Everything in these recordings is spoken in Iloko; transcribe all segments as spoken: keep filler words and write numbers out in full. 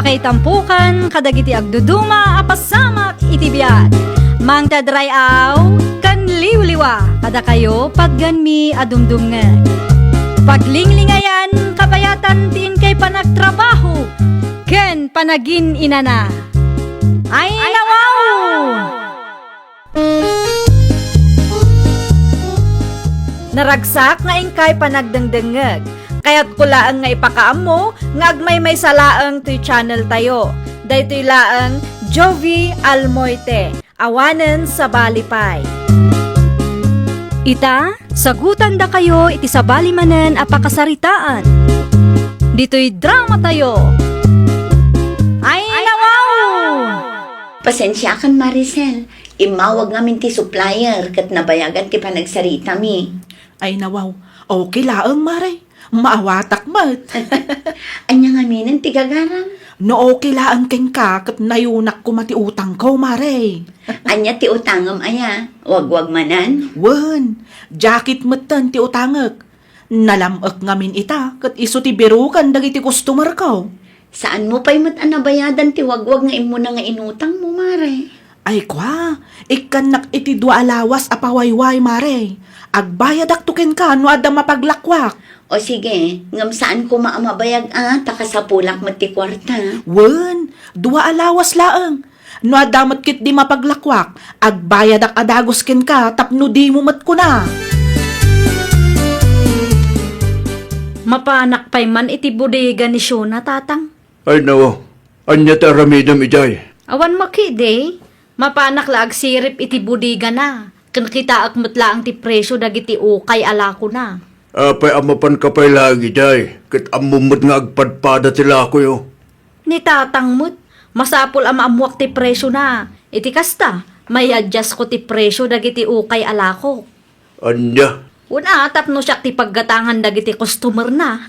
Ay tampukan kadagiti agduduma a pasamak iti biag. Mangted ray-aw ken liwliwa kadakayo patgenmi a dumdumngeg. Paglinglingayan, kabayatan ti inkay panagtrabaho ken panagin-inana. Ay, nawaw! Naragsak nga inkay panagdengdengngeg. Kayatko laeng nga ipakaammo nga agmaymaysa laeng toy channel tayo. Daytoy laeng Jovi Almoite, awanen sabali pay. Ita, sagutandakayo iti sabali manen a pakasaritaan. Ditoy drama tayo. Ay, nawaw! Pasensiakan, Maricel. Immawag ngamin ti supplier ket nabayagan ti panagsaritami. Ay, nawaw. Okay laeng, Mare. Maawatak met. Ania ngaminen ti gagaram? No okay laeng kenka, ket nayunak koma ti utangko, Mare. Ania ti utangem aya? Wagwag manen? Wen, jacket metten ti utangek. Nalam-ek ngamin ita, ket isu ti biruken dagiti customerko. Saanmo pay met a nabayadan ti wagwag nga immuna nga inutangmo, Mare? Ay kua, ikkannak iti dua a lawas a pawayway, Mare. Agbayadakto kenka no adda mapaglakwak. O sige, ngem saan koma a mabayag a, ta kasapulak met ti kuarta. Wen, dua a lawas laeng. No adda met ketdi mapaglakwak, agbayadak a dagus kenka tapno dimo met kuna. Mapanak pay man iti bodega ni Shona, Tatang? Ay, nawa. Ania ti aramidem idiay? Awan makidi. Mapanak la agsirip iti bodegana, ken kitaek met laeng ti presio dagiti ukay a lakona. Apay a mapanka pay laeng idiay, ket ammom met nga agpadpada ti lakoyo? Ni Tatang met, masapul a maammoak ti presiona. Iti kasta, may-adjustko ti presio dagiti ukay a lakok. Ania? Wen a, tapno siak ti paggatangan dagiti customerna.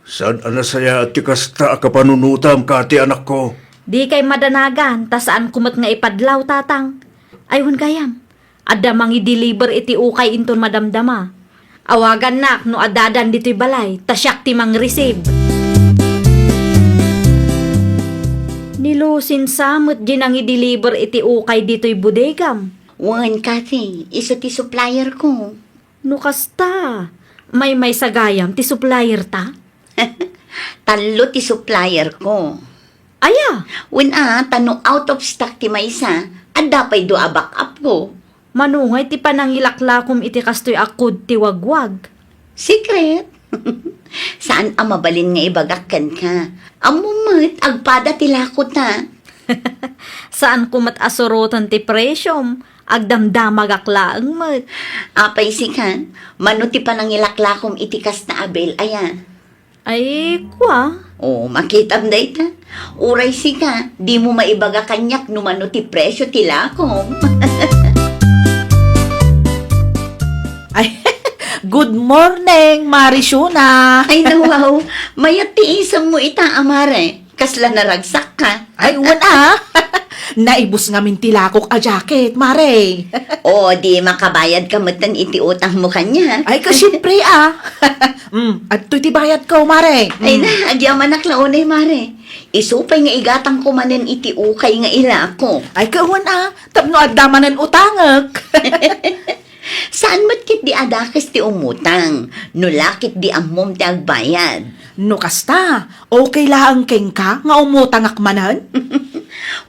Saan a nasayaat ti kasta a kapanunotam, Kati, anakko? Dikay madanagan, ta saanko met nga ipadlaw, Tatang. Ay, wen gayam, adda mangi-deliver iti ukay inton madamdama. Awagannak no addadan ditoy balay, ta siak ti mangreceive. Ni Lucinsa met di nangi-deliver iti ukay ditoy bodegam. Wen, Kathy, isu ti supplierko. No kasta, maymaysa gayam ti supplierta? Tallo ti supplierko. Aya? Wen a, ta no out of stock ti maysa, adda pay dua a backupko. Mano ngay ti panangilaklakom iti kastoy a code ti wagwag? Secret. Saan a mabalin nga ibagak kenka. Ammom met, agpada ti lakota. Saanko met a suroten ti presiom. Agdamdamagak laeng met. Apay sika, mano ti panangilaklakom iti kasta a bill aya? Ay, kua? O, makitam dayta. Uray sika, dimo maibaga kaniak no mano ti presio ti lakom. Ay, good morning, Mari Shona. Ay, nawaw. Mayat ti isemmo ita, a Mare. Kasla naragsakka. Ay, wen a. Naibus ngamin ti lakok a jacket, Mare. O, di makabayadka metten iti utangmo kaniak. Ay, ka, siempre a. Mm, adtoy ti bayadko, Mare. Ay na, agyamanak la unay, Mare. Isu pay nga igatangko manen iti ukay nga ilako. Ay, ka, wen a. Tapno adda manen utangek. Saan met ketdi a dakes ti umutang, no la ketdi ammom ti agbayad. No kasta, okay laeng kenka nga umutangak manen?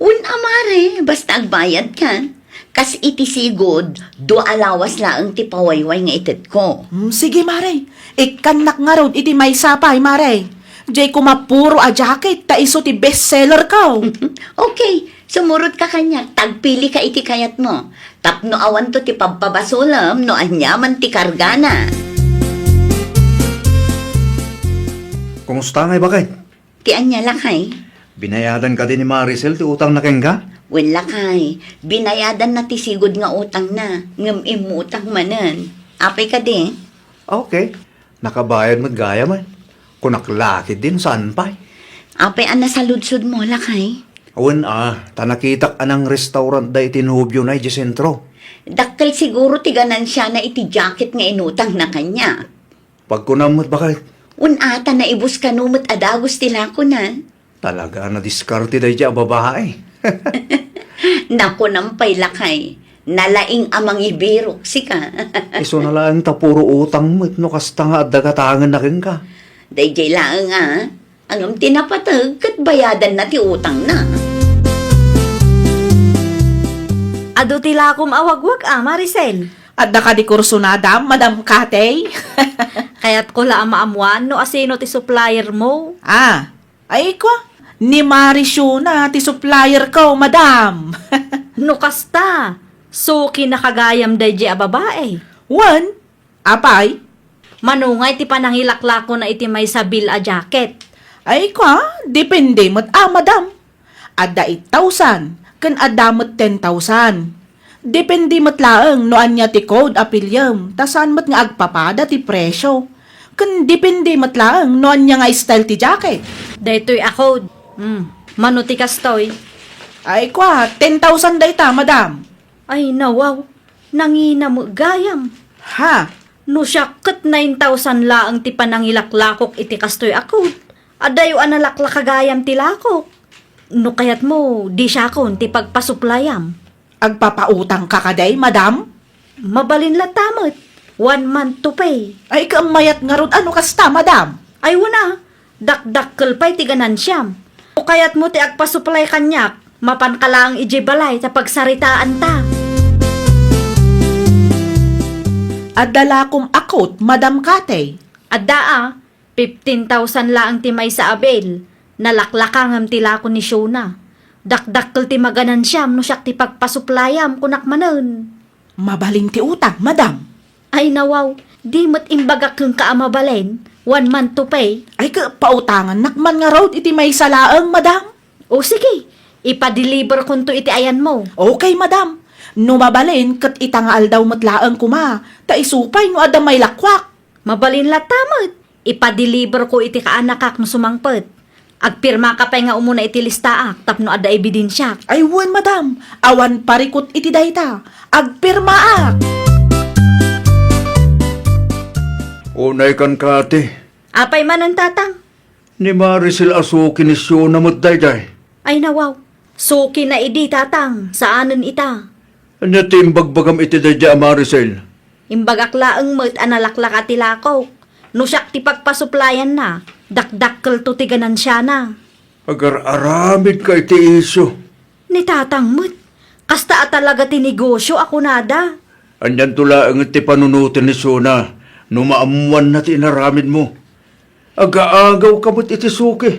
Wen a, Mare, basta agbayadka. Kas iti sigud, dua a lawas laeng ti pawayway nga itedko. Hmm, sige, Mare. Ikkannak ngarud iti maysa pay, Mare. Diay koma puro a jacket ta isu ti best seller ko. Okay, sumurotka kaniak, ta agpilika iti kayatmo. Tapno awanto ti pabpabasolem no aniaman ti kargana. Kumusta ngay, baket? Ti ania, lakay? Binayadan kadi ni Maricel ti utangna kenka? Wen, lakay, binayadanna ti sigud nga utangna, ngem immutang manen. Apay kadi? Okay. Nakabayad met gayam, eh. Kunak la ketdin, saan pay? Apay a nasaludsodmo, lakay? Wen a, ta nakitak a nangrestaurant da iti nobiona idiay sentro. Dakkel siguro ti ganansiana iti jacket nga inutangna kaniak. Pagkunam met, baket. Wen a, ta naibus kano met a dagus ti lakona. Talaga a nadiskarte daydiay a babae. Nakunam pay, lakay, nalaing a mangibirok sika. Isuna laeng ta puro utang met no kasta nga adda gatangenna kenka. Daydiay laeng a, ngem ti napateg ket bayadanna ti utangna. Adu ti lakom a wagwag a, Maricel? Adda kadi kursonada, Madam Katey? Kayatko la a maammoan no asino ti supplier mo. Ah, ay kwa, ni Mariciona ti supplier ko, Madam. No kasta, sukinaka gayam daydiay a babae. Wen, apay? Mano ngay ti panangilaklakona iti maysa bill a jacket? Ay kwa, depende met a, Madam. Adda eight thousand, ken adda met ten thousand. Depende met laeng no ania ti code a piliem, ta saan met nga agpapada ti presio. Ken depende met laeng no ania nga style ti jacket. Daytoy a code. Hmm, mano ti kastoy? Ay kwa, ten thousand dayta, Madam. Ay, nawaw. Nangina met gayam. Ha? No siak ket nine thousand laeng ti panangilaklakok iti kastoy a code. Adayo a nalaklaka gayam ti lakok. No kayatmo, di siakon ti pagpasuplayam. Agpapautangka kadi, Madam? Mabalin latta met. One month to pay. Ay, ket mayat ngarud a no kasta, Madam. Ay, wen a. Dakdakkel pay ti ganansiam. No kayatmo ti agpasuplay kaniak, mapanka laeng idiay balay ta pagsaritaanta. Adda lakom a code, Madam Katey? Adda a, fifteen thousand laeng ti maysa a bill. Nalaklaka ngem ti lako ni Shona. Dakdakkel ti maganansiam no siak ti pagpasuplayam, kunak manen. Mabalin ti utang, Madam. Ay, nawaw, di met imbagak kenka a mabalin, one month to pay. Ay, ket pautangannak man ngarud iti maysa laeng, Madam. O sige, ipadeliverkonto iti ayanmo. Okay, Madam. No mabalin, ket ita nga aldaw met laeng koma, ta isu pay no adda mailakuak. Mabalin latta met. Ipadeliverko iti kaanakak no sumangpet. Agpirmaka pay nga umuna iti listaak tapno adda ebidensiak. Ay wen, Madam, awan parikut iti dayta. Agpirmaak. Unay kan, Kati. Apay manen, Tatang? Ni Maricel a suki ni Shona met daydiay. Ay, nawaw. Sukina idi, Tatang, saanen ita. Ania ti imbagbagam iti daydiay a Maricel? Imbagak laeng met a nalaklaka ti lakok. No siak ti pagpasuplayanna, dakdakkelto ti ganansiana. Agar-aramidka iti isyu. Ni Tatang met, kasta a talaga ti negosyo a kunada. Anianto laeng ti panunoten ni Shona no maammoanna ti inaramidmo? Agaagawka met iti suki.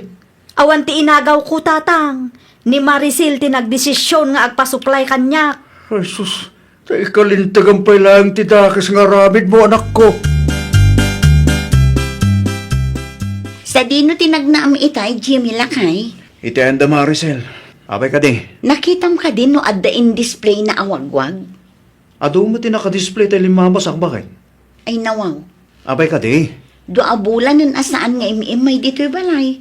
Awan ti inagawko, Tatang. Ni Maricel ti nagdesision nga agpasuplay kaniak. Ay, sus, ta ikalintegan pay laeng ti dakes nga aramidmo, anakko. Sadino ti nagnaam itay, Jimmy, lakay? Iti ayan da, Maricel. Apay kadi? Nakitam kadi no adda in-displayna a wagwag? Adu met ti nakadisplay tay limmabasak, baket. Ay, nawaw. Apay kadi? Dua a bulanen a saan nga im-immay ditoy balay.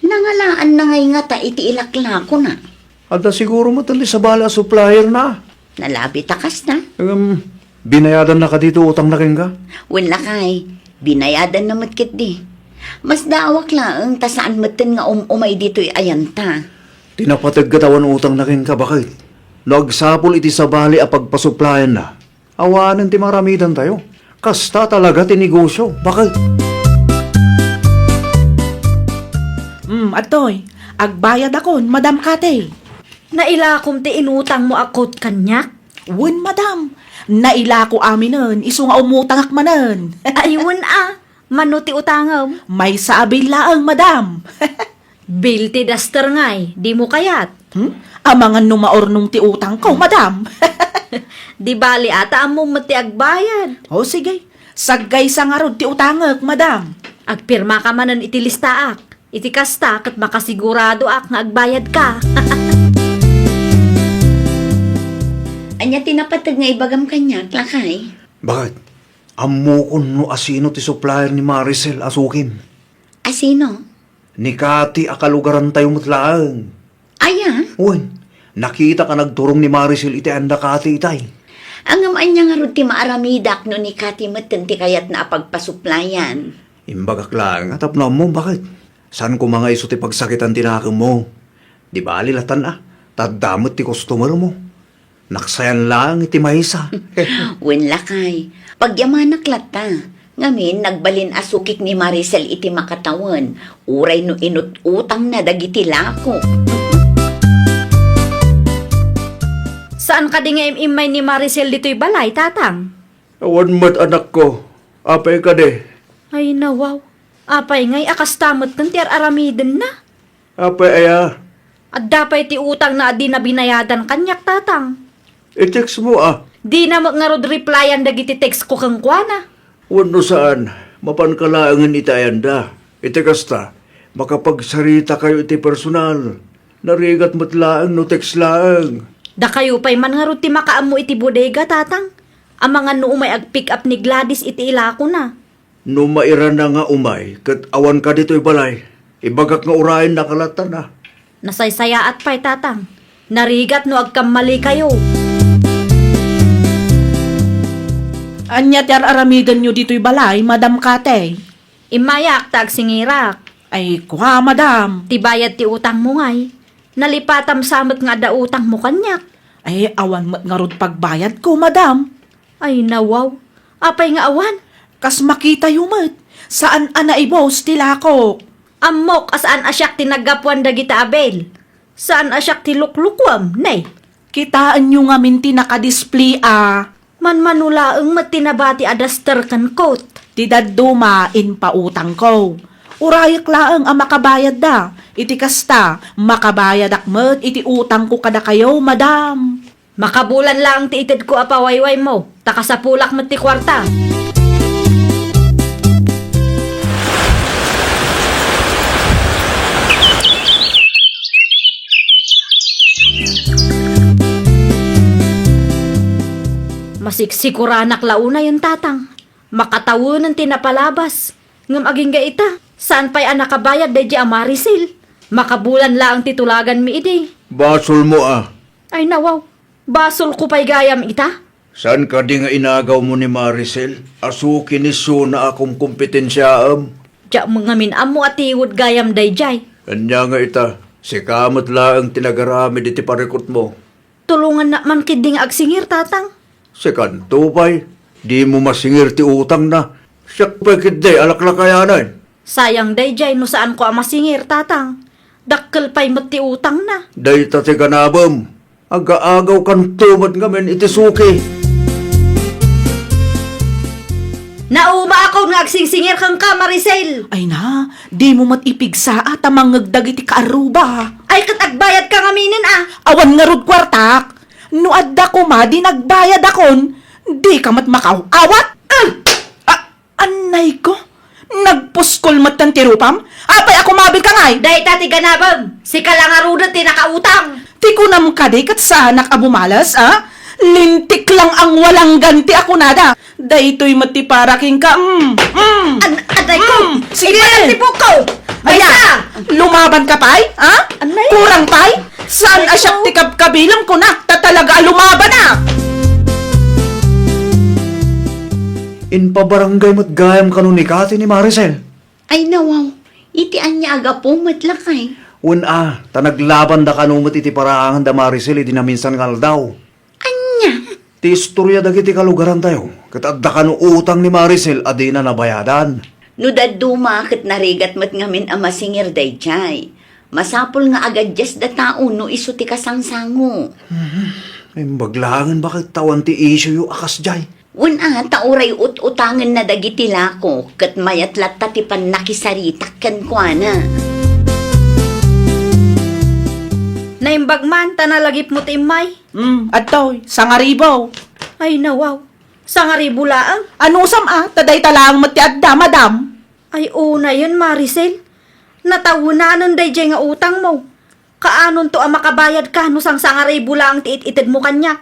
Nangalaanna ngay ngata iti ilaklakona. Adda siguro met ti sabali a supplierna. Nalabi ta kasta. Ngem, binayadanna kadi ti utangna kenka? Wen, lakay, binayadanna met ketdi. Masdaawak laeng ta saan metten nga um-umay ditoy ayanta. Ti napateg ket awan utangna kenka, baket. No agsapul iti sabali a pagpasuplayanna, awanen ti maaramidantayo. Kasta talaga ti negosyo, baket. Hmm, adtoy. Agbayadakon, Madam Kati. Nailakom ti inutangmo a kot kaniak? Wen, Madam. Nailako aminen, isu nga umutangak manen. Ay, wen a. Mano ti utangem? Maysa a bill laeng, Madam. Bill ti daster ngay, dimo kayat? Hmm? Amangan no maurnong ti utangko, Madam. Di bali a ta ammom met ti agbayad. O, sige. Saggaysa ngarud ti utangek, Madam. Agpirmaka manen iti listaak. Iti kasta, ket makasiguradoak nga agbayadka. Ania ti napateg nga ibagam kaniak, lakay? Baket, ammokon no asino ti supplier ni Maricel a sukim. Asino? Ni Kati a kalugarantayo met laeng. Aya? Wen, nakitak a nagturong ni Maricel iti anda Kati itay. Ngem ania ngarud ti maaramidak no ni Kati metten ti kayatna a pagpasuplayan? Imbagak laeng a tapno ammom, baket. Saan koma nga isu ti pagsakitan ti nakemmo. Di bali latan a, ta adda met ti customer mo. Naksayan laeng iti maysa. Wen lakay, pagyamanak latta. Ngamin, nagbalin a sukik ni Maricel iti makatawen, uray no inut-utangna dagiti lako. Saan kadi nga im-immay ni Maricel ditoy balay, Tatang? Awan met, anakko. Apay kadi? Ay, nawaw. Apay ngay a kasta metten ti ar-aramidenna? Apay aya? Adda pay ti utangna a dina binayadan kaniak, Tatang. I-text mo, a. Dina met ngarud replyan dagiti text ko kenkuana. Wenno saan, mapanka laengen iti ayanda. Iti kasta, makapagsarita kayo iti personal. Narigat met laeng no text laeng. Dakayo pay man ngarud ti makaammo iti bodega, Tatang. Amangan no umay ag-pick up ni Gladys iti ilakona. No mairana nga umay ket awanka ditoy balay, ibagak nga urayennaka latta. Nasaysayaat pay, Tatang. Narigat no agkammalikayo. Ania ti ar-aramidenyo ditoy balay, Madam Katey? Immayak ta agsingirak. Ay, kua, Madam. Ti bayad ti utangmo ngay. Nalipatam sa met nga adda utangmo kaniak. Ay, awan met ngarud pagbayadko, Madam. Ay, nawaw. Apay nga awan? Kas makitayo met, saan a naibus ti lakok. Ammok a saan a siak ti naggapuan dagita a bill. Saan a siak ti luklukuem, ne? Kitaenyo ngamin ti nakadisplay a. Manmano laeng met ti nabati a duster ken coat. Ti dadduma, impautangko. Urayek laeng a makabayadda. Iti kasta, makabayadak met iti utangko kadakayo, Madam. Makabulan laeng ti itedko a pawaywaymo, ta kasapulak met ti kuarta. Masiksikuranak la unayen, Tatang. Makatawenen ti napalabas. Ngem agingga ita, saan pay a nakabayad daydiay a Maricel. Makabulan laeng ti tulaganmi idi. Basolmo a. Ay, nawaw. Basolko pay gayam ita? Saan kadi nga inagawmo ni Maricel a suki ni Suna a kumkompetensiaem? Diak met ngamin ammo a tiwed gayam daydiay. Ania nga ita, sika met laeng ti nagaramid iti parikutmo. Tulongannak man ketdi nga agsingir, Tatang. Sikanto pay, dimo masingir ti utangna. Siak pay ketdi a laklakayanen. Sayang daydiay no saanko a masingir, Tatang. Dakkel pay met ti utangna. Dayta ti ganabem. Agaagawkanto met ngamin iti suki. Naumaakon nga agsingsingir kenka, Maricel. Ay na, dimo met ipigsa a ta mangngeg dagiti kaarruba. Ay, ket agbayadka ngaminen a. Awan ngarud kuartak. No adda koma di nagbayadakon, dika met makaw-awat. Ah! Ah! Annayko, nagpuskol metten ti rupam? Apay a kumabilka ngay? Dayta ti ganabem, sika la ngaruden ti nakautang. Ti kunam kadi ket saanak a bumales, a? Lintik lang ang walang ganti a kunada. Daytoy met ti para kenka, mm, mm. An-, annayko, mm, sige. Ipatak ti buokko. Ania, lumaban ka pay, a? Annay. Kurang pay? Saan a siak ti kabkabilem kunak, ta talaga a lumaban a! Impabarangay met gayam kano ni Kati ni Maricel. Ay, nawaw, iti ania a gapu met lakay? Wen a, ta naglabanda kano met iti paraangan da Maricel idi naminsan nga aldaw. Ania? Ti istoria dagiti kalugarantayo, ket adda kano utang ni Maricel a dina nabayadan. No dadduma, ket narigat met ngamin a masingir daydiay. Masapul nga agadiasda tao no isu ti kasangsango. Mhm. Imbag laengen baket ta awan ti issue-yo a kasdiay. Wen a, ta uray ut-utangenna dagiti lako, ket mayat latta ti pannakisaritak kenkuana. Naimbag man ta nalagipmo ti immay. Hmm, adtoy, sangaribu. Ay, nawaw. Sangaribu laeng? Anusam a, ta dayta laeng met ti adda, madam. Ay, unayen, Maricel. Natawenanen daydiay nga utangmo. Kaanonto a makabayadka no sangsangaribu laeng ti it-itedmo kaniak?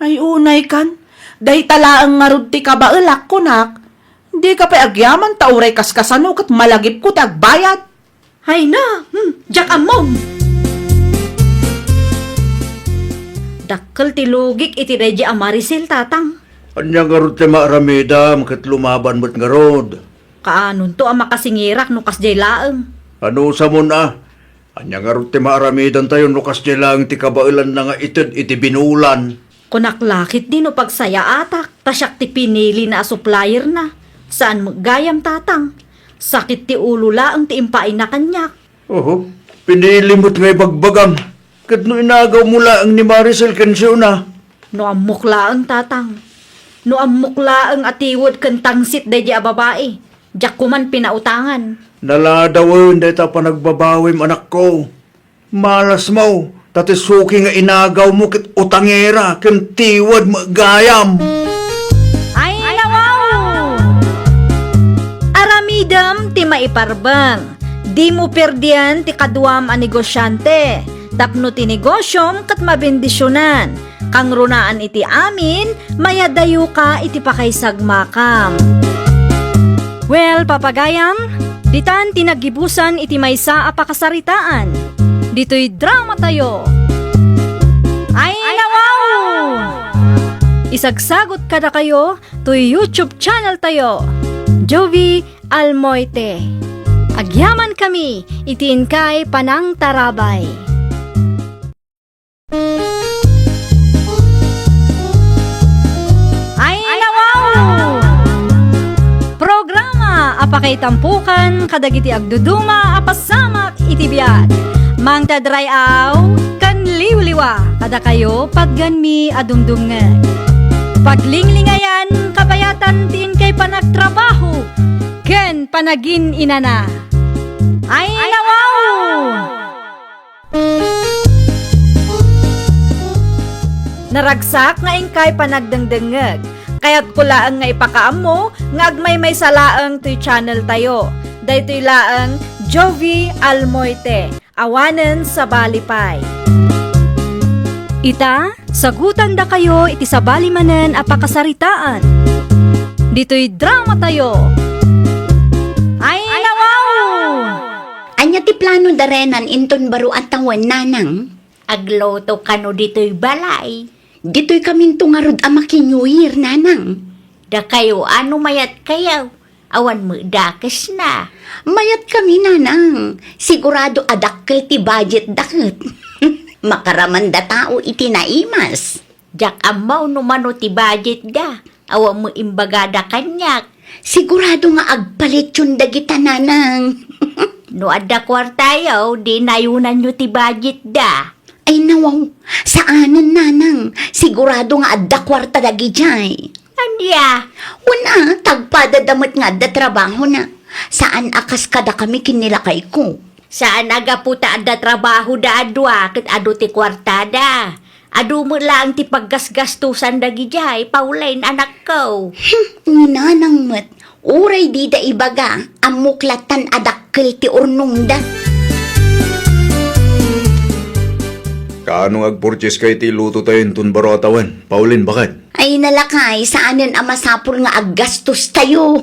Ay, unaykan. Dayta laeng ngarud ti kabaelak, kunak. Dika pay agyaman ta uray kaskasano ket malagipko ti agbayad. Ay na, hmm, diak ammom. Dakkel ti lugik iti daydiay a Maricel, Tatang. Ania ngarud ti maaramidam ket lumaban met ngarud? Kaanonto a makasingirak no kasdiay laeng? Anusamon a? Ania ngarud ti maaramidantayo no kasdiay laeng ti kabaelanna nga ited iti binulan? Kunak la ketdi no pagsayaatak, ta siak ti pinilina a supplierna. Saan met gayam, Tatang. Sakit ti ulo laeng ti impaayna kaniak. Oho, pinili met nga ibagbagam. Ket no inagawmo laeng ni Maricel ken Siona? No ammok laeng, Tatang. No ammok laeng a tiwed ken tangsit daydi a babai, diak koman pinautangan. Naladawen dayta panagbabawim, anakko. Malasmo, ta ti suki nga inagawmo ket utangera ken tiwed met gayam. Ay, nawaw! Aramidem ti maiparbeng. Dimo perdian ti kaduam a negosiante, tapno ti negosiom ket mabendisionan. Kangrunaan iti amin, mayadayoka iti pakaisagmakam. Well, papagayam, ditan ti naggibusan iti maysa a pakasaritaan. Ditoy dramatayo. Ay, nawaw! Isagsagot kadakayo toy YouTube channel tayo, Jovie Almoite. Agyamankami iti inkay panangtarabay. Ay, nawaw! Programa a pakaitampukan kadagiti agduduma a pasamak iti biag. Mangted ray-aw ken liwliwa kadakayo, patganmi a dumdumngeg. Paglinglingayan, kabayatan ti inkay panagtrabaho ken panagin-inana. Ay, nawaw! Naragsak nga inkay panagdengdengngeg. Kayatko laeng nga ipakaammo nga agmaymaysa laeng toy channel tayo. Daytoy laeng Jovie Almoite, awanen sabali pay. Ita, sagutandakayo iti sabali manen a pakasaritaan. Ditoy dramatayo. Ay, nawaw! Ania ti plano da Renan inton baro a tawen, nanang? Agluto kano ditoy balay. Ditoy kaminto ngarud a maki-New Year, nanang. Dakayo, ano mayat kayo? Awan met dakesna. Mayat kami, nanang. Sigurado a dakkel ti budget da ket. Makaramanda tao iti naimas. Diak ammo no mano ti budget da. Awan met imbagada kaniak. Sigurado nga agpalitson dagita, nanang. No adda kuartayo, di nayunanyo ti budget da. Ay, nawaw, saanen, nanang. Sigurado nga adda kuarta dagidiay. Ania? Wen a, tagpada da met nga adda trabahona. Saan a kas kadakami ken ni lakayko. Saan a gapu ta adda trabaho da a dua ket adu ti kuartada. Adu met laeng ti paggasgastosan dagidiay, Pauline, anakko. Hmm, ni nanang met, uray dida ibaga, ammok lattan a dakkel ti urnongda. Kaano nga agpurchieska iti ilutotayo inton baro a tawen, Pauline, baket? Ay, nalakay, saanen a masapul nga aggastostayo.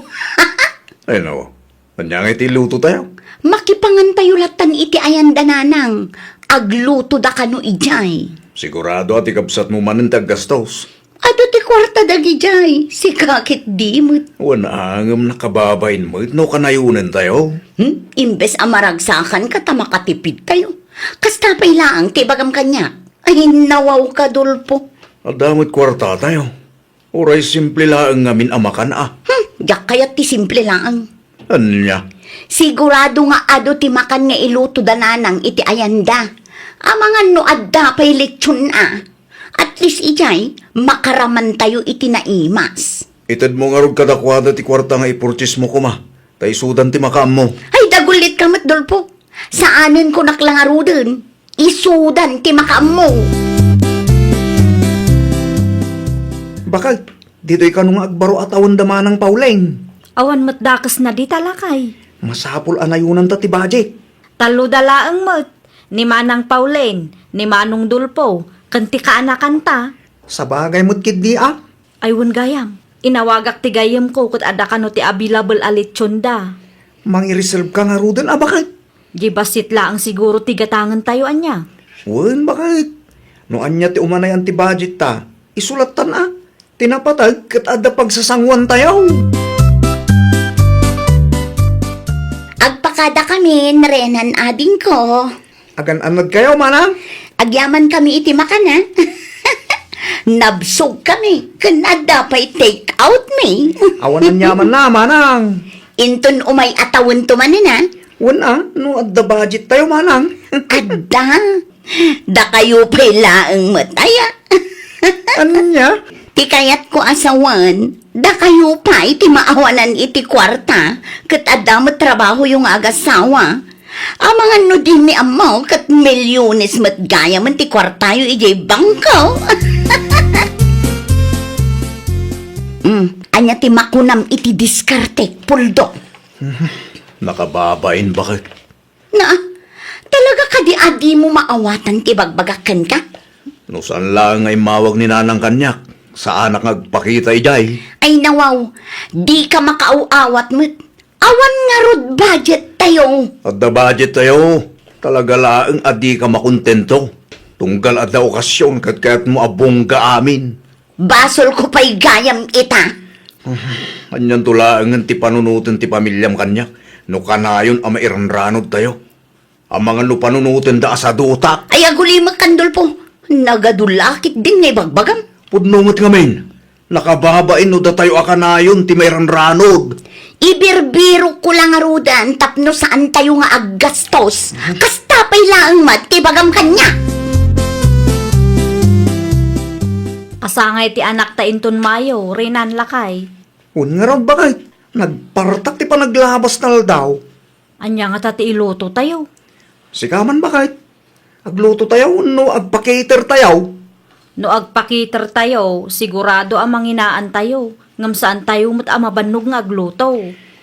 Ay, no. Ania nga iti ilutotayo? Makipangantayo lattan iti ayanda, nanang. Aglutoda kano idiay. Sigurado a ti kabsatmo manen ti aggastos. Adu ti kuarta dagidiay, sika ket di met. Wen a, ngem nakababain met no kanayonentayo. Hmm? Imbes a maragsakanka ta makatipidtayo. Kasta pay laeng ti ibagam kaniak. Ay, nawawka, Dolfo. Adda met kuartatayo. Uray simple laeng ngamin a makan a. Hmm, diak kayat ti simple laeng. Ania? Sigurado nga adu ti makan nga iluto da nanang iti ayanda. Amangan no adda pay lechon a. At least idiay, makaramantayo iti naimas. Itedmo ngarud kadakuada ti kuarta nga ipurchasemo koma, ta isudan ti makaammo. Ay, dagullitka met, Dolfo. Saanen, kunak la ngaruden. Isudan ti makaammo. Baket, ditoy kano nga agbaro a tawen da Manang Pauleng? Awan met dakesna dita, lakay. Masapul a nayunanta ti budget. Tallo da laeng met, ni Manang Pauleng, ni Manong Dolfo, ken ti kaanakanta. Sabagay met ketdi a. Ay, wen gayam, inawagak ti gayyemko ket adda kano ti available a lechon da. Mangireserve ka ngaruden a baket? Di bassit laeng siguro ti gatangentayo, ania? Wen, baket. No ania ti umanayan ti budget ta, isulattan a. Ti napateg ket adda pagsasanguantayo. Agpak Kadakami, Renan adingko. Agan-annadkayo, manang? Agyamankami iti makan, a? Nabsogkami, ken adda pay take out mi. Awan aniamanna, manang. Inton umay a tawento manen, a? Wen a, no adda budget tayo, manang. Adda. Dakayo pay laeng met aya. Ania? Ti kayatko a sawen, dakayo pay ti maawanan iti kuarta, ket adda met trabahoyo nga agasawa. Amangan no dimi ammo, ket milyones met gayamen ti kuartayo idiay bangko. Mm, ania ti makunam iti diskarte, Puldo? Nakababain, baket. Na, talaga kadi a dimo maawatan ti ibagbagak kenka? No saan laeng nga immawag ni Nanang kaniak, saanak nga agpakita idiay. Ay nawaw, dika makaaw-awat met. Awan ngarud budget tayo. Adda budget tayo. Talaga laeng a dika makontento. Tunggal adda okasion ket kayatmo a bongga amin. Basolko pay gayam ita. Anianto laengen ti panunoten ti pamiliam kaniak no kanayon a mairanranod tayo? Amangan no panunotenda a sadutak. Ay, agulimek, Kandolpo. Nagadu la ketdin nga ibagbagam. Pudno met ngamin. Nakababain no datayo a kanayon ti mairanranod. Ibirbirokko la ngaruden tapno saantayo nga aggastos. Kasta pay laeng met ti ibagam kaniak. Kasangay ti anakta inton Mayo, Renan, lakay. Wen ngarud, baket. Nagpartak ti panaglabas nga aldaw. Ania ngata ti iluto tayo? Sika man, baket. Agluto tayo wenno agpa-cater tayo? No agpa-cater tayo, sigurado a manginaan tayo, ngem saan tayo met a mabannog nga agluto.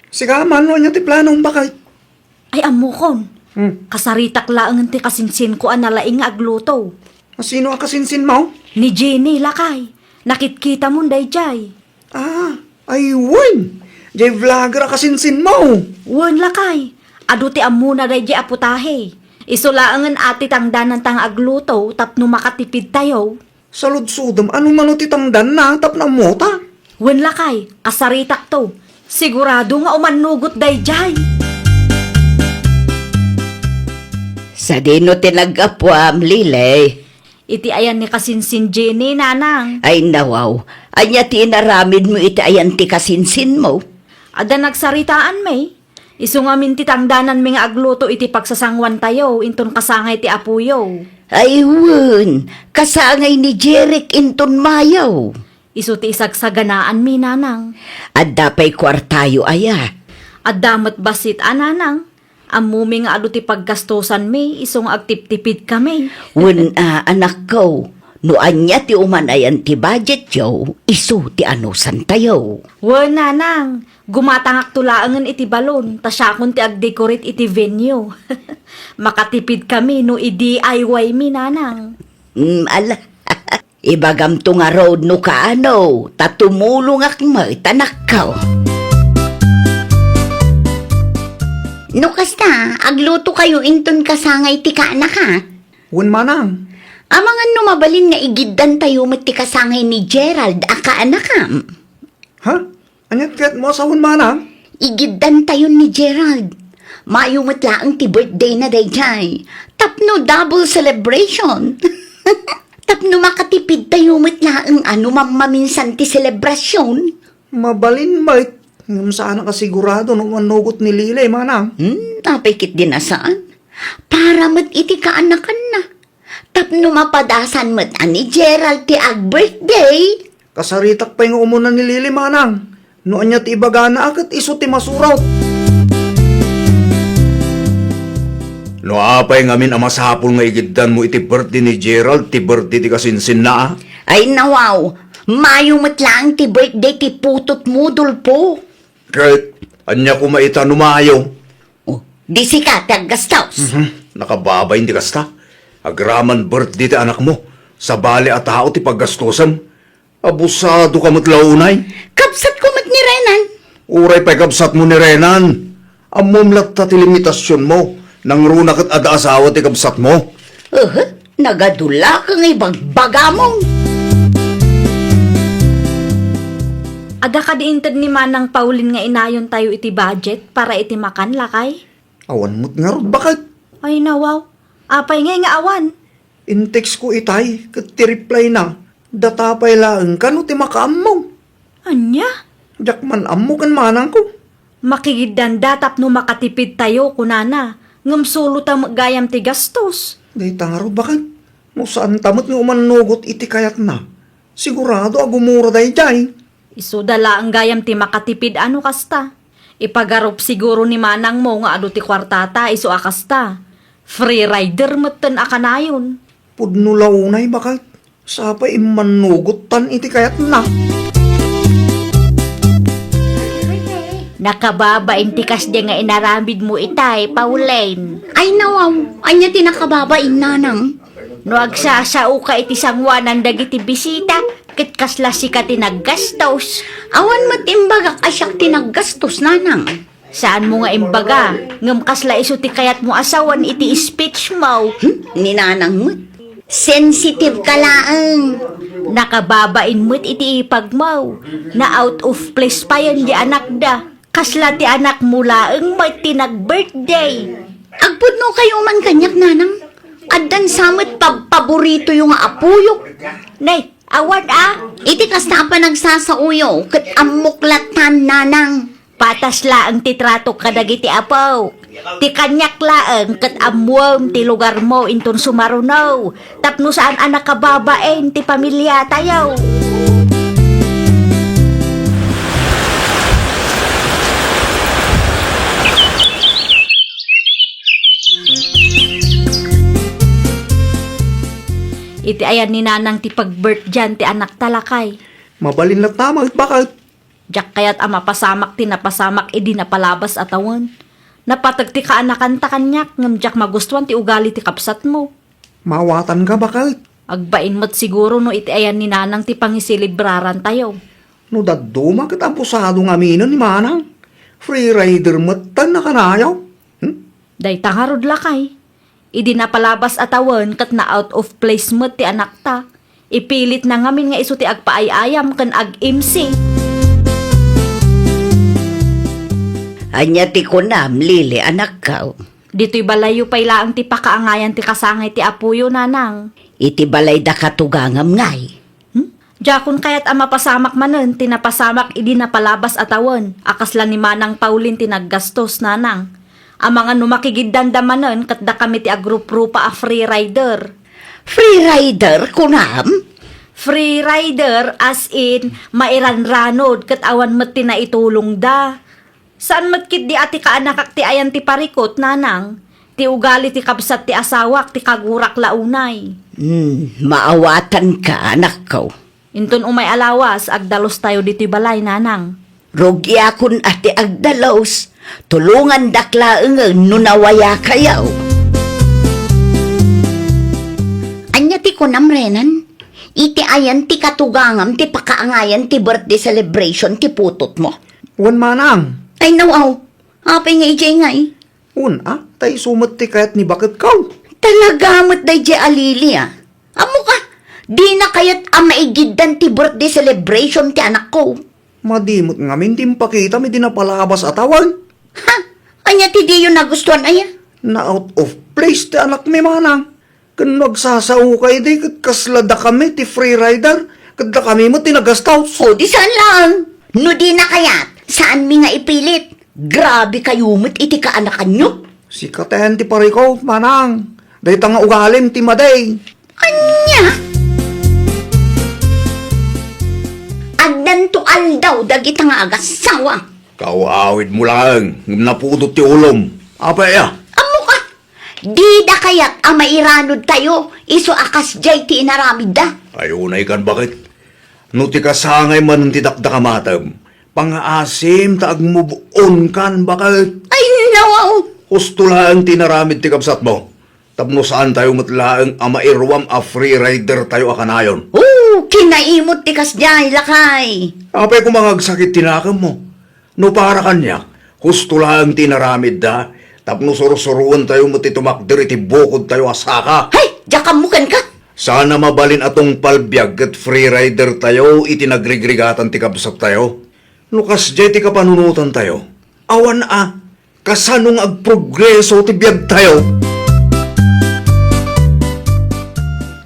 Sika man, no ania ti planom, baket? Ay, ammokon. Hmm. Kasaritak laengen ti kasinsinko a nalaing nga agluto. A, sino a kasinsinmo? Ni Jenny, lakay. Nakitkitamon daydiay. Ah, ay wen. Jay vlogger a kasinsinmo. Wen, lakay. Adu ti ammona daydiay a putahe. Isu laengen a ti tangdananta nga agluto tapno makatipid tayo. Saludsodem, ano mano ti tangdanna tapno ammota? Wen, lakay, kasaritakto. Sigurado nga umannugot daydiay. Sadino ti naggapuam, Lily? Iti ayan ni kasinsin Jenny, Nanang. Ay, nawaw. Ania ti inaramidmo iti ayan ti kasinsinmo? Adda nagsaritaan, May. Isu ngamin ti tangdananmi nga agluto iti pagsasanguan tayo, inton kasangay ti apuyo. Ay, wen. Kasangay ni Jeric inton Mayo. Isu ti isagsaganaanmi, Nanang. Adda pay kuartayo aya? Adda met bassit a, Nanang. Ammomi nga adu ti paggastosanmi, isu nga agtiptipidkami. Wen a, anakko, no ania ti umanayan ti budgetyo, isu ti anusantayo. Wen, Nanang, gumatangakto laengen iti balon, ta siakon ti agdecorate iti venue. Makatipidkami no i-D I Y mi, Nanang. Mm, ala. Ibagamto ngarud no kaano, ta tumulongak met, anakko. No kasta, agluto kayo inton kasangay ti kaanaka? Wen, manang. Amangan no mabalin nga igiddantayo met ti kasangay ni Gerald a kaanakam. Ha? Aniat ket mo a sawen, manang? Igiddantayon ni Gerald. Mayo met laeng ti birthday na daydiay. Tapno double celebration. Tapno makatipid tayo met laeng a no mammaminsan ti selebrasyon. Mabalin met. Ngem saanak a sigurado no mannugot ni Lily, manang. Hmm, apay ketdin a saan? Para met iti kaanakanna. Tapno mapadasan met a ni Gerald ti ag-birthday. Kasaritak pay nga umuna ni Lily, manang. No ania ti ibagana a ket isu ti masurot. No apay ngamin a masapul nga igiddanmo iti birthday ni Gerald ti birthday ti kasinsinna, a? Ay, nawaw. Mayo met laeng ti birthday ti putotmo, Dolfo. Ket ania koma ita no Mayo? Oh, di sika ti aggastos. Mhm. Nakababain ti kasta. Agraman birthday ti anakmo. Sabali a tao ti paggastosem. Abusadoka met la unay. Kabsatko met ni Renan. Uray pay kabsatmo ni Renan. Ammom latta ti limitasionmo. Nangruna ket adda asawa ti kabsatmo. Uh, nagadu la ket nga ibagbagamon. Adda kadi inted ni Manang Pauline nga inayontayo iti budget para iti makan, lakay? Awan met ngarud, baket. Ay, nawaw. Apay ngay nga awan? In-text ko itay, ket ti reply na, data pay laeng kano ti makaammo. Ania? Diak man ammo ken manangko. Makigiddanda tapno makatipid tayo, kunana. Ngem sulo ta met gayam ti gastos. Dayta ngarud, baket. No saan ta met nga umannugot iti kayatna, sigurado a gumura daydiay. Isuda laeng gayam ti makatipid a no kasta. Ipagarup siguro ni manangmo nga adu ti kuartata isu a kasta. Free rider metten a kanayon. Pudno la unay, baket. Sapay immannugottan iti kayatna. Nakababain ti kasdi nga inaramidmo itay, Pauline. Ay, nawaw. Ania ti nakababain, nanang? No agsasaoka iti sangoanan dagiti bisita, ket kasla sika ti naggastos. Awan met imbagak a siak ti naggastos, nanang. Saanmo nga imbaga, ngem kasla isu ti kayatmo a sawen iti speech mo. Hmm? Ni nanang met. Sensitive ka laeng. Nakababain met iti ipagmo. Na out of place payen di anakda. Kasla ti anakmo laeng met ti nag-birthday. Agpudno kayo man kaniak, nanang. Addan sa met pagpaboritoyo nga apoyo. Nay, awan a. Iti kasta a panagsasaoyo, ket ammok latan, nanang. Patas laeng ti tratok kadagiti apo. Ti kaniak laeng ket ammuem ti lugarmo inton sumaruno, tapno saan a nakababain ti pamiliatayo. Iti ayan ni nanang ti pag-birthday ti anakta, lakay. Mabalin latta, baket. Diak kayat a mapasamak ti napasamak idi napalabas a tawen. Napateg ti kaanakanta kaniak, ngem diak magustuan ti ugali ti kabsatmo. Maawatanka, baket. Agbain met siguro no iti ayan ni nanang ti pangiselebrarantayo. No dadduma ket abusado ngaminen ni manang. Free rider metten a kanayo. Hmm? Dayta ngarud, lakay. Idi napalabas a tawen ket na-out of place met ti anakta, ipilitna ngamin nga isu ti agpaay-ayam ken ag-M C. Ania ti kunam, Lily, anakko? Ditoy balayyo pay laeng ti pakaangayan ti kasangay ti apoyo, nanang. Iti balayda katugangam ngay? Hmm? Diakon kayat a mapasamak manen ti napasamak idi napalabas a tawen a kasla ni Manang Pauline ti naggastos, nanang. Amangan no makigiddanda manen ket dakami ti agruprupa a free rider. Free rider, kunam? Free rider, as in, mairanranod ket awan met ti naitulongda. Saan met ketdi a ti kaanakak ti ayan ti parikut, nanang. Ti ugali ti kabsat ti asawak ti kagurak la unay. Hmm, maawatanka, anakko. Inton umay a lawas, agdalustayo ditoy balay, nanang. Rugiakon a ti agdalus, tulongandak laengen no nawayakayo. Ania ti kunam, Renan? Iti ayan ti katugangam ti pakaangayan ti birthday celebration ti putotmo? Wen, manang. Ay, nawaw. Apay nga idiay ngay? Wen, a, ta isu met ti kayat ni baketko. Talaga met daydiay a Lily, a. Ammok a, dina kayat a maigiddan ti birthday celebration ti anakko. Madi met ngamin ti impakitam idi napalabas a tawen. Ha? Ania ti diyo nagustuan, aya? Na-out of place ti anakmi, manang. Ken no agsasaoka idi ket kasla dakami ti free rider, ket dakami met ti naggastos. O, di saan laeng. No dina kayat, saanmi nga ipilit. Grabe kayo met iti kaanakanyo. Sika ten ti parikut, manang. Dayta nga ugalim ti madi. Ania? Addanto aldaw dagita nga agassawa. Kaaw-awidmo laeng, ngem napudot ti ulom. Apay a? Ammok a, dida kayat a mairanodtayo isu a kasdiay ti inaramidda. Ay, unay kan baket. No ti kasangay manen ti dakdakamatem, pangaasim ta agmove on kan baket. Ay, nawaw! Husto laeng ti inaramid ti kabsatmo. Tapno saantayo met laeng a mairuam a free rider tayo a kanayon. Oh, kinaimot ti kasdiay, lakay! Apay koma nga agsakit ti nakemmo? No para kaniak, husto laeng ti inaramidda, tapno sursuroentayo met ti tumakder iti bukodtayo a saka. Hay! Diak ammo kenka! Saan a mabalin a tungpal biag ket free rider tayo iti nagrigrigatan ti kabsattayo. No kasdiay ti kapanunotantayo, awan a. Kasano nga agprogreso ti biagtayo?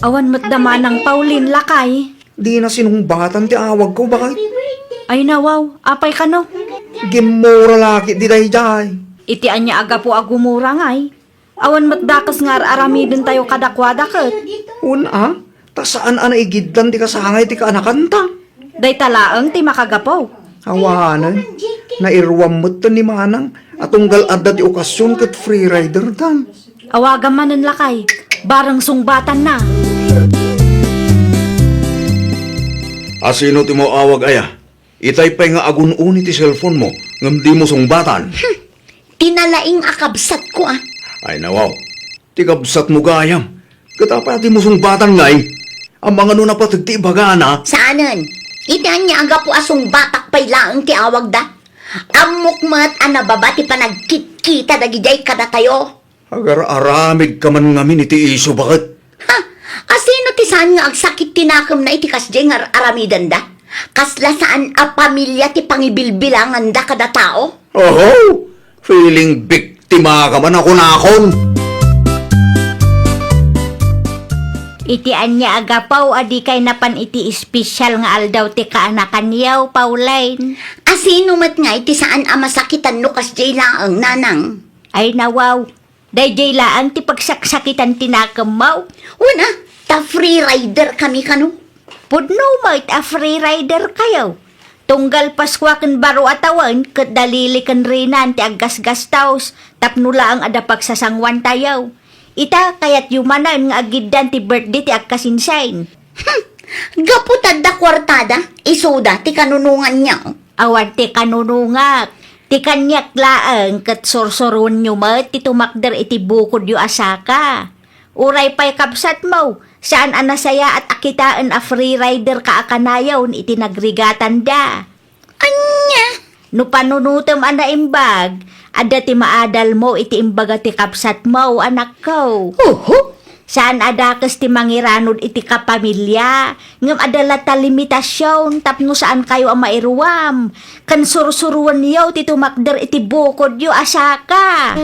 Awan met da manang Pauline, lakay. Dina sinungbatan ti awagko, baket. Ay, nawaw, apay kano? Gimmura la ketdi daydiay. Iti ania a gapu a gumura ngay? Awan met dakes nga ar-aramidentayo kadakuada ket. Wen a, ta saan a naigiddan ti kasangay ti kaanakanta. Dayta laeng ti makagapu. Awanen, nairuam metten ni Manang a tunggal adda ti okasion ket free rider dan. Awagam manen, lakay, bareng sungbatanna. Asino ti maawag aya? Itay pay nga agun-uni ti cellphone mo, ngem dimo sungbatan. Hmm, ti nalaing a kabsatko, a. Ay, nawaw. Ti kabsatmo gayam. Ket apay a dimo sungbatan ngay? Amangan no napateg ti ibagana. Saanen. Iti ania a gapu a sungbatak pay laeng ti awagda? Ammok met a nababa ti panagkitkita dagidiay kadatayo. Agar-aramidka man ngamin iti isu, baket. Ha? Asino ti saan nga agsakit ti nakemna iti kasdiay nga ar-aramidenda? Kasla saan a pamilia ti pangibilbilanganda kada tao? Oho! Feeling biktima ka man a kunakon! Iti ania a gapu a dikay napan iti espesyal nga aldaw ti kaanakanyo, Pauline? Asino met ngay ti saan a masakitan no kasdiay laeng, nanang? Ay, nawaw. Daydiay laeng ti pagsaksakitan ti nakemmo. Wen a, ta free rider kami kano. Pudno met a free rider kayo. Tunggal Paskua ken baro a tawen ket dalili ken rinan ti aggasgastos tapno laeng adda pagsasanguantayo. Ita, kayatyo manen nga agiddan ti birthday ti agkasinsin. Hmm, gapu ta adda kuartada, isuda ti kanunonganyo. Awan ti kanunongak. Ti kaniak laeng ket sursuroenyo met ti tumakder iti bukodyo a saka. Uray pay kabsatmo, saan a nasayaat a kitaen a free rider ka a kanayon iti nagrigatanda. Ania? No panunotem a naimbag, adda ti maadalmo iti imbaga ti kabsatmo, anakko. Oho. Saan a dakes ti mangiranod iti kapamilia, ngem adda latta limitasion tapno saankayo a mairuam, ken sursuroenyo ti tumakder iti bukodyo a saka.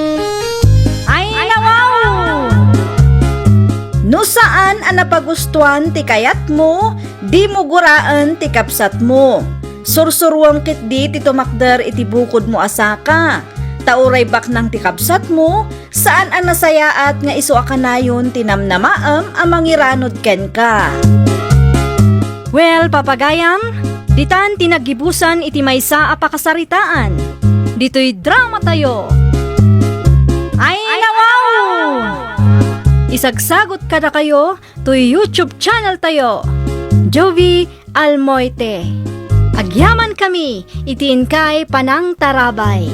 Ay, nawaw! No saan a napagustuan ti kayatmo, dimo guraen ti kabsatmo. Sursuroem ketdi ti tumakder iti bukodmo a saka. Ta uray baknang ti kabsatmo, saan a nasayaat nga isu a kanayon ti namnamaem a mangiranod kenka. Well, papagayam, ditan ti naggibusan iti maysa a pakasaritaan. Ditoy dramatayo. Ay, nawaw! Isagsagot kadakayo toy YouTube channel tayo, Jovie Almoite. Agyaman kami iti inkay panangtarabay.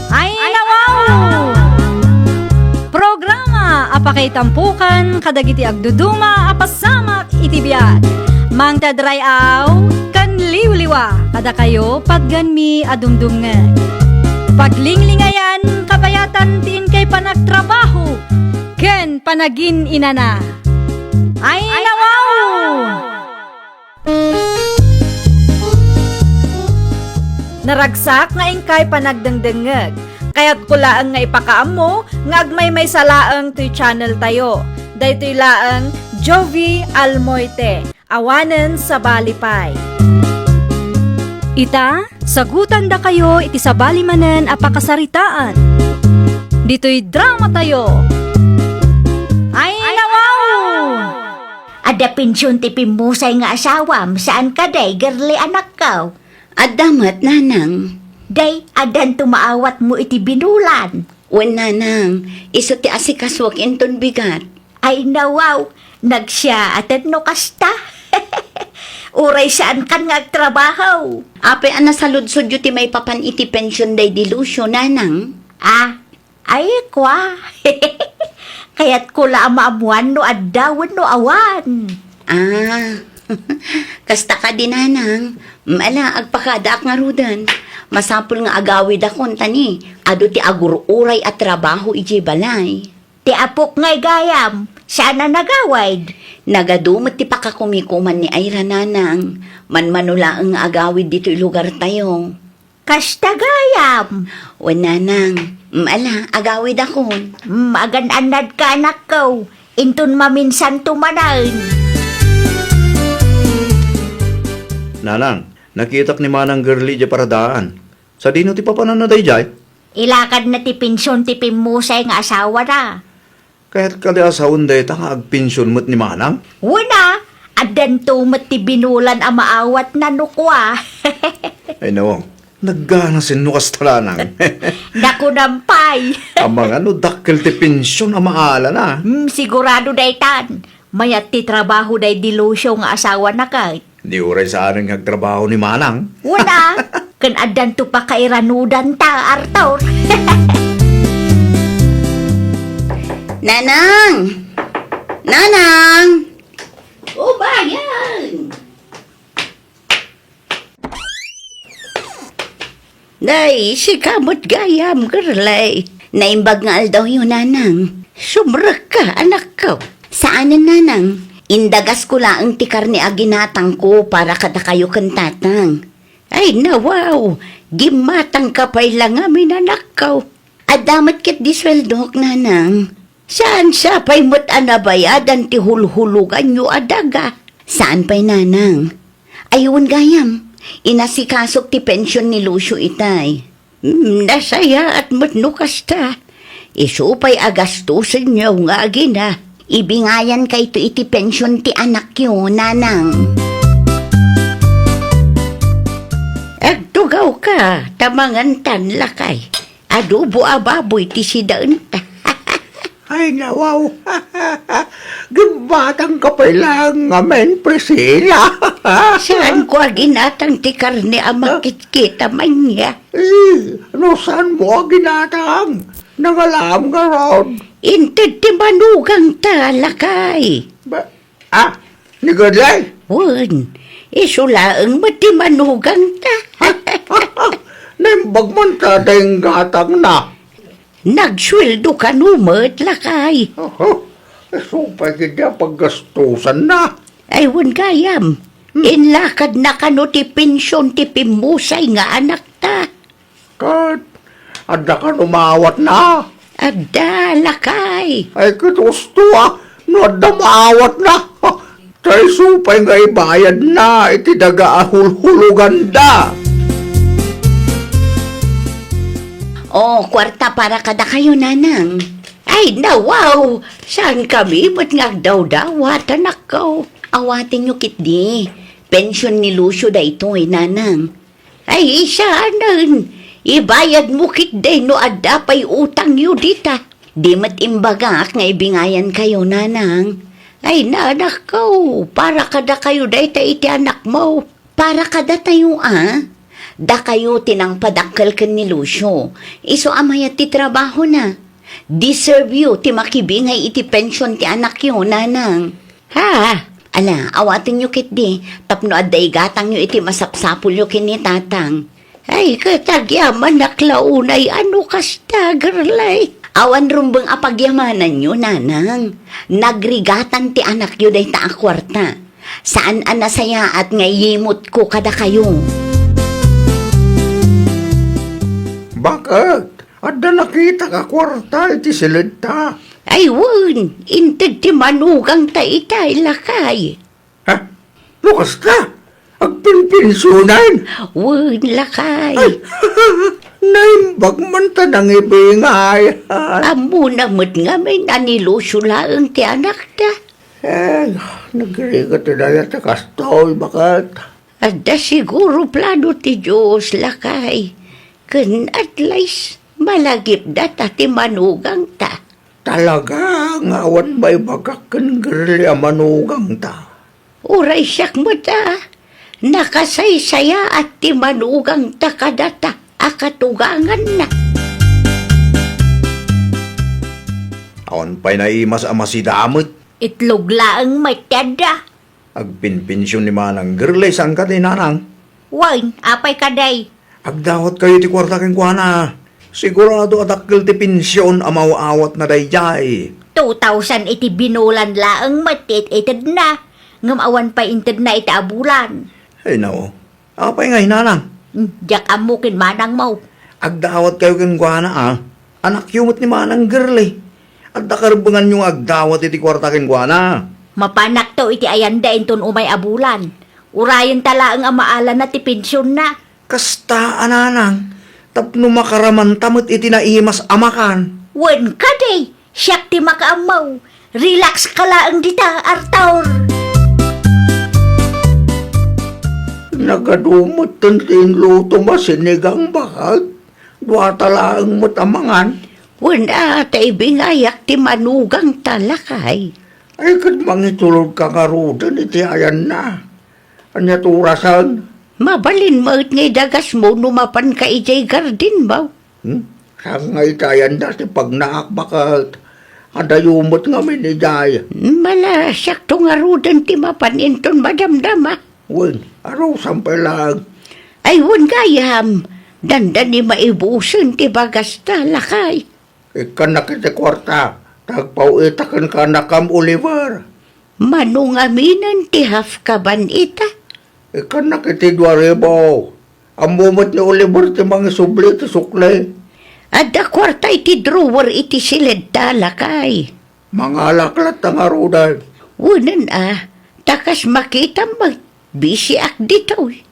Ay, nawaw! Programa a pakaitampokan kadagiti agduduma a pasamak iti biag. Mangted ray-aw ken liwliwa kadakayo patgenmi a dumdumngeg. Paglinglingayan kabayatan ti inkay panagtrabaho ken panagin-inana. Ay, nawaw! Naragsak nga inkay panagdengdengngeg. Kayatko laeng nga ipakaammo nga agmaymaysa laeng toy channel tayo. Daytoy laeng Jovie Almoite. Awanen sabali pay. Ita, sagutandakayo iti sabali manen a pakasaritaan. Ditoy dramatayo. Ay, nawaw! Adda pension ti pimmusay nga asawam, saan kadi, girly, anakko? Adda met, nanang. Day, addanto maawatmo iti binulan. Wen, nanang, isu ti asikasuak inton bigat. Ay, nawaw, nagsiyaaten no kasta. Uray saankan nga agtrabaho. Apay a nasaludsodyo ti maipapan iti pension daydi Lucio, nanang? Ah, Ay, kua. Kayatko la a maammuan no adda wenno awan. Ah, kasta kadi, nanang. Ala, agpakadaak ngaruden. Masapul nga agawidakon, ta ni, adu ti agur-uray a trabaho idiay balay. Ti apok ngay gayam, Saan a nagawid? Nagadu met ti pakakumikuman ni Ira, nanang. Manmano laeng nga agawid ditoy lugartayo. Kasta gayam? Wen, nanang. Mm, ala, agawidakon. Mm, agan-annadka, anakko. Inton maminsanto manen. Nanang, nakitak ni Manang Girlie idiay paradaan. Sadino ti papananna daydiay? Ilakadna ti pension ti pimmusay nga asawana. Kayat kadi a sawen dayta nga agpension met ni Manang? Wen a, addanto met ti binulan a maawatna no kua. Ay, no. Nagganasen no kasta, nanang. Nakunam pay. Amangan no dakkel ti pension a maalana. Hmm, sigurado daytan. Mayat ti trabaho daydi Lucio nga asawana ket. Di uray saanen nga agtrabaho ni Manang. Wen a, ken addanto pakairanudanta, Arthur. Nanang! Nanang! O, bayan! Nay, sika met gayam, Girlie. Naimbag nga aldawyo, nanang. Sumrekka, anakko. Saanen, nanang. Indagasko laeng ti karne a ginatangko para kadakayo ken tatang. Ay, nawaw, gimmatangka pay la ngamin, anakko. Adda met ketdi sueldok, nanang. Saan sa pay met a nabayadan ti hulhuloganyo a daga? Saan pay, nanang. Ay, wen gayam, inasikasok ti pension ni Lucio itay. Hmm, nasayaat met no kasta. Isu pay a gastusenyo nga agina. Ibingayankayto iti pension ti anakyo, nanang. Agtugawka, ta mangantan, lakay. Adobo a baboy ti sidaenta. Ay, nawaw. Gimmatangka pay laeng ngamin, Priscilla. Saanko a ginatang ti karne a makitkita man nia. Eh, no saanmo a ginatang? Nangalaam ngarud. Inted ti manugangta, lakay. Ba, Ah, ni Girlie? Wen, isu laeng met ti manugangta. Naimbag man ta dayng gatangna. Nagsueldo kano met, lakay. Oho, isu pay ketdi a paggastusanna. Ay, wen gayam. Hmm. Inlakadna kano ti pension ti pimmusay nga anakta. Ket adda kano maawatna? Adda, lakay. Ay, ket usto a, no adda maawatna. Ta isu pay nga ibayadna iti daga a hulhuloganda. O, kuarta para kadakayo, nanang. Ay, nawaw! Saankami met nga agdawdawat, anakko. Awatenyo ketdi. Pension ni Lucio daytoy, nanang. Ay, saanen, ibayadmo ketdi no adda pay utangyo dita. Di met imbagak nga ibingayankayo, nanang. Ay, nanakko, para kadakayo dayta iti anakmo. Para kadatayo a. Dakayo ti nangpadakkel ken ni Lucio. Isu a mayat ti trabahona. Deserve yo ti makibingay iti pension ti anakyo, nanang. Ha? Ala, awatenyo ketdi, tapno adda igatangyo iti masapsapulyo ken ni tatang. Ay, ket agyamanak la unay a no kasta, Girlie. Awan rumbeng a pagyamananyo, nanang. Nagrigatan ti anakyo dayta a kuarta. Saan a nasayaat nga iyimutko kadakayo. Baket? Adda nakitak a kuarta iti siledta. Ay wen, inted ti manugangta itay, lakay. Ha? No kasta, agpinpensionan? Wen, lakay. Ay, naimbag man ta nangibingay. Ammona met ngamin a ni Lucio laeng ti anakda. Eh, nagrigat ti dayta kastoy, baket. Adda siguro plano ti Dios, lakay. Ken at least, malagipda ta ti manugangta. Talaga nga awan maibagak ken Girlie a manugangta. Uray siak met a, nakasaysayaat ti manugangta kadata a katuganganna. Awan pay naimas a masidamet. Itlog laeng met ti adda. Agpinpension ni Manang Girlie, saan kadi, Nanang? Wen, apay kadi? Agdawatkayo ti kuarta kenkuana. Sigurado a dakkel ti pension a maaw-awatna daydiay. Two thousand iti binulan laeng met ti it-itedna, ngem awan pay intedna iti abulan. Ay, nao. Apay ngay, nanang? Hmm, diak ammo ken manangmo. Agdawatkayo kenkuana, a. Anakyo met ni Manang Girlie. Adda karebbenganyo nga agdawat iti kuarta kenkuana. Mapanakto iti ayanda inton umay a bulan. Urayenta laeng a maalana ti pensionna. Kasta a, nanang, tapno makaramanta met iti naimas a makan. Wen kadi, siak ti makaammo. Relax ka laeng dita, Arthur. Nagadu metten ti inlutom a sinigang, baket. Duata laeng met a mangan. Wen a, ta ibingayak ti manugangta, lakay. Ay, ket mangitulodka ngaruden iti ayanna. Ania ti orasen? Mabalin met nga idagasmo no mapanka idiay gardenmo. Hmm? Saan nga iti ayanda ti pagnaak, baket? Adayo met ngamin idiay. Mala, siakto ngaruden ti mapan inton madamdama. Wen, arusan pay laeng. Ay, wen gayam. Dandani maibusen ti bagasta, lakay. Ikkannak iti kuarta, ta agpaw-itak kenka, anakam Oliver. Mano ngaminen ti half kaban ita? Ikkannak iti dua ribu. Ammo met ni Oliver ti mangisubli iti sukli. Adda kuarta iti drawer iti siledta, lakay. Mangalak latta ngaruden. Wenen a, ta kas makitam met, bisiak ditoy.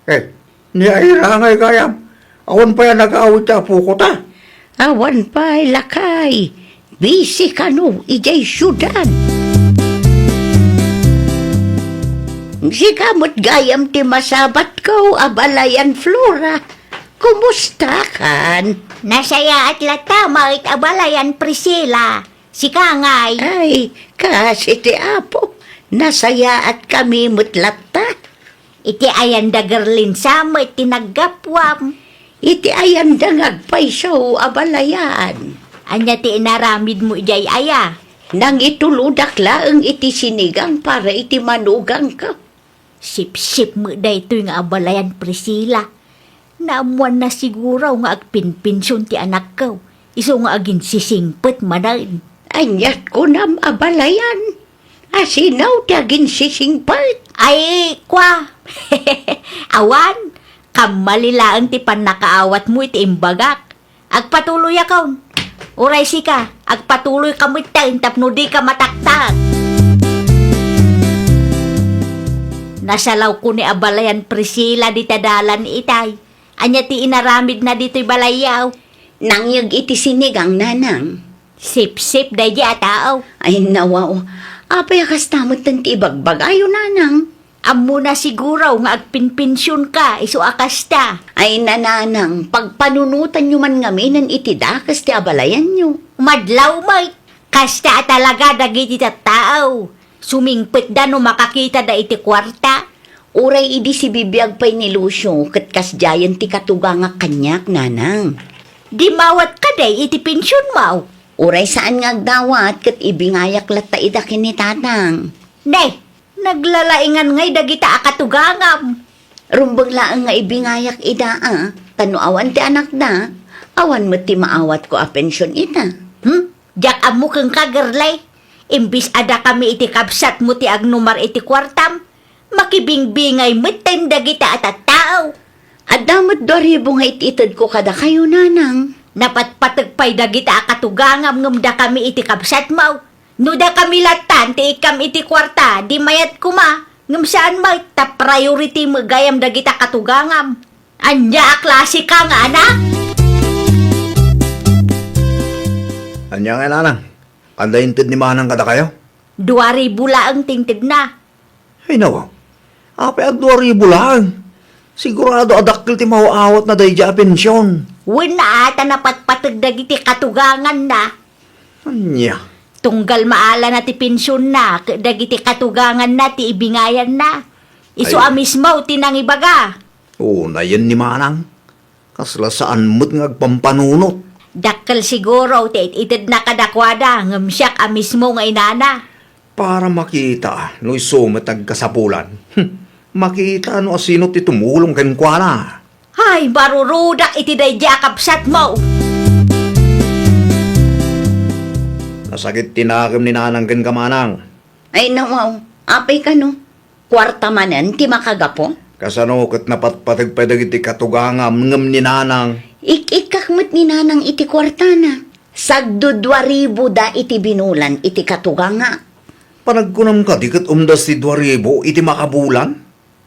Eh, ni Ira ngay gayam, awan pay a nagaawid ti apoko ta? Awan pay, lakay. Bisi kano idiay siudad. Sika met gayam ti masabatko, abalayan Flora. Kumusta kan? Nasayaat latta met, abalayan Priscilla. Sika ngay? Ay, kaasi ti Apo, nasayaat kami met latta. Iti ayan da Gerlin sa met ti naggapuam. Iti ayan da nga agpayso, abalayan. Ania ti inaramidmo idiay aya? Nangitulodak laeng iti sinigang para iti manugangko. Sipsip met daytoy nga abalayan, Priscilla. Naammoanna siguro nga agpinpension ti anakko, isu nga aginsisingpet manen. Aniat kunam, abalayan? A sino ti aginsisingpet? Ay, kwa. Awan, kammali laeng ti pannakaawatmo iti imbagak. Agpatuloyakon. Uray sika, agpatuloyka metten tapno dika mataktak. Nasalawko ni abalayan Priscilla dita dalan itay. Ania ti inaramidna ditoy balayyo? Nangyeg iti sinigang, nanang. Sipsip daydi a tao. Ay, nawaw. Apay a kasta metten ti ibagbagayo, nanang? Ammona siguro nga agpinpensionka, isu a kasta. Ay, nanang, pagpanunotanyo man ngaminen iti dakes ti abalayanyo. Madlaw met, kasta a talaga dagiti tattao. Sumingpetda no makakitada iti kuarta. Uray idi sibibiag pay ni Lucio, ket kasdiayen ti katugangak kaniak, nanang. Dimmawat kadi iti pensionmo? Uray saan nga agdawat, ket ibingayak latta ida ken ni tatang. Nay, naglalaingan ngay dagita a katugangam. Rumbeng laeng nga ibingayak ida, a, ta no awan ti anakda, awan met ti maawatko a pension ita. Hmm? Diak ammo kenka, Gerlay. Imbis a dakami iti kabsatmo ti agnumar iti kuartam, makibingbingay metten dagita a tattao. Adda met dua ribu nga it-itedko kadakayo, nanang. Napatpateg pay dagita a katugangam ngem dakami iti kabsatmo. No dakami lattan ti ikkam iti kuarta, di mayat koma, ngem saan met ta priority met gayam dagita katugangam. Ania a klase ka nga anak? Ania nga, nanang? Adda inted ni manang kadakayo? Dua ribu laeng ti intedna. Ay, nawa. Apay a dua ribu laeng? Sigurado a dakkel ti maaw-awatna daydiay a pension. Wen a, ta napatpateg dagiti katuganganna. Ania? Tunggal maalana ti pensionna ket dagiti katuganganna ti ibingayanna. Isu a mismo ti nangibaga. Unayen ni manang. Kasla saan met nga agpampanunot. Dakkel siguro ti it-itedna kadakuada ngem siak a mismo nga inana. Para makita no isu met agkasapulan. Hm, makita no asino ti tumulong kenkuana. Ay, marurudak iti daydiay a kabsatmo. Nasakit ti nakem ni Nanang kenka, Manang. Ay, nawaw. Apay kano? Kuarta manen ti makagapu? Kasano ket napatpateg pay dagiti katugangam ngem ni Nanang? Ik-ikkak met ni Nanang iti kuartana. Sagdudua ribu da iti binulan iti katugangak. Panagkunam kadi ket umdas ti dua ribu iti makabulan?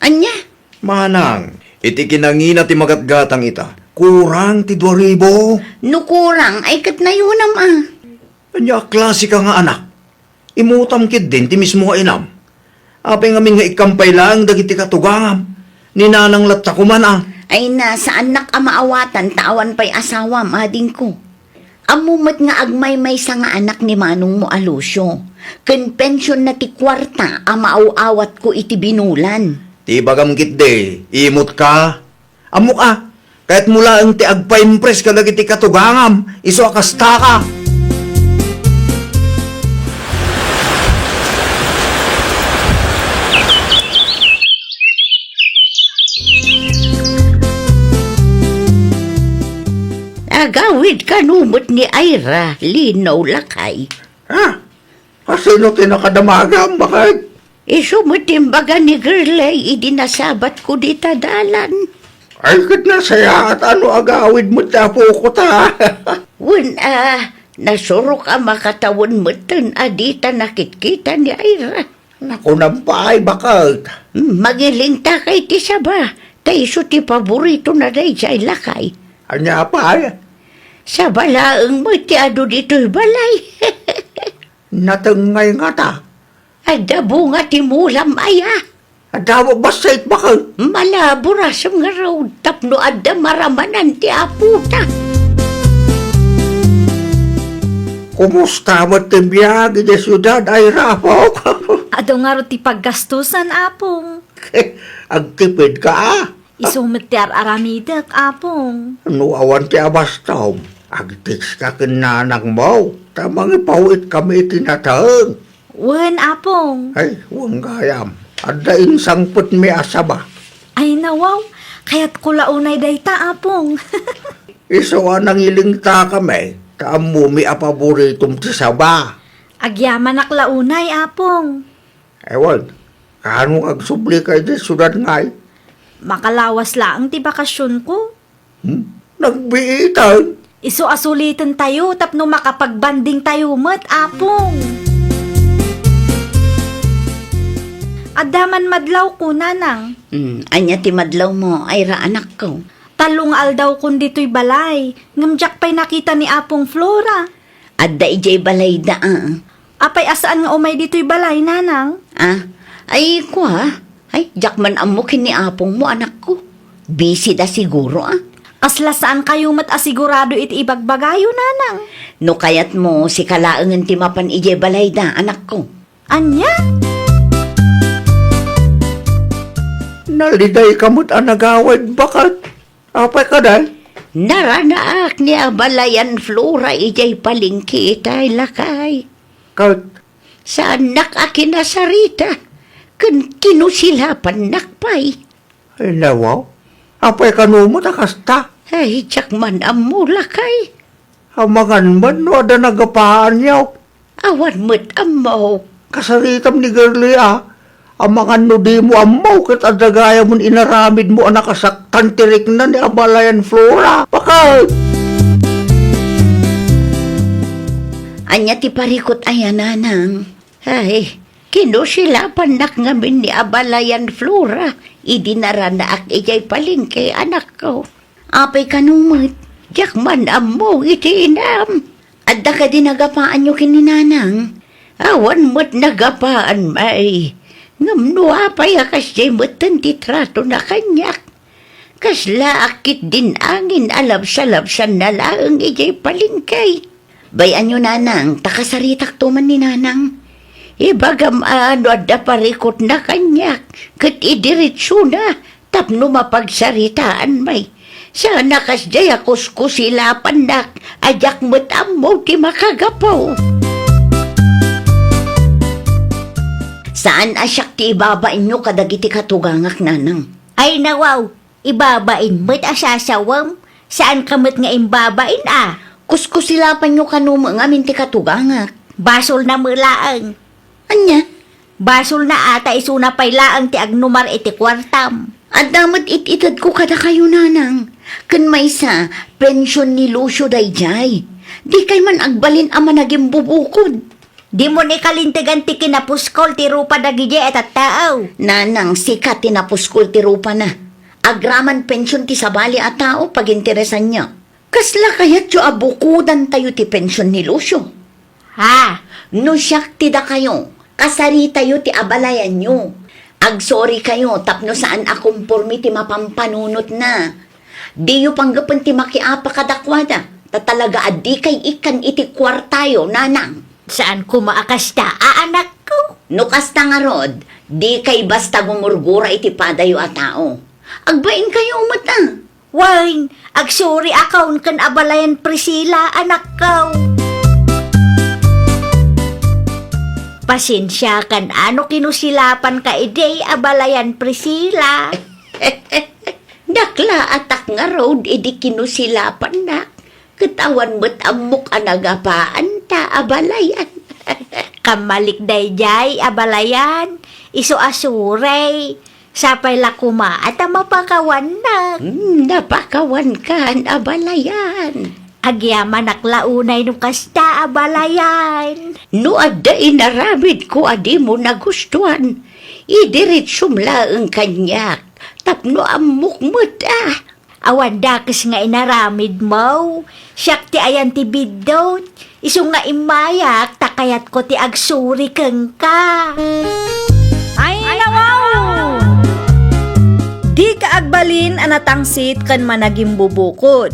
Ania? Manang, iti kinangina ti magatgatang ita, kurang ti dua ribu. No kurang, ay ket nayonam a. Ania a klase ka nga anak? Imutam ketdin ti mismo nga inam. Apay ngamin nga ikkampay laeng dagiti katugangam? Ni Nanang latta koma a. Ay na, saannak a maawatan ta awan pay asawam, adingko. Ammo met nga agmaymaysa nga anak ni manongmo a Lucio, ken pensionna ti kuarta a maaw-awatko iti binulan. Ti ibagam ketdi, imut ka. Ammok a, kayatmo laeng ti agpaimpres kadagiti katugangam, isu a kasta ka. Agawid kano met ni Ira, Lino, lakay. Ha? Kasino ti nakadamagam, baket? Isu met ti imbaga ni Girlay idi nasabatko dita dalan. Ay, ket nasayaat a no agawid met ti apoko ta. Wen a, nasurok a makatawen metten a dita nakitkita ni Ira. Nakunam pay, baket. Hmm, mangilintakay ti saba, ta isu ti paboritona daydiay, lakay. Ania pay? Saba laeng met ti adu ditoy balay. Natengngay ngata. Adda bunga ti mulam aya? Adda bassit, baket. Malaburasem ngarud tapno adda maramanan ti apota. Kumusta met ti biag idiay siudad, Ira, apok? Adu ngarud ti paggastusan, apong. Agtipid ka, a? Isu met ti ar-aramidek, apong. No awan ti abastom, agtext ka ken nanangmo, ta mangipaw-itkami iti nateng. Wen, apong. Ay, wen gayam. Adda insangpetmi a saba. Ay, nawaw. Kayatko la unay dayta, apong. Isu a nangilingtakami, ta ammomi a paboritom ti saba. Agyamanak la unay, apong. Ewan, kano nga agsublika idiay siudad ngay? Makalawas laeng ti bakasionko. Hmm? Nagbiitan? Isu a sulitentayo tapno makapagbandingtayo met, apong. Adda man madlawko, nanang. Hmm, ania ti madlawmo, Ira, anakko? Tallo nga aldawkon ditoy balay, ngem diak pay nakita ni Apong Flora. Adda idiay balayda, a. Apay a saan nga umay ditoy balay, nanang? Ah, ay, kua. Ay, diak man ammo ken ni apongmo, anakko. Busy da siguro, a. Kasla saan kayo met a sigurado iti ibagbagayo, nanang. No kayatmo, sika laengen ti mapan idiay balayda, anakko. Ania? Naliday ka met a nagawid, baket. Apay kadi? Naranaak ni abalayan Flora idiay palengke itay, lakay. Ket? Saannak a kinasarita, ken kinusilapannak pay. Ay, nawaw. Apay kano met a kasta? Ay, diak man ammo, lakay. Amangan man no adda nagapaanyo. Awan met ammo. Kasaritam ni Girlie, a. Amangan no dimo ammo ket adda gayam inaramidmo a nakasaktan ti rikna ni abalayan Flora. Baket! Ania ti parikut aya, nanang? Ay, kinusilapannak ngamin ni abalayan Flora idi naranaak idiay palengke, anakko. Apay kano met? Diak man ammo iti inam. Adda kadi nagapaanyo ken ni nanang? Awan met nagapaan, may. Ngem no apay a kasdiay metten ti tratona kaniak? Kaslaak ketdin angin a labsalabsanna laeng idiay palengke. Bay-anyo, nanang, ta kasaritakto man ni nanang. Ibagam a no adda parikutna kaniak, ket idiretsona tapno mapagsaritaan, may. Saan a kasdiay a kuskusilapannak a diak met ammo ti makagapu. Saan a siak ti ibabainyo kadagiti katugangak, nanang. Ay, nawaw, ibabain met a sasawem. Saan ka met nga imbabain, a. Kuskusilapanyo kano met ngamin ti katugangak. Basolna met laeng. Ania? Basolna a ta isuna pay laeng ti agnumar iti kuartam. Adda met it-itedko kadakayo, nanang. Ken maysa, pension ni Lucio daydiay. Dikay man agbalin a managimbubukod. Dimon ikalintegan ti kinapuskol ti rupa dagidiay a tattao. Nanang, sika ti napuskol ti rupana. Agraman pension ti sabali a tao, paginteresanyo. Kasla kayatyo a bukodantayo ti pension ni Lucio? Ha? No siak ti dakayo, kasaritayo ti abalayanyo. Agsorikayo tapno saan a komporme ti mapampanunotna. Diyo panggapen ti makiapa kadakuada, ta talaga a dikay ikkan iti kuartayo, nanang. Saan koma a kasta, a anakko? No kasta ngarud, dikay basta gumurgura iti padayo a tao. Agbainkayo met a. Wen, agsurokayon ken abalayan Priscilla, anakko. Pasensiakan a no kinusilapanka idi, abalayan Priscilla. Dakla a tak ngarud idi kinusilapannak, ket awan met ammok a nagapaanta, abalayan. Kammalik daydiay, abalayan, isu a suray. Sapay la koma a ta mapakawannak. Hmm, napakawankan, abalayan. Agyamanak la unay no kasta, abalayan. No adda inaramidko a dimo nagustuan, idiretsom laeng kaniak tapno ammok met a. Awan dakes nga inaramidmo. Siak ti ayan ti biddut. Isu nga immayak ta kayatko ti agsuri kenka. Ay, nawaw! Dika agbalin a natangsit ken managimbubukod.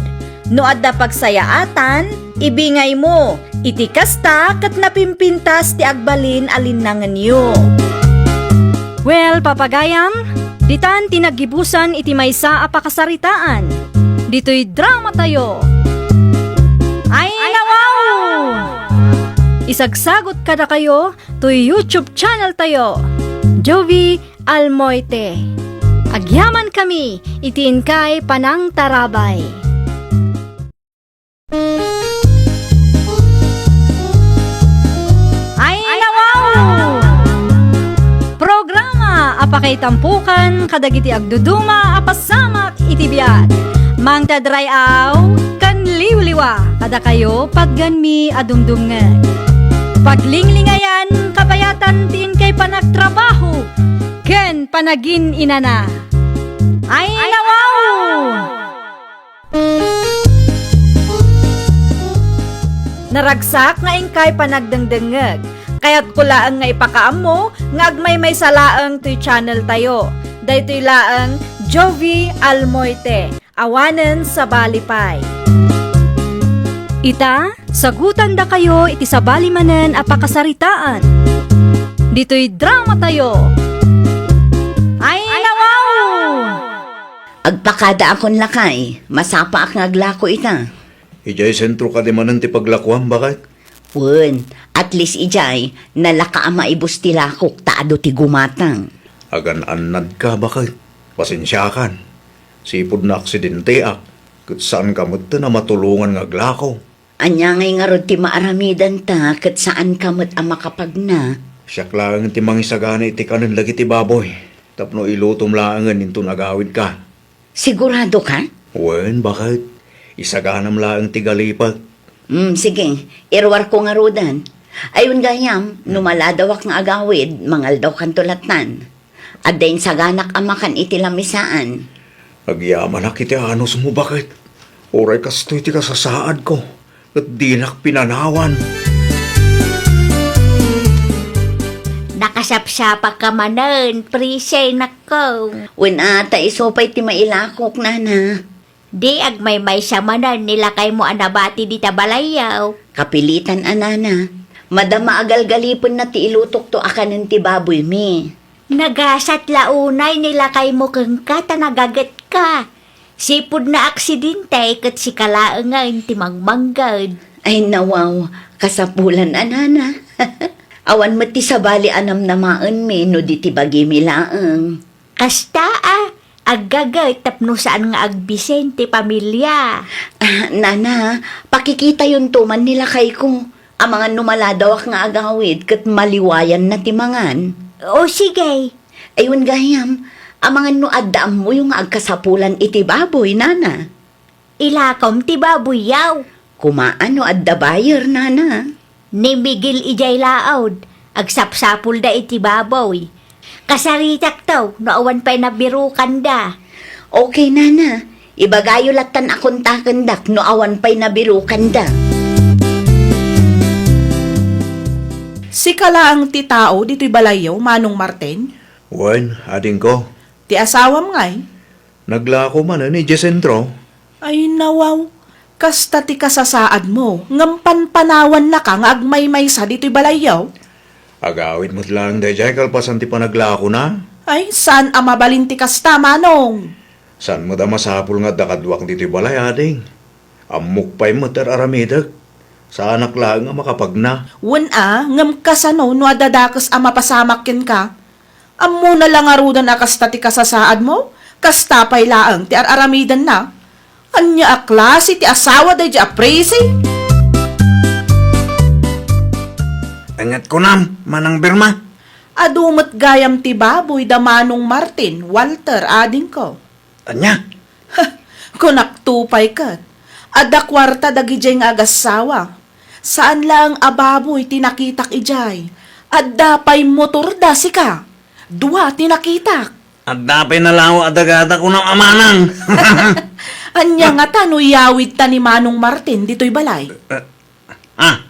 No adda pagsayaatan, ibingaymo. Iti kasta, ket napimpintas ti agbalin a linnangenyo. Well, papagayam, ditan ti naggibusan iti maysa a pakasaritaan. Ditoy dramatayo. Ay, nawaw! Isagsagot kadakayo toy YouTube channel tayo, Jovie Almoite. Agyamankami iti inkay panangtarabay. Ay, nawaw! Programa a pakaitampokan kadagiti agduduma a pasamak iti biag. Mangted ray-aw ken liwliwa kadakayo, patganmi a dumdumngeg. Paglinglingayan, kabayatan ti inkay panagtrabaho ken panagin-inana. Ay, nawaw! Naragsak nga inkay panagdengdengngeg. Kayatko laeng nga ipakaammo nga agmaymaysa laeng toy channel tayo. Daytoy laeng Jovie Almoite, awanen sabali pay. Ita, sagutandakayo iti sabali manen a pakasaritaan. Ditoy dramatayo. Ay, nawaw! Agpakadaakon lakay, masapaak nga aglako ita. Idiay sentro kadi manen ti paglakuam, baket? Wen, at least idiay, nalaka a maibus ti lakok ta adu ti gumatang. Agan-annadka, baket. Pasensiakan. Sipud naaksidentiak, ket saanka metten a matulongan nga aglako. Ania ngay ngarud ti maaramidanta ket saanka met a makapagna? Siak laeng ti mangisagana iti kanen dagiti baboy tapno ilutom laengen inton agawidka. Siguradoka? Wen, baket. Isaganam laeng ti galipek. Hmm, sige. Iruarko ngaruden. Ayon gayam, no maladawak nga agawid, mangaldawkanto lattan. Adda insaganak a makan iti lamisaan. Agyamanak iti anusmo, baket. Uray kastoy ti kasasaadko, ket dinak pinanawan. Nakasapsapakka manen, Priscilla, nakko. Wen a, ta isu pay ti mailakok, nana. Di agmaymaysa manen ni lakaymo a nabati dita balayyo. Kapilitan a nana. Madama a galgalipenna ti ilutokto a kanen ti baboymi. Nagasat la unay ni lakaymo kenka ta nagagetka. Sipud naaksidente ket sika laengen ti mangmangged. Ay, nawaw, kasapulan a nana. Awan met ti sabali a namnamaenmi no di ti bagimi laeng. Kasta a, aggaget tapno saan nga agbisen ti pamilia. Ah, nana, pakikitayonto man ni lakayko. Amangan no maladawak nga agawid ket maliwayanna ti mangan. O, sige. Ay, wen gayam, amangan no adda ammoyo nga agkasapulan iti baboy, nana. Ilakom ti baboy, yaw. Kumaan no adda buyer, nana. Ni Miguel idiay laud, agsapsapulda iti baboy. Kasaritakto no awan pay nabirukanda. Okay, nana. Ibagayo lattan a kontakendak no awan pay nabirukanda. Sika laeng ti tao ditoy balayyo, Manong Martin? Wen, adingko. Ti asawam ngay? Naglako manen idiay sentro. Ay, nawaw. Kasta ti kasasaadmo, ngem panpanawannaka nga agmaymaysa ditoy balayyo? Agawid met laeng daydiay kalpasan ti panaglakona. Ay, saan a mabalin ti kasta, Manong. Saan met a masapul nga adda kaduak ditoy balay, ading. Ammok pay met ti ar-aramidek. Saanak laeng a makapagna. Wen a, ngem kasano no adda dakes a mapasamak kenka? Ammona la ngaruden a kasta ti kasasaadmo, kasta pay laeng ti ar-aramidenna. Ania a klase ti asawa daydiay a Prissy? Ania't kunam, Manang Berma? Adu met gayam ti baboy da Manong Martin, Walter, adingko. Ania? Kunakto pay ket, adda kuarta dagidiay nga agassawa. Saan laeng a baboy ti nakitak idiay. Adda pay motorda, sika. Dua ti nakitak. Adda pay nalawa a dagada, kunam a manang. Ania ngata no iyawidta ni Manong Martin ditoy balay? Eh, Ah,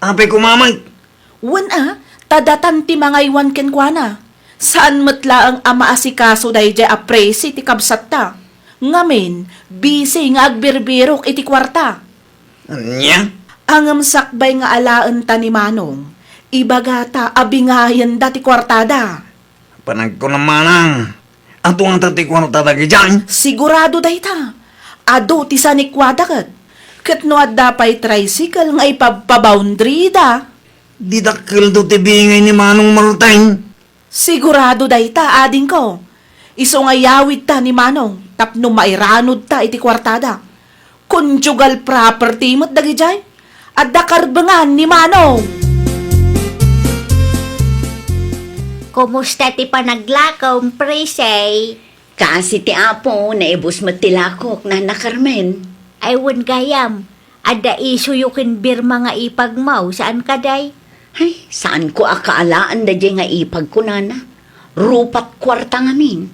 apay koma met? Wen a, ta datan ti mangaywan kenkuana. Saan met laeng a maasikaso daydiay a Prissy ti kabsatta. Ngamin, busy nga agbirbirok iti kuarta. Ania? Ngem sakbay nga alaenta ni Manong, ibagata a bingayenda ti kuartada. Panagkunam manang, adu ngata ti kuarta dagidiay? Sigurado dayta. Adu ti sanikuada ket. Ket no adda pay tricycle nga ipabpaboundary da. Di dakkelto ti bingay ni Manong Martin. Sigurado dayta, adingko. Isu nga iyawidta ni Manong tapno mairanudta iti kuartada. Conjugal property met dagidiay. Adda karbengan ni Manong. Kumusta ti panaglakom, Prissy? Kaasi ti Apo, naibus met ti lakok, Nana Carmen. Ay, wen gayam, adda isuyo ken Birma nga ipagmo, saan kadi? Ay, saanko a kaalaan daydiay nga ipagko, Nana. Rupat kuarta ngamin.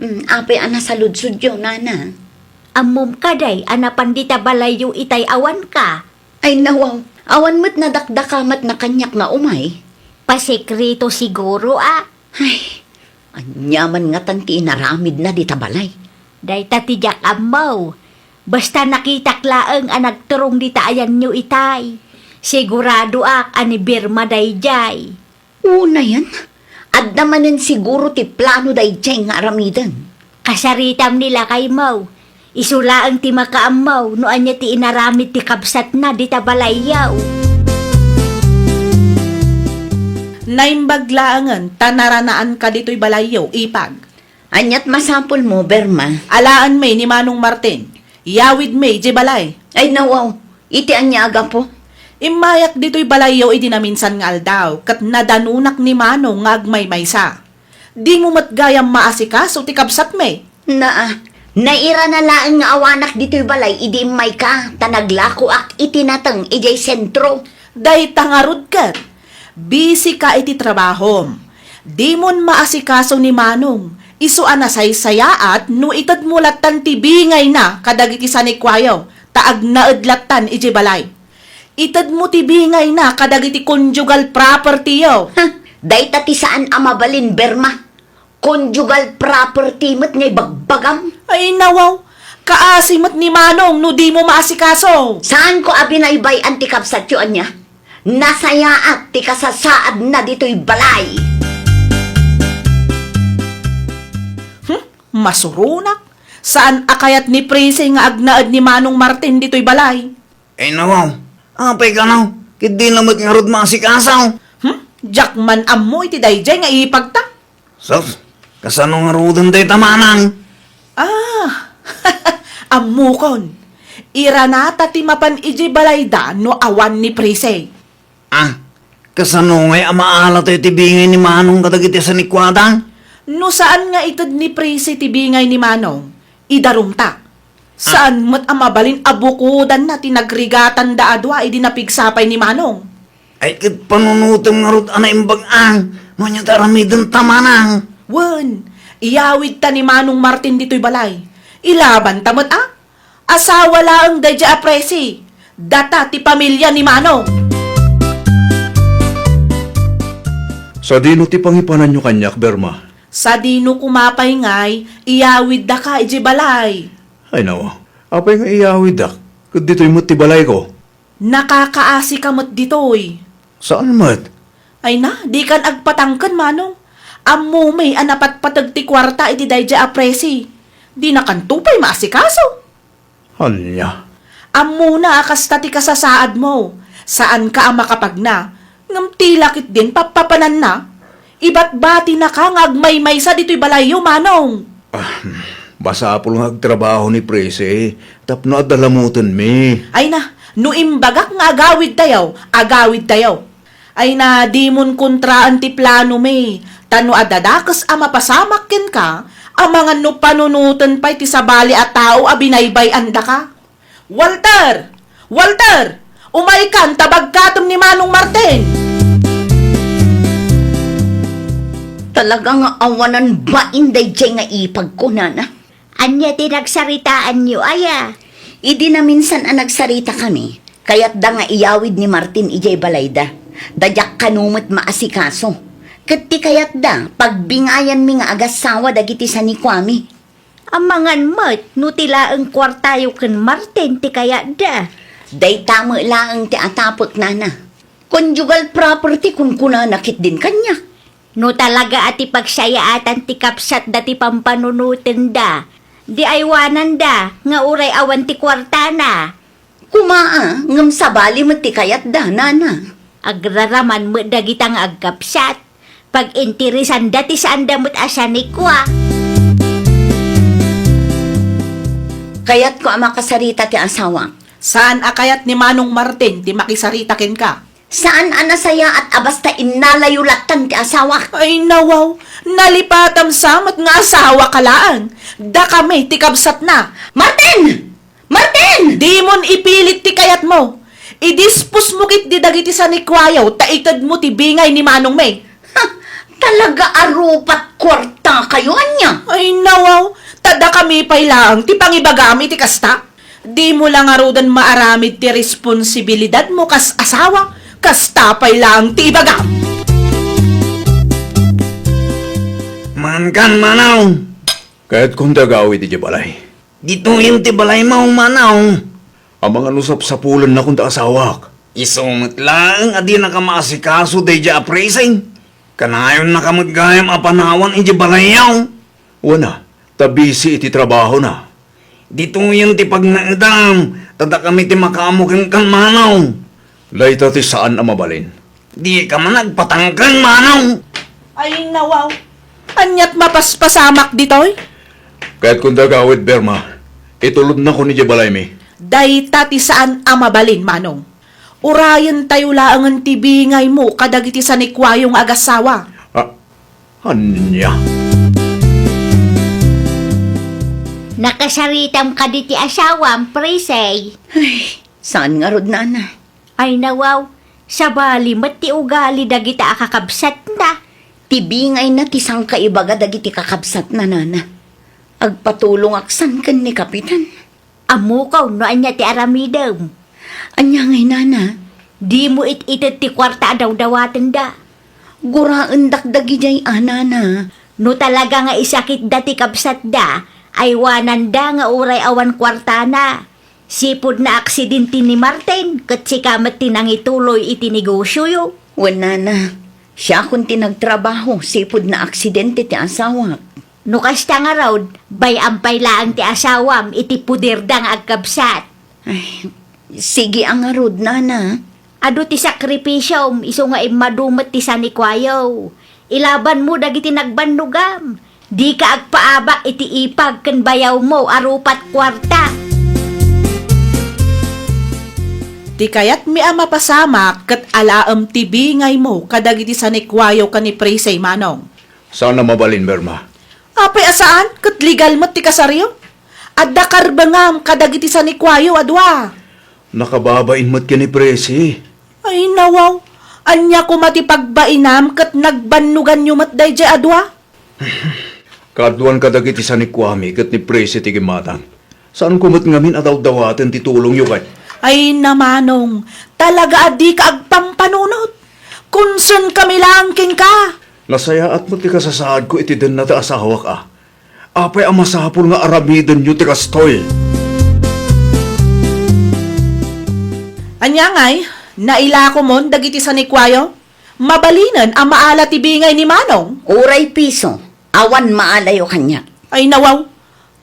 Mm, apay a nasaludsodyo, Nana? Ammom kadi a napan dita balayyo itay awanka? Ay, nawaw, awan met nadakdakamatna kaniak nga umay. Pasekreto siguro a. Ay, ania man ngatan ti inaramidna dita balay? Dayta ti diak ammo. Basta nakitak laeng a nagturong dita ayanyo itay. Siguradoak a ni Birma daydiay. Unayen, adda manen siguro ti plano daydiay nga aramiden. Kasaritam ni lakaymo. Isu laeng ti makaammo no ania ti inaramid ti kabsatna dita balayyo. Naimbag laengen ta naranaanka ditoy balayyo, ipag. Ania't masapulmo, Berma? Alaenmi ni Manong Martin. Iyawidmi idiay balay. Ay, nawaw. Iti ania a gapu? Immayak ditoy balayyo idi naminsan nga aldaw, ket nadanonak ni Manong nga agmaymaysa. Dimo met gayam maasikaso ti kabsatmi. Naa, nairana laeng nga awanak ditoy balay idi immayka, ta naglakoak iti nateng idiay sentro. Dayta ngarud ket, bisika iti trabahom. Dimon maasikaso ni Manong, isu a nasaysayaat no itedmo lattan ti bingayna kadagiti sanikuayo, ta agnaed lattan idiay balay. Itedmo ti bingayna kadagiti conjugal property-yo. Ha, dayta ti saan a mabalin, Berma. Conjugal property met nga ibagbagam. Ay, nawaw. Kaasi met ni Manong no dimo maasikaso. Saanko a binaybay-an ti kabsatyo, ania? Nasayaat ti kasasaadna ditoy balay. Hmm, masuronak. Saan a kayat ni Prissy nga agnaed ni Manong Martin ditoy balay? Ay, nawaw. Apay kano, ket dina met ngarud maasikaso. Hmm? Diak man ammo iti daydiay nga ipagta. Sus, kasano ngaruden dayta manang? Ah, ammokon. Iranata ti mapan idiay balayda no awan ni Prissy. Ah, kasano ngay a maala tayo ti bingay ni Manong kadagiti sanikuada? No saan nga ited ni Presi ti bingay ni Manong, idarumta. Saan met a mabalin a bukodanna ti nagrigatanda a dua idi napigsa pay ni Manong. Ay, ket panunotem ngarud a naimbag-ang no ania ti aramidenta, Manang. Wen, iyawidta ni Manong Martin ditoy balay. Ilabanta met a. Asawa laeng daydiay a Presi. Data ti pamilia ni Manong. Sadino ti pangipananyo kaniak, Berma? Sadino koma pay ngay, iyawiddaka idiay balay. Ay, nawa. Apay nga iyawiddak? Ket ditoy met ti balayko. Nakakaasika met ditoy. Saan met? Ay na, dikan agpatangken, Manong. Ammom a napatpateg ti kuarta iti daydiay a Presi. Dinakanto pay maasikaso. Ania? Ammona a kasta ti kasasaadmo. Saanka a makapagna. Ngem ti la ketdin pappapananna. Ibatbatinaka nga agmaymaysa ditoy balayyo, Manong. Ah, masapul nga agtrabaho ni Presi tapno adda lamutenmi. Ay na, no imbagak nga agawidtayo, agawidtayo. Ay na, dimon kontraen ti planomi, ta no adda dakes a mapasamak kenka, amangan no panunoten pay ti sabali a tao a binaybay-andaka. Walter! Walter! Umaykan ta bagkatem ni Manong Martin! Talaga nga awanan bain daydiay nga ipagko, nana. Ania ti nagsaritaanyo, aya? Idi naminsan a nagsaritakami, kayatda nga iyawid ni Martin idiay balayda. Ta diak kano met maasikaso. Ket ti kayatda, pagbingayanmi nga agassawa dagiti sanikuami. Amangan met no ti laeng kuartayo ken Martin ti kayatda. Dayta met laeng ti atapek, nana. Conjugal property kunkunana ketdin kaniak. No talaga a ti pagsayaatan ti kabsatda ti pampanunotenda, di aywananda nga uray awan ti kuartana. Koma a, ngem sabali met ti kayatda, nana. Agraraman met dagita nga agkabsat. Pag-interesanda ti saanda met a sanikua. Kayatko a makasarita ti asawak. Saan a kayat ni Manong Martin ti makisarita kenka? Saan a nasayaat a basta innalayo lattan ti asawak. Ay, nawaw, nalipatam sa met nga asawaka laeng. Dakami ti kabsatna. Martin! Martin! Dimon ipilit ti kayatmo. Idisposmo ketdi dagiti sanikuayo ta itedmo ti bingay ni manongmi. Ha! Talaga a rupat kuartakayo, ania? Ay, nawaw, ta dakami pay laeng ti pangibagam iti kasta. Dimo la ngaruden maaramid ti responsibilidadmo kas asawa, kasta pay laeng ti ibagam. Mankan, Manong. Kayatkon ti agawid idiay balay. Ditoyen ti balaymo, Manong. Amangan no sapsapulennakon ti asawak. Isu met laeng a dinaka maasikaso daydiay a Presi. Kanayonnaka met gayam a panawan idiay balayyo. Wen a, ta busy iti trabahona. Ditoyen ti pagnaedam, ta dakami ti makaammo kenka, Manong. Dayta ti saan a mabalin. Dika man agpatangken, Manong. Ay, nawaw. Aniat mapaspasamak ditoy? Kayatkon ti agawid, Berma. Itulodnakon idiay balaymi. Dayta ti saan a mabalin, Manong. Urayentayo laengen ti bingaymo kadagiti sanikuayo nga agassawa. Ah, ania? Nakasaritam kadi ti asawam, Presi? Ay, saan ngarud, nana? Ay, nawaw, sabali met ti ugali dagita a kakabsatna. Ti bingayna ti sangkaibaga dagiti kakabsatna, nana. Agpatulongak san ken ni Kapitan. Ammokaw no ania ti aramidem. Ania ngay, nana? Dimo it-ited ti kuarta a dawdawatenda. Guraendak dagidiay a, nana. No talaga nga isakitda ti kabsatda, aywananda nga uray awan kuartana. Sipud naaksidente ni Martin, ket sika met ti nangituloy iti negosioyo. Wen, nana, siakon ti nagtrabaho sipud naaksidente ti asawak. No kasta ngarud, bay-am pay laeng ti asawam iti poderda nga agkabsat. Ay, sige a ngarud, nana. Adu ti sakripisiom isu nga immadu met ti sanikuayo. Ilabanmo dagiti nagbannogam. Dika agpaabak iti ipag ken bayawmo a rupat kuarta. Ti kayatmi a mapasamak ket alaem ti bingaymo kadagiti sanikuayo ken ni Presi, Manong. Saan a mabalin, Berma. Apay a saan, ket legal met ti kasaryo. Adda karbengam kadagiti sanikuayo a dua. Nakababain met ken ni Presi. Ay, nawaw. Ania koma ti pagbainam ket nagbannoganyo met daydiay a dua? Kaaduan kadagiti sanikuami ket ni Presi ti gimmatang. Saanko met ngamin a dawdawaten ti tulongyo kaniak. Ay, Manong, talaga a dika agpampanunot. Concern kami laeng kenka. Nasayaat met ti kasasaadko iti denna ti asawak a. Apay a masapul nga aramidenyo ti kastoy? Ania ngay, nailakomon dagiti sanikuayo? Mabalinen a maala ti bingay ni Manong? Uray piso, awan maalayo kaniak. Ay, nawaw.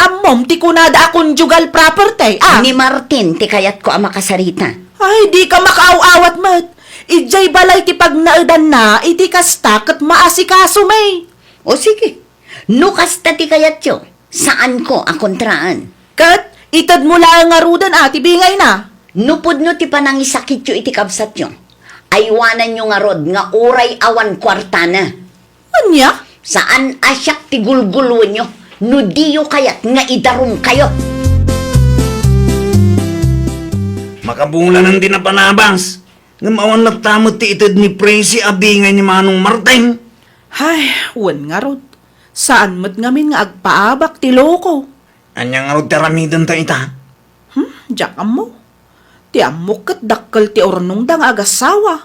Ammom ti kunada a conjugal property, a? Ni Martin ti kayatko a makasarita. Ay, dika makaaw-awat met. Idiay balay ti pagnaedanna iti kasta ket maasikasomi. O sige, no kasta ti kayatyo, saanko a kontraan. Ket itedmo laeng ngaruden a ti bingayna. No pudno ti panangisakityo iti kabsatyo, aywananyo ngarud nga uray awan kuartana. Ania? Saan a siak ti gulguloenyo no diyo kayat nga idarumkayo. Makabulanan ti napanabas. Ngem awan latta met ti ited ni Presi a bingay ni Manong Martin. Hay, wen ngarud. Saan met ngamin nga agpaabak ti loko. Ania ngarud ti aramidenta ita? Hmm, diak ammo. Ti ammok ket dakkel ti urnongda nga agassawa.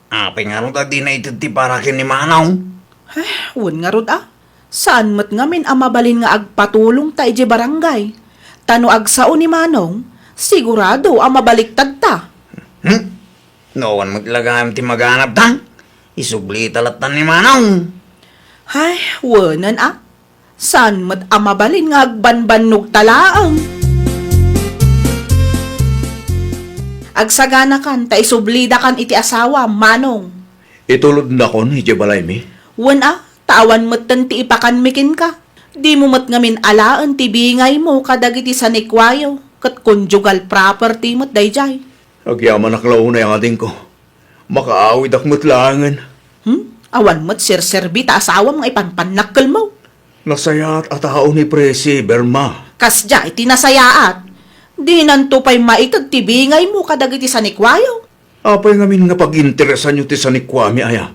Apay ngarud a dina ited ti para ken ni Manong? Eh, wen ngarud a. Saan met ngamin a mabalin nga agpatulongta idiay barangay. Ta no agsao ni Manong, sigurado a mabaliktadta. Hmm? No awan met la gayam ti maganabta, isublita latta ni Manong. Hay, wenen a. Saan met a mabalin nga agbanbannogta laeng? Agsaganakan ta isublidakan iti asawam, Manong. Itulodnakon idiay balaymi? Wen a, ta awan metten ti ipakanmi kenka. Dimo met ngamin alaen ti bingaymo kadagiti sanikuayo, ket conjugal property met daydiay. Agyamanak la unay, adingko. Makaawidak met laengen. Hmm? Awan met serserbi ta asawam nga ipanpannakkelmo. Nasayaat a tao ni Presi, Berma. Kasdiay ti nasayaat. Dinanto pay maited ti bingaymo kadagiti sanikuayo. Apay ngamin nga pag-interesanyo ti sanikuami aya?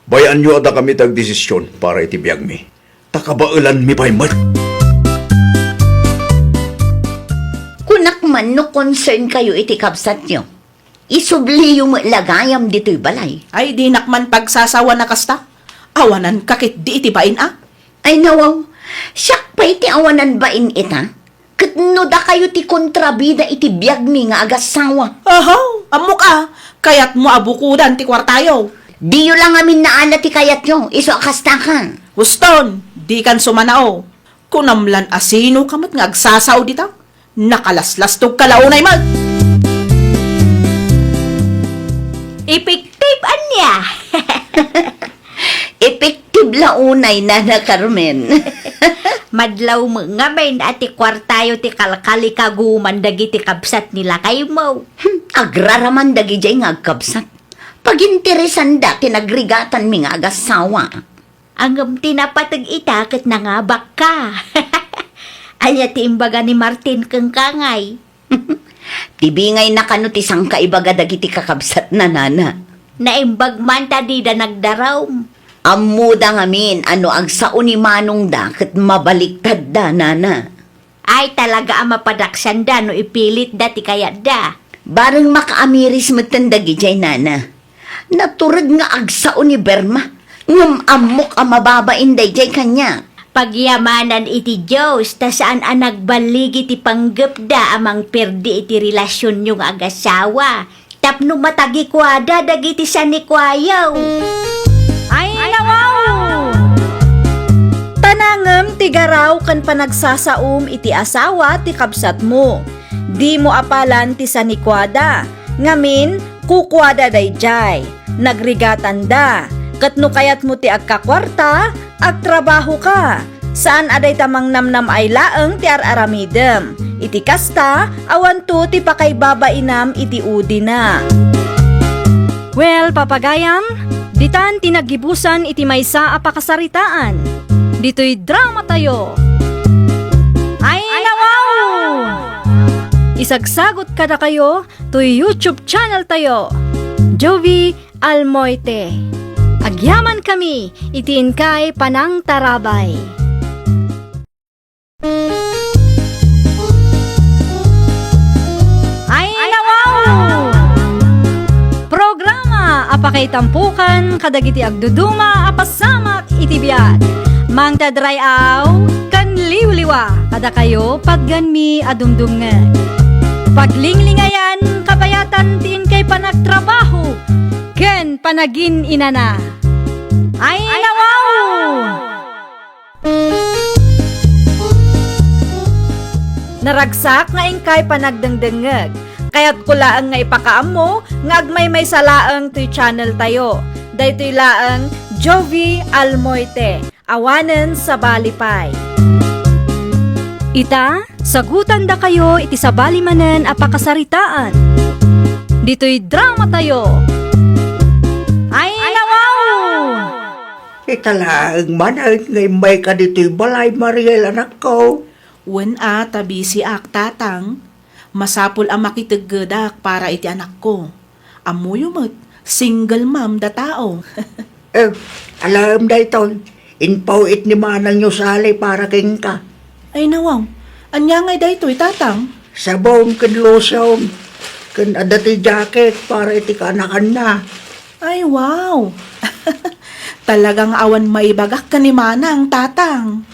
Bayaanyo a dakami ti agdesisyon para iti biagmi. Ta kabaelanmi pay met. Kunak man no concern kayo iti kabsatyo. Isubliyo met la gayam ditoy balay. Ay, dinak man pagsasawan a kasta. Awanan ka ketdi iti bain a. Ay, nawaw. Siak pay ti awanan bain ita. Ket no dakayo ti kontrabida iti biagmi nga agassawa. Aha, ammok a. Kayatmo a bukodan ti kuartayo. Diyo la ngamin naala ti kayatyo, isu a kastaka. Huston, dikan sumanao. Kunam lan a sinoka met nga agsasao dita? Nakalaslastogka la unay met. Epektive ania? Epektive la unay, Nana Carmen. Madlaw met ngamin a ti kuartayo ti kalkalikaguman dagiti kabsat ni lakaymo. Hmm, agraraman dagidiay nga agkabsat. Paginteresanda ti nagrigatanmi nga agassawa. Ngem ti napateg ita ket nangabakka. Ania ti imbaga ni Martin kenka ngay? Ti bingayna kano ti sangkaibaga dagiti kakabsatna, Nana. Naimbag man ta dida nagdarum. Ammoda ngamin a no agsao ni manongda ket mabaliktadda, Nana. Ay, talaga a mapadaksanda no ipilitda ti kayatda. Bareng makaamiris metten dagidiay, Nana. Natured nga agsao ni Berma, ngem ammok a mababain daydiay kaniak. Pagyamanan iti Dios ta saan a nagballigi ti panggepda a mangperdi iti relasionyo nga agasawa. Tapno matagikuada dagiti sanikuayo. Ay, nawaw! Ta nangem ti garaw ken panagsasaom iti asawa ti kabsatmo. Dimo apalan ti sanikuada, ngamin, kukuada daydiay. Nagrigatanda. Ket no kayatmo ti agkakuarta, agtrabahoka. Saan a dayta mangnamnam-ay laeng ti ar-aramidem. Iti kasta, awanto ti pakaibabainam iti udina. Well, papagayam, ditan ti naggibusan iti maysa a pakasaritaan. Ditoy dramatayo. Ay, nawaw! Isagsagot kadakayo toy YouTube channeltayo, Jovie Almoite. Agyamankami iti inkay panangtarabay. Ay, nawaw! Programa a pakaitampokan kadagiti agduduma a pasamak iti biag. Mangtadray-aw ken liwliwa kadakayo, patganmi a dumdumngeg. Paglinglingayan, kabayatan ti inkay panagtrabaho ken panagin-inana. Ay, nawaw! Naragsak nga inkay panagdengdengngeg. Kayatko laeng nga ipakaammo nga agmaymaysa laeng toy channeltayo. Daytoy laeng Jovie Almoite, awanen sabali pay. Ita, sagutandakayo iti sabali manen a pakasaritaan. Ditoy dramatayo. Ay, nawaw! Ita laeng manen nga immayka ditoy balay, Mariel, anakko. Wen a, ta busy-ak, Tatang. Masapul a makiteggedak para iti anakko. Ammoyo met, single mom da tao. Eh, alaem daytoy. Impaw-it ni manangyo Sally para kenka. Ay, nawaw. Ania ngay daytoy, Tatang? Sabon ken lotion. Ken adda ti jacket para iti kaanakanna. Ay, wow! Talaga nga awan maibagak ken ni Manang, Tatang.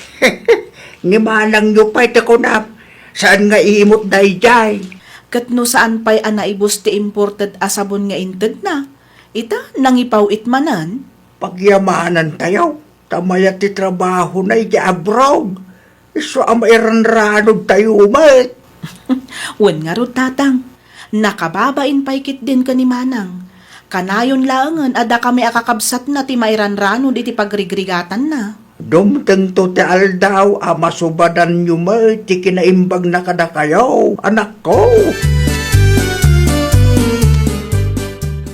Ni manangyo pay ti kunam, saan nga imot daydiay? Ket no saan pay a naibus ti imported a sabon nga intedna, ita, nangipaw-it manen? Pagyamanantayo, ta mayat ti trabahona idiay abroad. Isu a mairanranod tayo met. Wen ngarud, Tatang. Nakababain pay ketdin ken ni Manang. Kanayon laengen a dakami a kakabsatna ti mairanranod iti pagrigrigatanna. Dumtengto ti aldaw a masubadanyo met ti kinaimbagna kadakayo, anakko.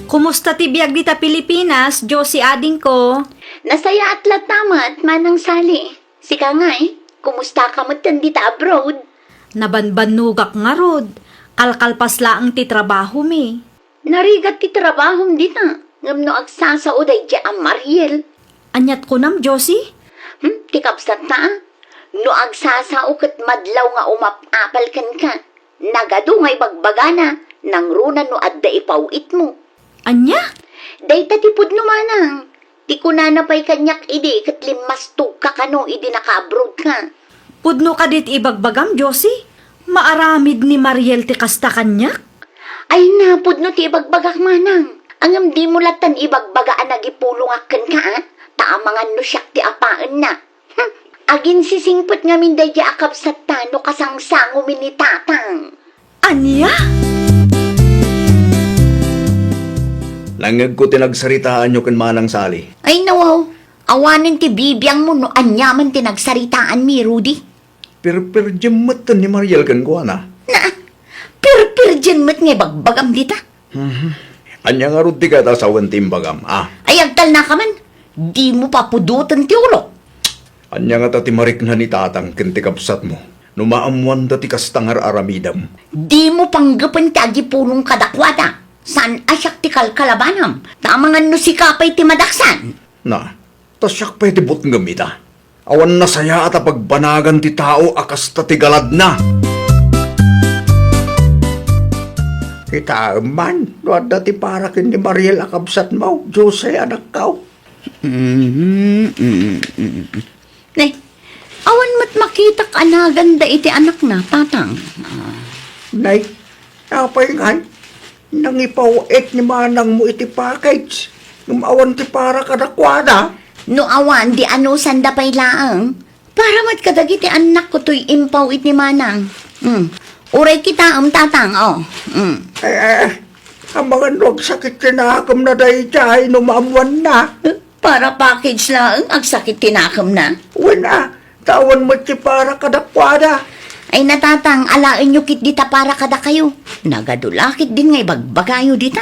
Kumusta ti biag dita Pilipinas, Josie adingko? Nasayaat latta met, Manang Sally. Sika ngay, kumusta ka metten dita abroad? Nabanbannogak ngarud, kalkalpas laeng ti trabahomi. Narigat ti trabahom dita, ngem no agsasao daydiay a Mariel. Aniat kunam, Josie? Hmm, ti kabsatta, a? No agsasao ket madlaw nga umap-apal kenka, nagadu nga ibagbagana, nangruna no adda ipaw-itmo. Ania? Dayta ti pudno manang. Ti kunana pay kaniak idi ket limmastogka kano idi naka-abroad ka. Pudno kadi ti ibagbagam, Josie? Maaramid ni Mariel ti kasta kaniak? Ay na, pudno ti ibagbagak manang. Ngem dimo lattan ibagbaga a nagipulongak kenka, a? Ta amangan no siak ti apaenna. Hmm, aginsisingpet ngamin daydiay a kabsatta no kasangsangomi ni Tatang. Ania? Nangngegko ti nagsaritaanyo ken Manang Sally. Ay, nawaw. Awanen ti bibiangmo no aniaman ti nagsaritaanmi, Rudy. Pirpirjem metten ni Mariel kenkuana. Na, pirpirjem met nga ibagbagam dita. Mhm. Ania ngarud ti kayat a sawen ti imbagam, a? Ay, agtalnaka man. Dimo papudoten ti ulok. Ania ngata ti marikna ni Tatang ken ti kabsatmo no maammoanda ti kasta nga ar-aramidem? Dimo panggepen ti agipulong kadakuada. Saan a siak ti kalkalabanam, ta amangan no sika pay ti madaksan. Na, ta siak pay ti butngem ita. Awan nasayaat a pagbanagan ti tao a kasta ti galadna. Kitaem man no adda ti para ken ni Mariel a kabsatmo, Jose, anakko. Mhm, mhm, mhm. Ne, awan met makitak a naganda iti anakna, Tatang. Ah. Nay, apay ngay? Nangipaw-it ni manangmo iti package, ngem awan ti para kadakuada. No awan, di anusanda pay laeng. Para met kadagiti annakko toy impaw-it ni manang. Mm. Uray kitaem, Tatang, oh. Mm. Eh, eh, amangan no agsakit ti nakemna daydiay no maammoanna. Eh, para package laeng, agsakit ti nakemna? Wen a, ta awan met ti para kadakuada. Ay na, Tatang, alaenyo ket dita para kadakayo. Nagadu la ketdin nga ibagbagayo dita.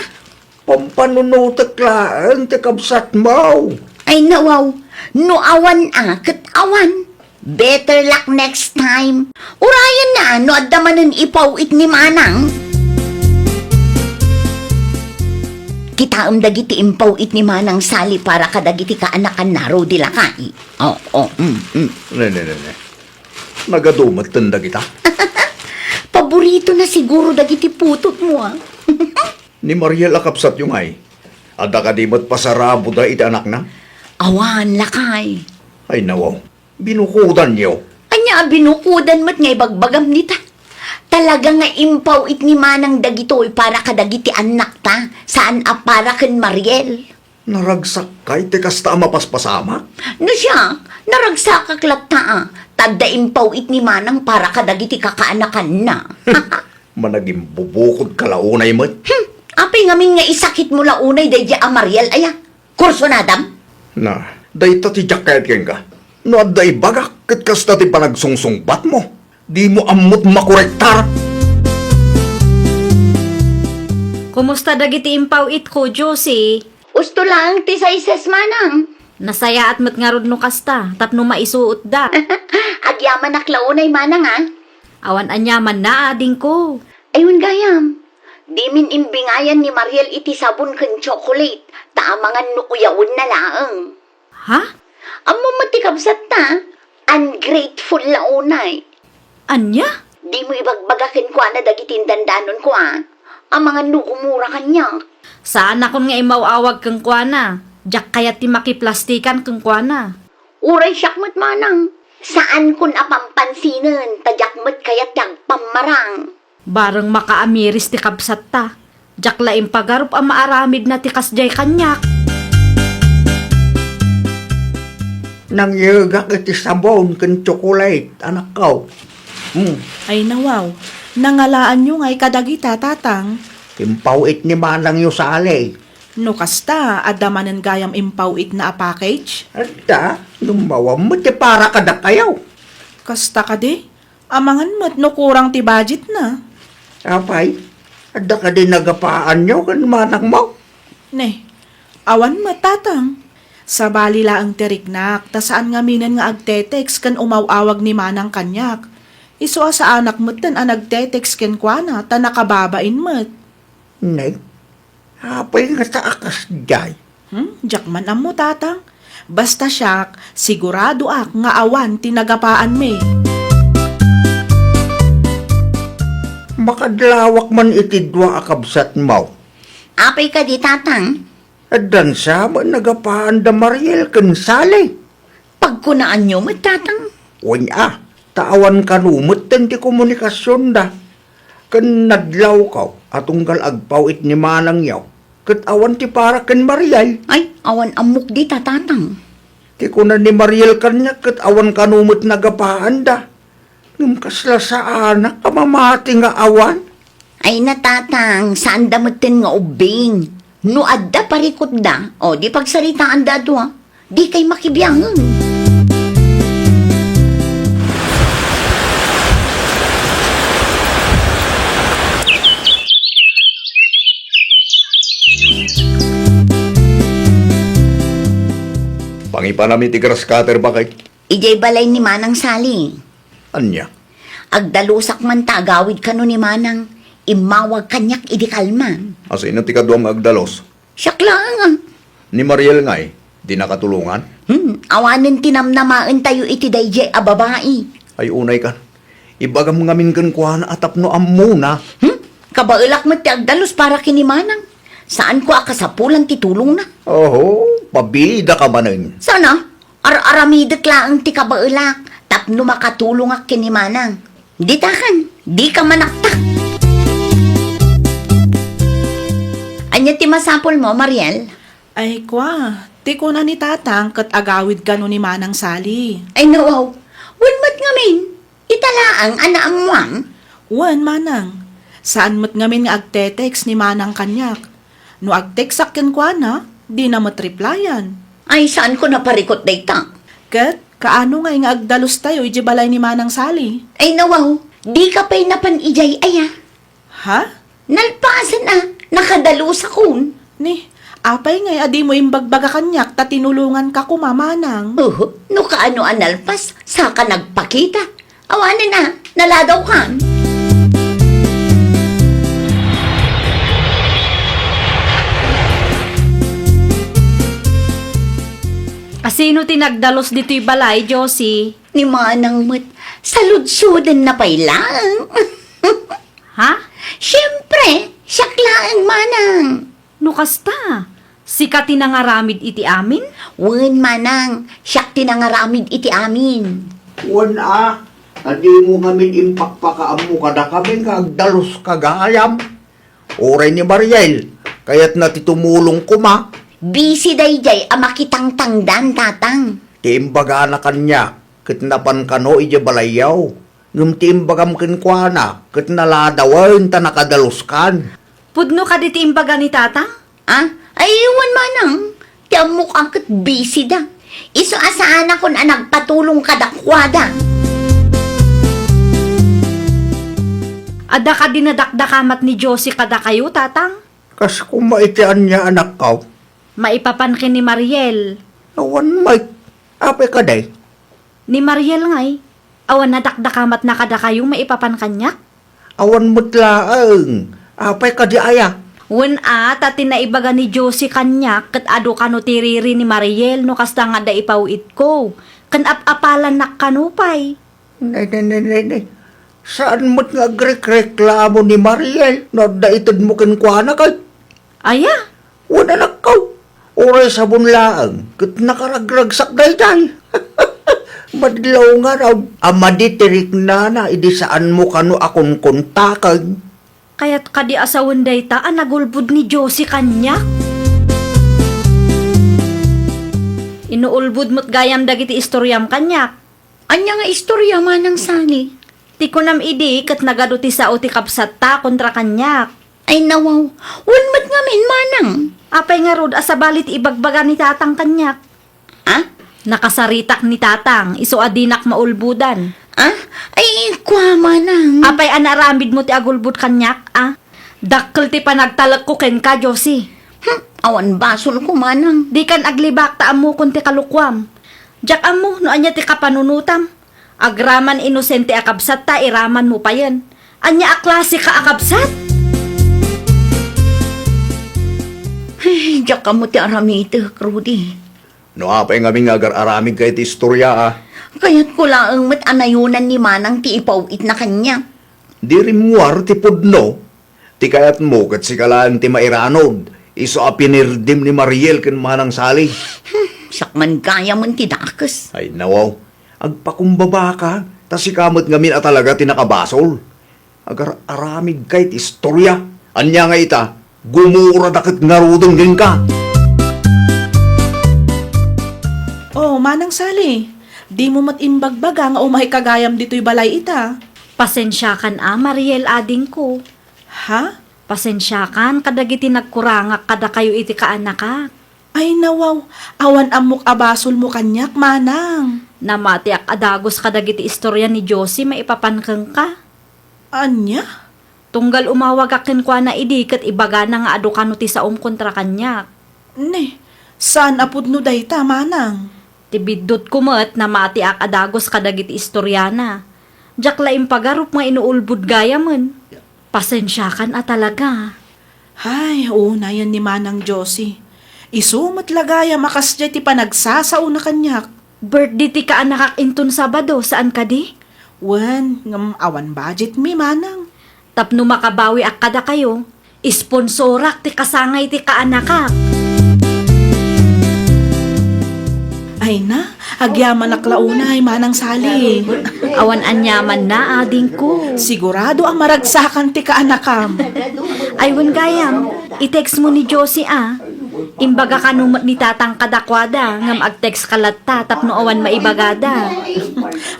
Pampanunotek laeng ti kabsatmo. Ay na, wow, no awan a, ket awan. Better luck next time. Urayen na no adda manen ipaw-it ni Manang. Kitaem dagiti impaw-it ni Manang Sally para kadagiti kaanakanna, Rudy, lakay. Oh, oh, mm, mm. Ne, ne, ne, ne. Nagadu metten dagita. Paborito na siguro dagiti putotmo, ah. Ni Mariel a kabsatyo ngay, adda kadi met pasaraboda iti anakna? Awan, lakay. Ay, nawaw. Binukodanyo. Ania a binukodan met nga ibagbagam dita? Talaga nga impaw-it ni Manang dagitoy para kadagiti annakta, saan a para ken Mariel. Naragsakkay ti kasta a mapaspasamak? No siak, naragsakak latta, a, ta adda impaw-it ni Manang para kadagiti kakaanakanna. Managimbubukodka la unay met. Hmm, apay ngamin nga isakitmo la unay daydiay a Mariel aya? Kursunadam? Na, dayta ti diak kayat kenka. No adda ibagak ket kasta ti panagsungsungbatmo, dimo ammot makorektar. Kumusta dagiti impaw-itko, Josie? Usto laeng ti size, Manang. Nasayaat met ngarud no kasta, tapno maisuotda. Agyamanak la unay, Manang, a. Awan aniamanna, adingko. Ay, wen gayam. Dimin imbingayan ni Mariel iti sabon ken chocolate, ta amangan no uyawenna laeng. Ha? Ammom met ti kabsatta, ungrateful la unay. Ania? Dimo ibagbaga kenkuana dagiti indandanonko, a. Amangan no gumura kaniak. Saanakon nga imaw-awag kenkuana. Diak kayat ti makiplastikan kenkuana. Uray siak met, Manang. Saankon a pampansinen, ta diak met kayat ti agpammarang. Bareng makaamiris ti kabsatta. Diak la impagarup a maaramidna ti kasdiay kaniak. Nangyegak iti sabon ken tsokolate, anakko. Hmm. Ay, nawaw. Nangalaanyo ngay kadagita, Tatang? Impaw-it ni manangyo, Sally. No kasta, adda manen gayam impaw-itna a package? Adda, no mawan met ti para kadakayo. Kasta kadi? Amangan met no kurang ti budgetna. Apay, adda kadi nagapaanyo ken manangmo? Ne, awan met, Tatang. Sabali laeng ti riknak, ta saan ngaminen nga agte-text ken umaw-awag ni Manang kaniak. Isu a saanak metten a nagte-text kenkuana, ta nakababain met. Ne, apay ngata a kasdiay? Hmm, diak man ammo, Tatang. Basta siak, siguradoak nga awan ti nagapaanmi. Makadlawak man iti dua a kabsatmo. Apay kadi, Tatang? Addan sa met nagapaanda Mariel ken Sally. Pagkunaanyo met, Tatang? Wen a, ta awan kano metten ti komunikasionda. Ken nadlawko a tunggal agpaw-it ni manangyo, ket awan ti para ken Mariel. Ay, awan ammok dita, Tatang. Ti kuna ni Mariel kaniak ket awan kano met nagapaanda. Ngem kasla saanak a mamati nga awan. Ay na, Tatang, saanda metten nga ubbing. No adda parikutda, o di pagsaritaanda a dua, dikay makibiangen. Pangipanami ti grass cutter, bakay? Idiay balay ni Manang Sally. Ania? Agdalusak man ta agawid kano ni Manang. Immawag kaniak idi kalman. Asino ti kaduam nga agdalus? Siak laeng, a. Ni Mariel ngay, di nakatulongan? Hmm, awanen ti namnamaentayo iti daydiay a babai. Ay, unay kan. Ibagam ngamin kenkuana a tapno ammona. Hmm? Kabaelak met ti agdalus para ken ni Manang. Saanko a kasapulan ti tulongna. Oho, pabida ka manen. Sana, ar-aramidek laeng ti kabaelak tapno makatulongak ken ni Manang. Ditakan, dika manaktak. Ania ti masapulmo, Mariel? Ay, kua, ti kuna ni Tatang ket agawid kano ni Manang Sally. Ay, no, wow. Wen met ngamin. Ita laeng a naammuam? Wen, Manang. Saan met ngamin nga agte-text ni Manang kaniak. No agtextak kenkuana, dina met replyan. Ay, saanko naparikut dayta. Ket, kaano ngay nga agdalustayo idiay balay ni Manang Sally? Ay, nawaw. Dika pay napan idiay aya? Ha? Nalpasen a, nakadalosakon. Ni, apay ngay a dimo imbagbaga kaniak ta tinulonganka koma, manang? Uhu, no kaano a nalpas, saka nagpakita. Awanen a, naladawkan. Asino ti nagdalus ditoy balay, Josie? Ni manang met, saludsodenna pay laeng. Ha? Siempre, siak laeng, manang. No kasta, sika ti nangaramid iti amin? Wen, manang, siak ti nangaramid iti amin. Wen a, ta dimo ngamin impakpakaammo kadakami nga agdaluska gayam. Uray ni Mariel, kayatna ti tumulong koma. Busy daydiay a makitangtangdan, tatang. Ti imbagana kaniak, ket napan kano idiay balayyo. Ngem ti imbagam kenkuana, ket naladawen ta nakadaluskan. Pudno kadi ti imbaga ni Tatang? Ah, ay, wen manang. Ti ammok a ket busy da. Isu a saanakon a nagpatulong kadakuada. Adda kadi nadakdakamat ni Josie kadakayo, Tatang? Kas koma iti ania, anakko? Maipapan ken ni Mariel. Awan met. Apay kadi? Ni Mariel ngay, awan nadakdakamatna kadakayo maipapan kaniak? Awan met laeng. Apay kadi aya? Wen a, ta ti naibaga ni Josie kaniak ket adu kano ti riri ni Mariel no kasta nga adda ipaw-itko. Ken ap-apalannak kano pay. Nay, nay, nay, nay, nay. Saan met nga agrekreklamo ni Mariel no adda itedmo kenkuana ket? Aya? Wen, anakko, uray sabon laeng ket nakaragragsak daydiay. Madlaw ngarud a madi ti riknana idi saanmo kano a kunkuntaken. Kayat kadi a sawen dayta a nagulbod ni Josie kaniak? Inuulbod met gayam dagiti istoriam kaniak. Ania nga istoria, Manang Sally? Ti kunam idi ket nagadu ti sao ti kabsatta kontra kaniak. Ay, nawaw. Wen met ngamin, Manang. Apay ngarud a sabali ti ibagbaga ni Tatang kaniak? Ah? Nakasaritak ni Tatang, isu a dinak maulbodan. Ah? Ay, kua, Manang. Apay a naaramidmo ti agulbod kaniak, a? Dakkel ti panagtalekko kenka, Josie. Hmm, awan basolko, Manang. Dikan aglibak ta ammokon ti kalukuam. Diak ammo no ania ti kapanunotam. Agraman inosente a kabsat ta iramanmo payen. Ania a klaseka a kabsat? Ay, diak ammo ti aramitek, Rudy. No apay ngamin nga agar-aramidka iti istoria, a? Kayatko laeng met a nayonan ni Manang ti ipaw-itna kaniak. Di rimmuar ti pudno. Ti kayatmo ket sika laeng ti mairanod, isu a pinirdim ni Mariel ken Manang Sally. Hmm, siak man gayamen ti dakes. Ay, nawaw. Agpakumbabaka, ta sika met ngamin a talaga ti nakabasol. Agar-aramidka iti istoria. Ania nga ita, gumurada ket ngaruden kenka. Oh, Manang Sally, dimo met imbagbaga nga umayka gayam ditoy balay ita. Pasensiakan a, Mariel, adingko. Ha? Pasensiakan kadagiti nagkurangak kadakayo iti kaanakak. Ay, nawaw, awan ammok a basolmo kaniak, Manang. Namatiak a dagus kadagiti istoria ni Josie maipapan kenka. Ania? Tunggal umawagak kenkuana idi ket ibagana nga adu kano ti saom kontra kaniak. Ne, saan a pudno dayta, Manang? Ti biddutko met, namatiak a dagus kadagiti istoriana. Diak la impagarup nga inuulbod gayamen. Pasensiakan a talaga. Hay, unayen ni Manang Josie. Isu met la gayam a kasdiay ti panagsasaona kaniak. Birthday ti kaanakak inton Sabado, saan kadi? Wen, ngem awan budget mi, Manang. Tapno makabawiak kadakayo, isponsorak ti kasangay ti kaanakak. Ay na, agyamanak la unay, Manang Sally. Awan aniamanna, adingko. Sigurado a maragsakan ti kaanakam. Ay, wen gayam, i-text mo ni Josie, a. Imbaga kano met ni Tatang kadakuada, ngem ag-text ka latta tapno awan maibagada.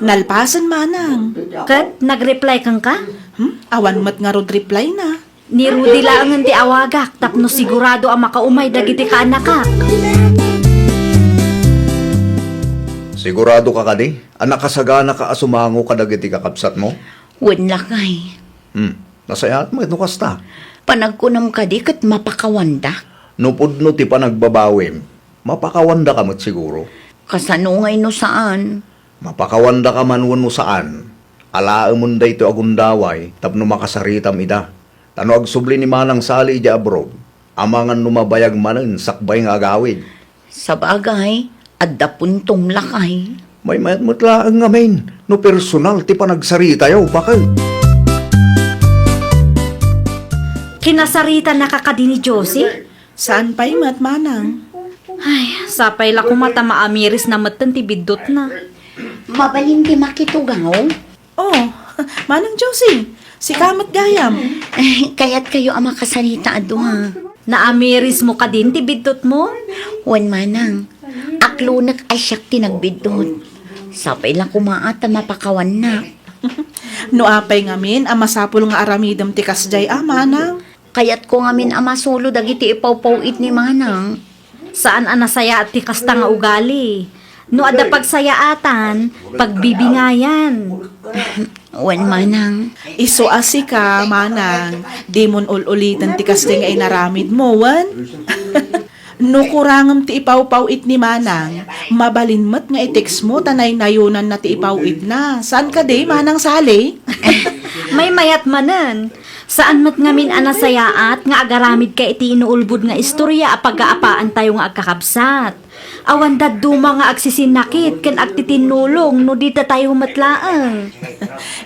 Nalpasen, Manang. Ket nag-reply kenka? Hmm? Awan met ngarud reply na. Ni Rudy laengen ti awagak tapno sigurado a makaumay dagiti kaanakak. Sigurado ka kadi a nakasaganaka a sumango kadagiti kakabsatmo? Wen, lakay. Hmm, nasayaat met no kasta. Panagkunam kadi ket mapakawandak? No pudno ti panagbabawim, mapakawandaka met siguro. Kasano ngay no saan? Mapakawandaka man wenno saan, alaemon daytoy a gundaway tapno makasaritam ida. Ta no agsubli ni Manang Sali idiay abroad, amangan no mabayag manen sakbay nga agawid. Sabagay, adda puntom, lakay. Maymayat met laeng ngamin no personal ti panagsaritayo, baket. Kinasaritanaka kadi ni Josie? Saan pay met, manang. Ay, sapay la koma ta maamirisna metten ti biddutna. Mabalin ti makitugaw? Oh, Manang Josie, sika met gayam. Eh, kayatkayo a makasarita a dua? Naamirismo kadin ti biddutmo? Wen, manang. Aklonek a siak ti nagbiddut. Sapay la koma ta mapakawannak. No apay ngamin a masapul nga aramidem ti kasdiay a, manang? Kayatko ngamin a masulo dagiti ipawpaw-it ni manang. Saan a nasayaat ti kasta nga ugali. No adda pagsayaatan, pagbibingayan. Wen, manang. Isu a sika, manang, dimon ul-uliten ti kasta nga inaramidmo, wen? No kurangem ti ipawpaw-it ni manang, mabalin met nga i-text mo ta naynayonanna ti ipaw-itna. Saan kadi, Manang Sali? Maymayat manen. Saan met ngamin a nasayaat nga agaramidka iti inuulbod nga istoria a pagkaapaantayo nga agkakabsat. Awan dadduma nga agsisinnakit ken agtitinnulong no di datayo met laeng.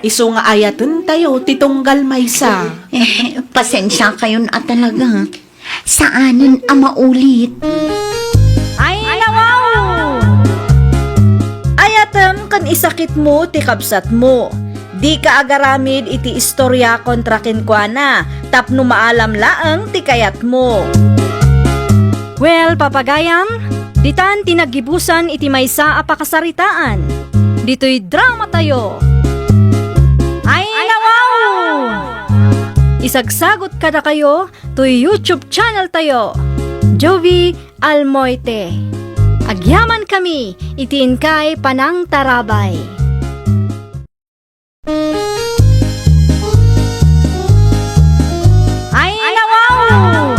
Isu nga ayatentayo ti tunggal maysa. Eh, pasensiakayon a talaga. Saanen a maulit. Ay, nawaw! Ayatem ken isakitmo ti kabsatmo. Dika agaramid iti istoria kontra kenkuana tapno maalam laeng ti kayatmo. Well, papagayam, ditan ti naggibusan iti maysa a pakasaritaan. Ditoy dramatayo. Ay, nawaw! Isagsagot kadakayo toy YouTube channel tayo, Jovi Almoite. Agyamankami iti inkay panangtarabay. Ay, nawaw!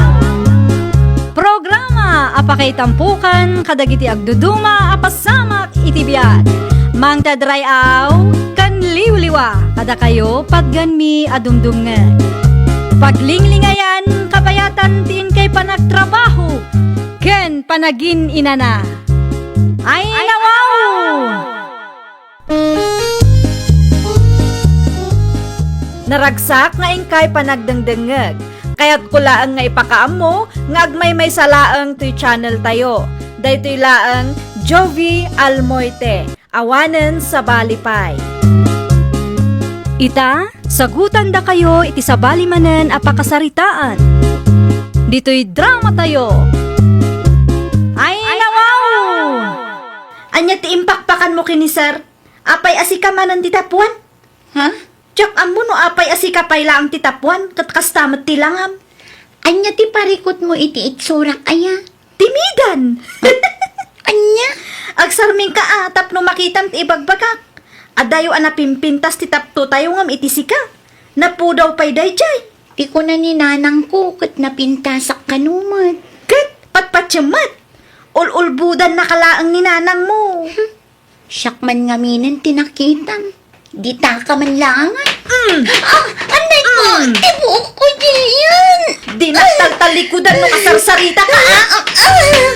Programa a pakaitampukan kadagiti agduduma a pasamak iti biag. Mangtadray-aw ken liwliwa kadakayo, patganmi a dumdumngeg. Paglinglingayan, kabayatan ti inkay panagtrabaho ken panagin-inana. Ay, nawaw! Naragsak nga inkay panagdengdengngeg. Kayatko laeng nga ipakaammo nga agmaymaysa laeng toy channel tayo. Daytoy laeng Jovi Almoite. Awanen sabali pay. Ita, sagutandakayo iti sabali manen a pakasaritaan. Ditoy dramatayo. Ay, nawaw! Ania ti impakpakanmo ken ni Sir? Apay a sika manen ti tapuan? Ha? Diak ammo no apay a sika pay laeng ti tapuan, ket kasta met ti langam. Ania ti parikutmo iti itsurak aya? Timidan! Ania? Agsarmingka a tapno makitam ti ibagbagak. Adayo a napimpintas ti taptotayo ngem iti sika. Napudaw pay daydiay. Ti kuna ni nanangko ket napintasak kano met. Ket patpatiem met. Ul-ulbodannaka laeng ni nanangmo. Siak man ngaminen ti nakitam. Ditaka man laengen. Mm. Ah, anay ko, mm, ti buok ko diyan. Di nagtaltalikudan no kasarsarita ka, ah. Ah, ah.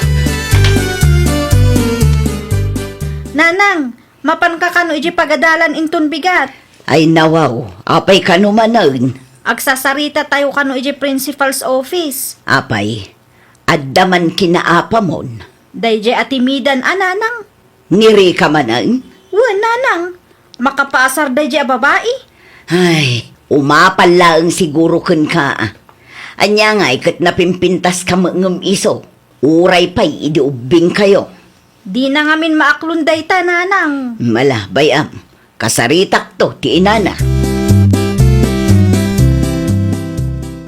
Nanang, mapanka kano iti pagadalan inton bigat? Ay, nawaw, apay kano manen? Agsasarita tayo kano iti principal's office. Apay, adda man kinaapamon? Daydiay a timidan a nanang. Nirika manen? Wen, nanang. Makapaasar daydiay a babai. Ay, umapal laeng siguro kenka. Ania ngay ket napimpintaska met ngem isu? Uray pay idi ubbingkayo. Dina ngamin maaklon dayta, nanang. Mala, bay-am. Kasaritakto ti inana.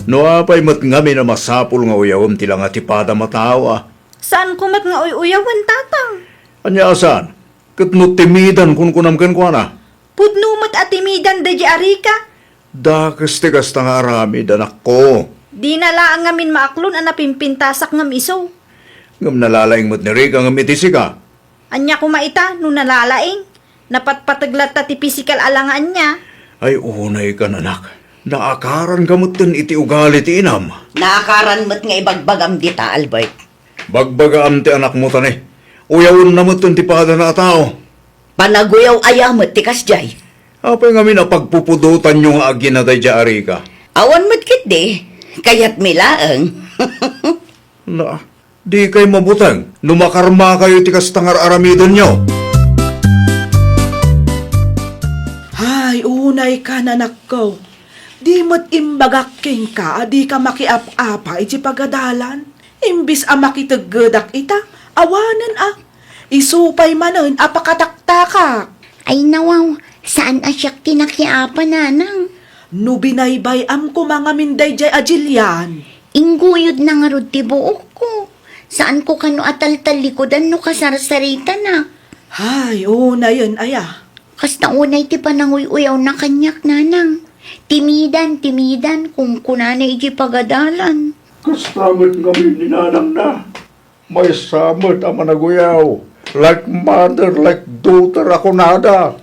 No apay met ngamin a masapul nga uyawem ti langa ti padam a tao, a? Saanko met nga uy-uyawen, tatang. Ania a saan? Ket no timidan kunkunam kenkuana, Pudno met a timidan daydiay a Rica. Dakes ti kasta nga aramid, anakko. Dina laeng ngamin maaklon a napimpintasak ngem isu. Ngem nalalaing met ni Rica ngem iti sika. Ania koma ita no nalalaing? Napatpateg latta ti pisikal a la nga ania. Ay, unaykan, anak. Naakaranka metten iti ugali ti inam. Naakaran met nga ibagbagam dita, Albert. Bagbagaam ti anakmo, tani. Uyawenna metten ti padana a tao. Panaguyaw aya met ti kasdiay? Apay ngamin a pagpupudotanyo nga agina daydiay a Rica? Awan met ketdi, kayatmi laeng. Na, dikay mabuteng no makarmakayo iti kasta nga ar-aramidenyo. Ay, unaykan, anakko. Di met imbagak kenka a dika makiap-apa iti pagadalan. Imbis a makiteggedak ita, awanen a. Isu pay manen a pakataktakak. Ay, nawaw, saan a siak ti nakiapa, nanang. No binaybay-am koma ngamin daydiay a Jillian. Ingguyodna ngarud ti buokko. Saanko kano a taltallikudan no kasarsaritana. Hay, unayen aya. Kasta unay ti pananguy-uyawna kaniak, nanang. Timidan, timidan, kunkunana iti pagadalan. Kasta met ngamin ni nanangna. Maysa met a managuyaw. Like mother, like daughter a kunada.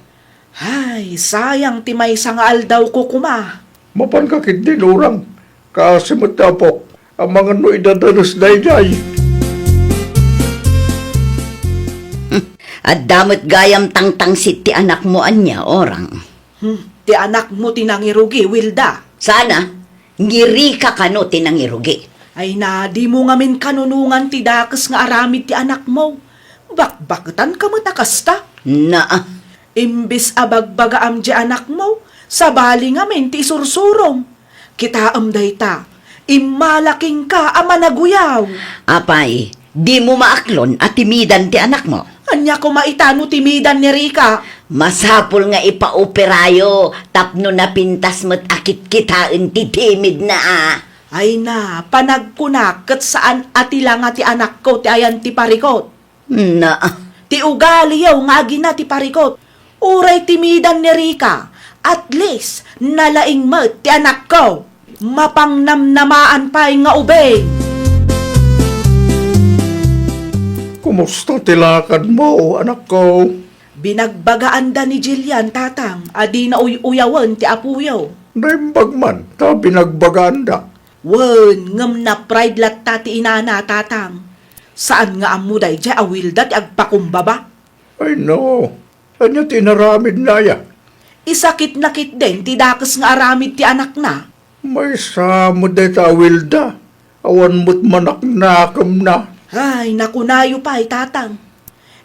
Hay, sayang ti maysa nga aldawko koma. Mapanka ketdin, urang. Kaasi met ti apok. Amangan no idadanes daydiay. Hmm, adda met gayam tangtangsit ti anakmo ania, urang. Hmm, ti anakmo ti nangirugi, Wilda. Sana, ni Rica kano ti nangirugi. Ay na, dimo ngamin kanunongan ti dakes nga aramid ti anakmo. Bakbaketanka met a kasta. Naa. Imbes a bagbagaam diay anakmo, sabali ngamin ti isursurom. Kitaem dayta, immala kenka a managuyaw. Apay, dimo maaklon a timidan ti anakmo? Ania koma ita no timidan ni Rica? Masapul nga ipaoperayo tapno napintas met a kitkitaen ti timidna a. Ay na, panagkunak ket saan a ti langa ti anakko ti ayan ti parikot. Na. Ti ugaliyo nga agina ti parikot. Uray timidan ni Rica, at least, nalaing met ti anakko. Mapangnamnamaan pay nga ubing. Kumusta ti lakadmo, anakko? Binagbagaanda ni Jillian, tatang, a dina uy-uyawen ti apoyo. Naimbag man ta binagbagaanda. Wen, ngem na-pride latta ti inana, tatang. Saan nga ammo daydiay a Wilda ti agpakumbaba? Ay, no. Ania ti inaramidna aya? Isakitna ketdin ti dakes nga aramid ti anakna. Maysa met dayta a Wilda. Awan met manaknakemna. Ay, nakunayo pay, tatang.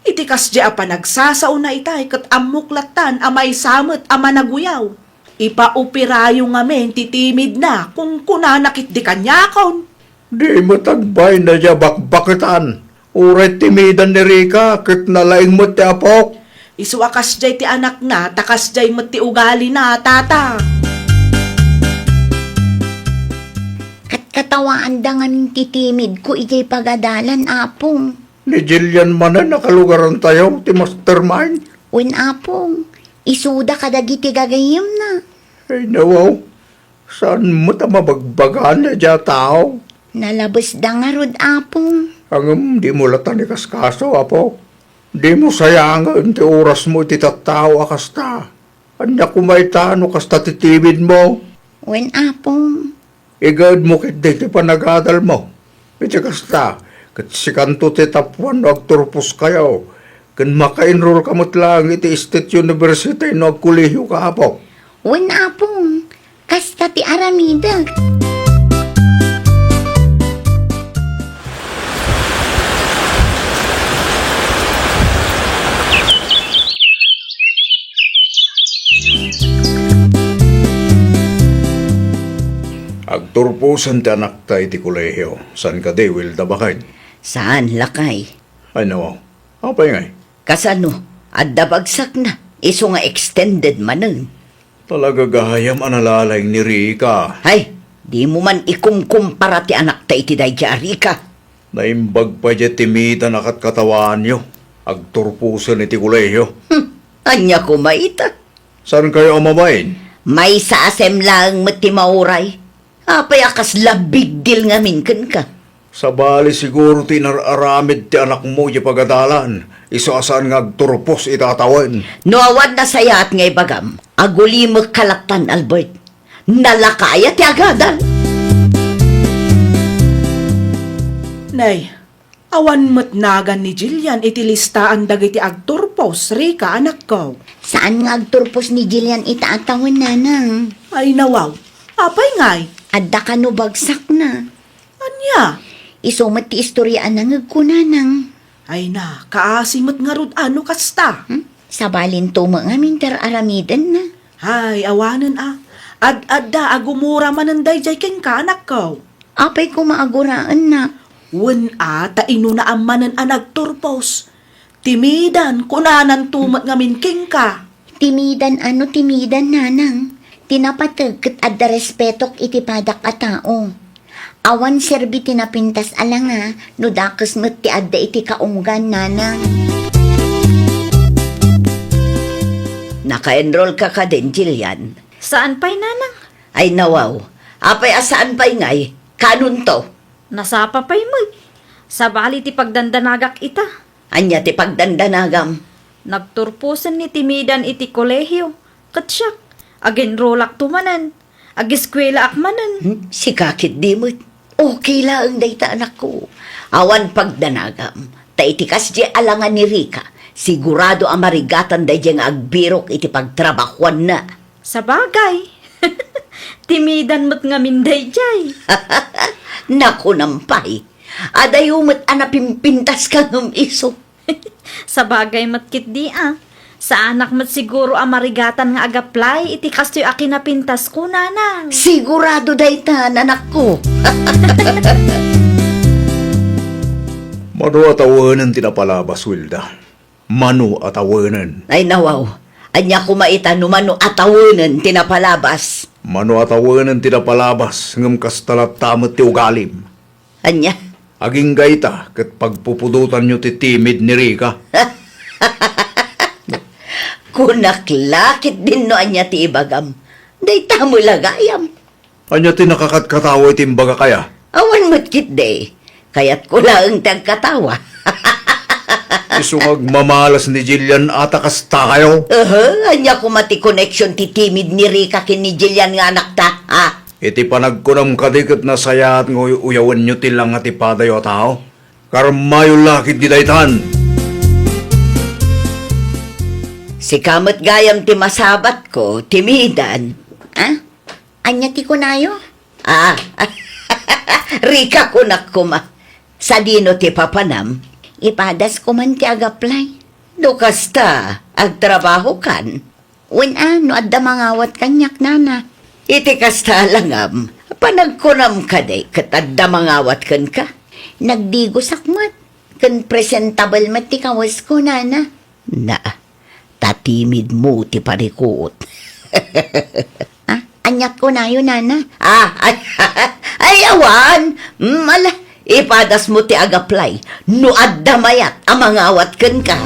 Iti kasdiay a panagsasaona itay ket ammok lattan a maysa met a managuyaw. Ipaoperayo ngamin ti timidna, kunkunana ketdi kaniakon. Di met agbayna diay a bakbaketan. Uray timidan ni Rica ket nalaing met ti apok. Isu a kasdiay ti anakna, ta kasdiay met ti ugalina, tata. Katkatawaanda ngamin ti timidko idiay pagadalan, Apong. Ni Jillian manen a kalugarantayo ti mastermind? Wen, Apong, isuda kadagiti gagayyemna. Ay, nawaw. Saan met a mabagbagaan daydiay a tao? Nalabesda ngarud, Apong. Ngem dimo latta ikaskaso, Apo. Dimo sayangen ti orasmo iti tattao a kasta. Ania koma ita no kasta ti timidmo? Wen, Apong. Igaedmo ketdi ti panagadalmo. Iti kasta, ket sikanto ti tappuan no agturposkayo, ken maka-enrollka met laeng iti State University no agkolehioka, Apo. Wen, Apong, kasta ti aramidek. Agturposen ti anakta iti kolehio. Saan kadi, Wilda, baket? Saan, lakay. Ay, no. Apay ngay? Kasano? Adda bagsakna. Isu nga extended manen. Talaga gayam a nalalaing ni Rica. Hay, dimo man ikumkumpara ti anakta iti daydiay a Rica. Naimbag pay diay timidan a katkatawaanyo. Agturposen iti kolehio. Hmm, ania koma ita? Saankayo a mabain? Maysa a sem laeng met ti mauray. Apay a kasla big deal ngamin kenka? Sabali siguro ti inar-aramid ti anakmo idiay pagadalan, isu a saan nga agturpos ita a tawen. No awan nasayaat nga ibagam, agulimekka lattan, Albert. Nalaka aya ti agadal? Nay, awan met nagan ni Jillian iti listaan dagiti agturpos, Rica, anakko. Saan nga agturpos ni Jillian ita a tawen, nanang? Ay, nawaw. Apay ngay? Adda kano bagsakna. Ania? Isu met ti istorya a nangegko, nanang. Ay na, kaasi met ngarud a no kasta. Hmm? Sabalinto met ngamin ti ar-aramidenna. Ay, awanen a. Ad-adda a gumura manen daydiay kenka, anakko. Apay koma a guraennak? Wen a, ta inunaam manen a nagturpos. Timidan, kunananto met ngamin kenka. Timidan a no timidan, nanang. Ti napateg ket adda respetok iti padak a tao. Awan serbi ti napintas a langa no dakes met ti adda iti kaunggan, nanang. Naka-enroll ka kadin, Jillian? Saan pay, nanang? Ay, nawaw. Apay a saan pay ngay? Kanonto? Nasapa pay met. Sabali ti pagdandanagak ita. Ania ti pagdandanagam? Nagturposen ni Timidan iti kolehio, ket siak, ag-enrollakto manen, ageskuelaak manen. Hmm, sika ketdi met. Okay laeng dayta, anakko. Awan pagdanagam, ta iti kasdiay a langa ni Rica, sigurado a marigatan daydiay nga agbirok iti pagtrabahuanna. Sabagay, Timidan met ngamin daydiay. Nakunam pay, adayo met a napimpintaska ngem isu. Sabagay met ketdi a. Saanak met siguro a marigatan nga agaplay iti kastoy a kinapintasko, nanang. Sigurado dayta, anakko. Mano a tawenen ti napalabas, Wilda? Mano a tawenen? Ay, nawaw. Ania koma ita no mano a tawenen ti napalabas? Mano a tawenen ti napalabas, ngem kasta latta met ti ugalim. Ania? Agingga ita ket pagpupudotanyo ti timid ni Rica. Kunak la ketdin no ania ti ibagam. Dayta met la gayam. Ania ti nakakatkatawa iti imbagak aya? Awan met ketdi. Kayatko laeng ti agkatawa. Isu nga agmamalas ni Jillian a ta kastakayo? Aha, ania koma ti connection ti timid ni Rica ken ni Jillian nga anakta, ha? Iti panagkunam kadi ket nasayaat nga uy-uyawenyo ti langa ti padayo a tao? Karmayo la ketdi daytan. Sika met gayam ti masabatko, Timidan. Ha? Ania ti kunayo? Ah, Rica, kunak koma. Sadino ti papanam? Ipadas koman ti agaplay. No kasta, agtrabahokan? Wen a, no adda mangawat kaniak, nana. Iti kasta a langam, panagkunam kadi ket adda mangawat kenka? Nagdigosak met, ken presentable met ti kawesko, nana. Na, ta timidmo ti parikut. Ah, aniat kunayo, nana? Ah, ay, ay, awan. Mm, ala, ipadasmo ti agaplay. No adda mayat a mangawat kenka.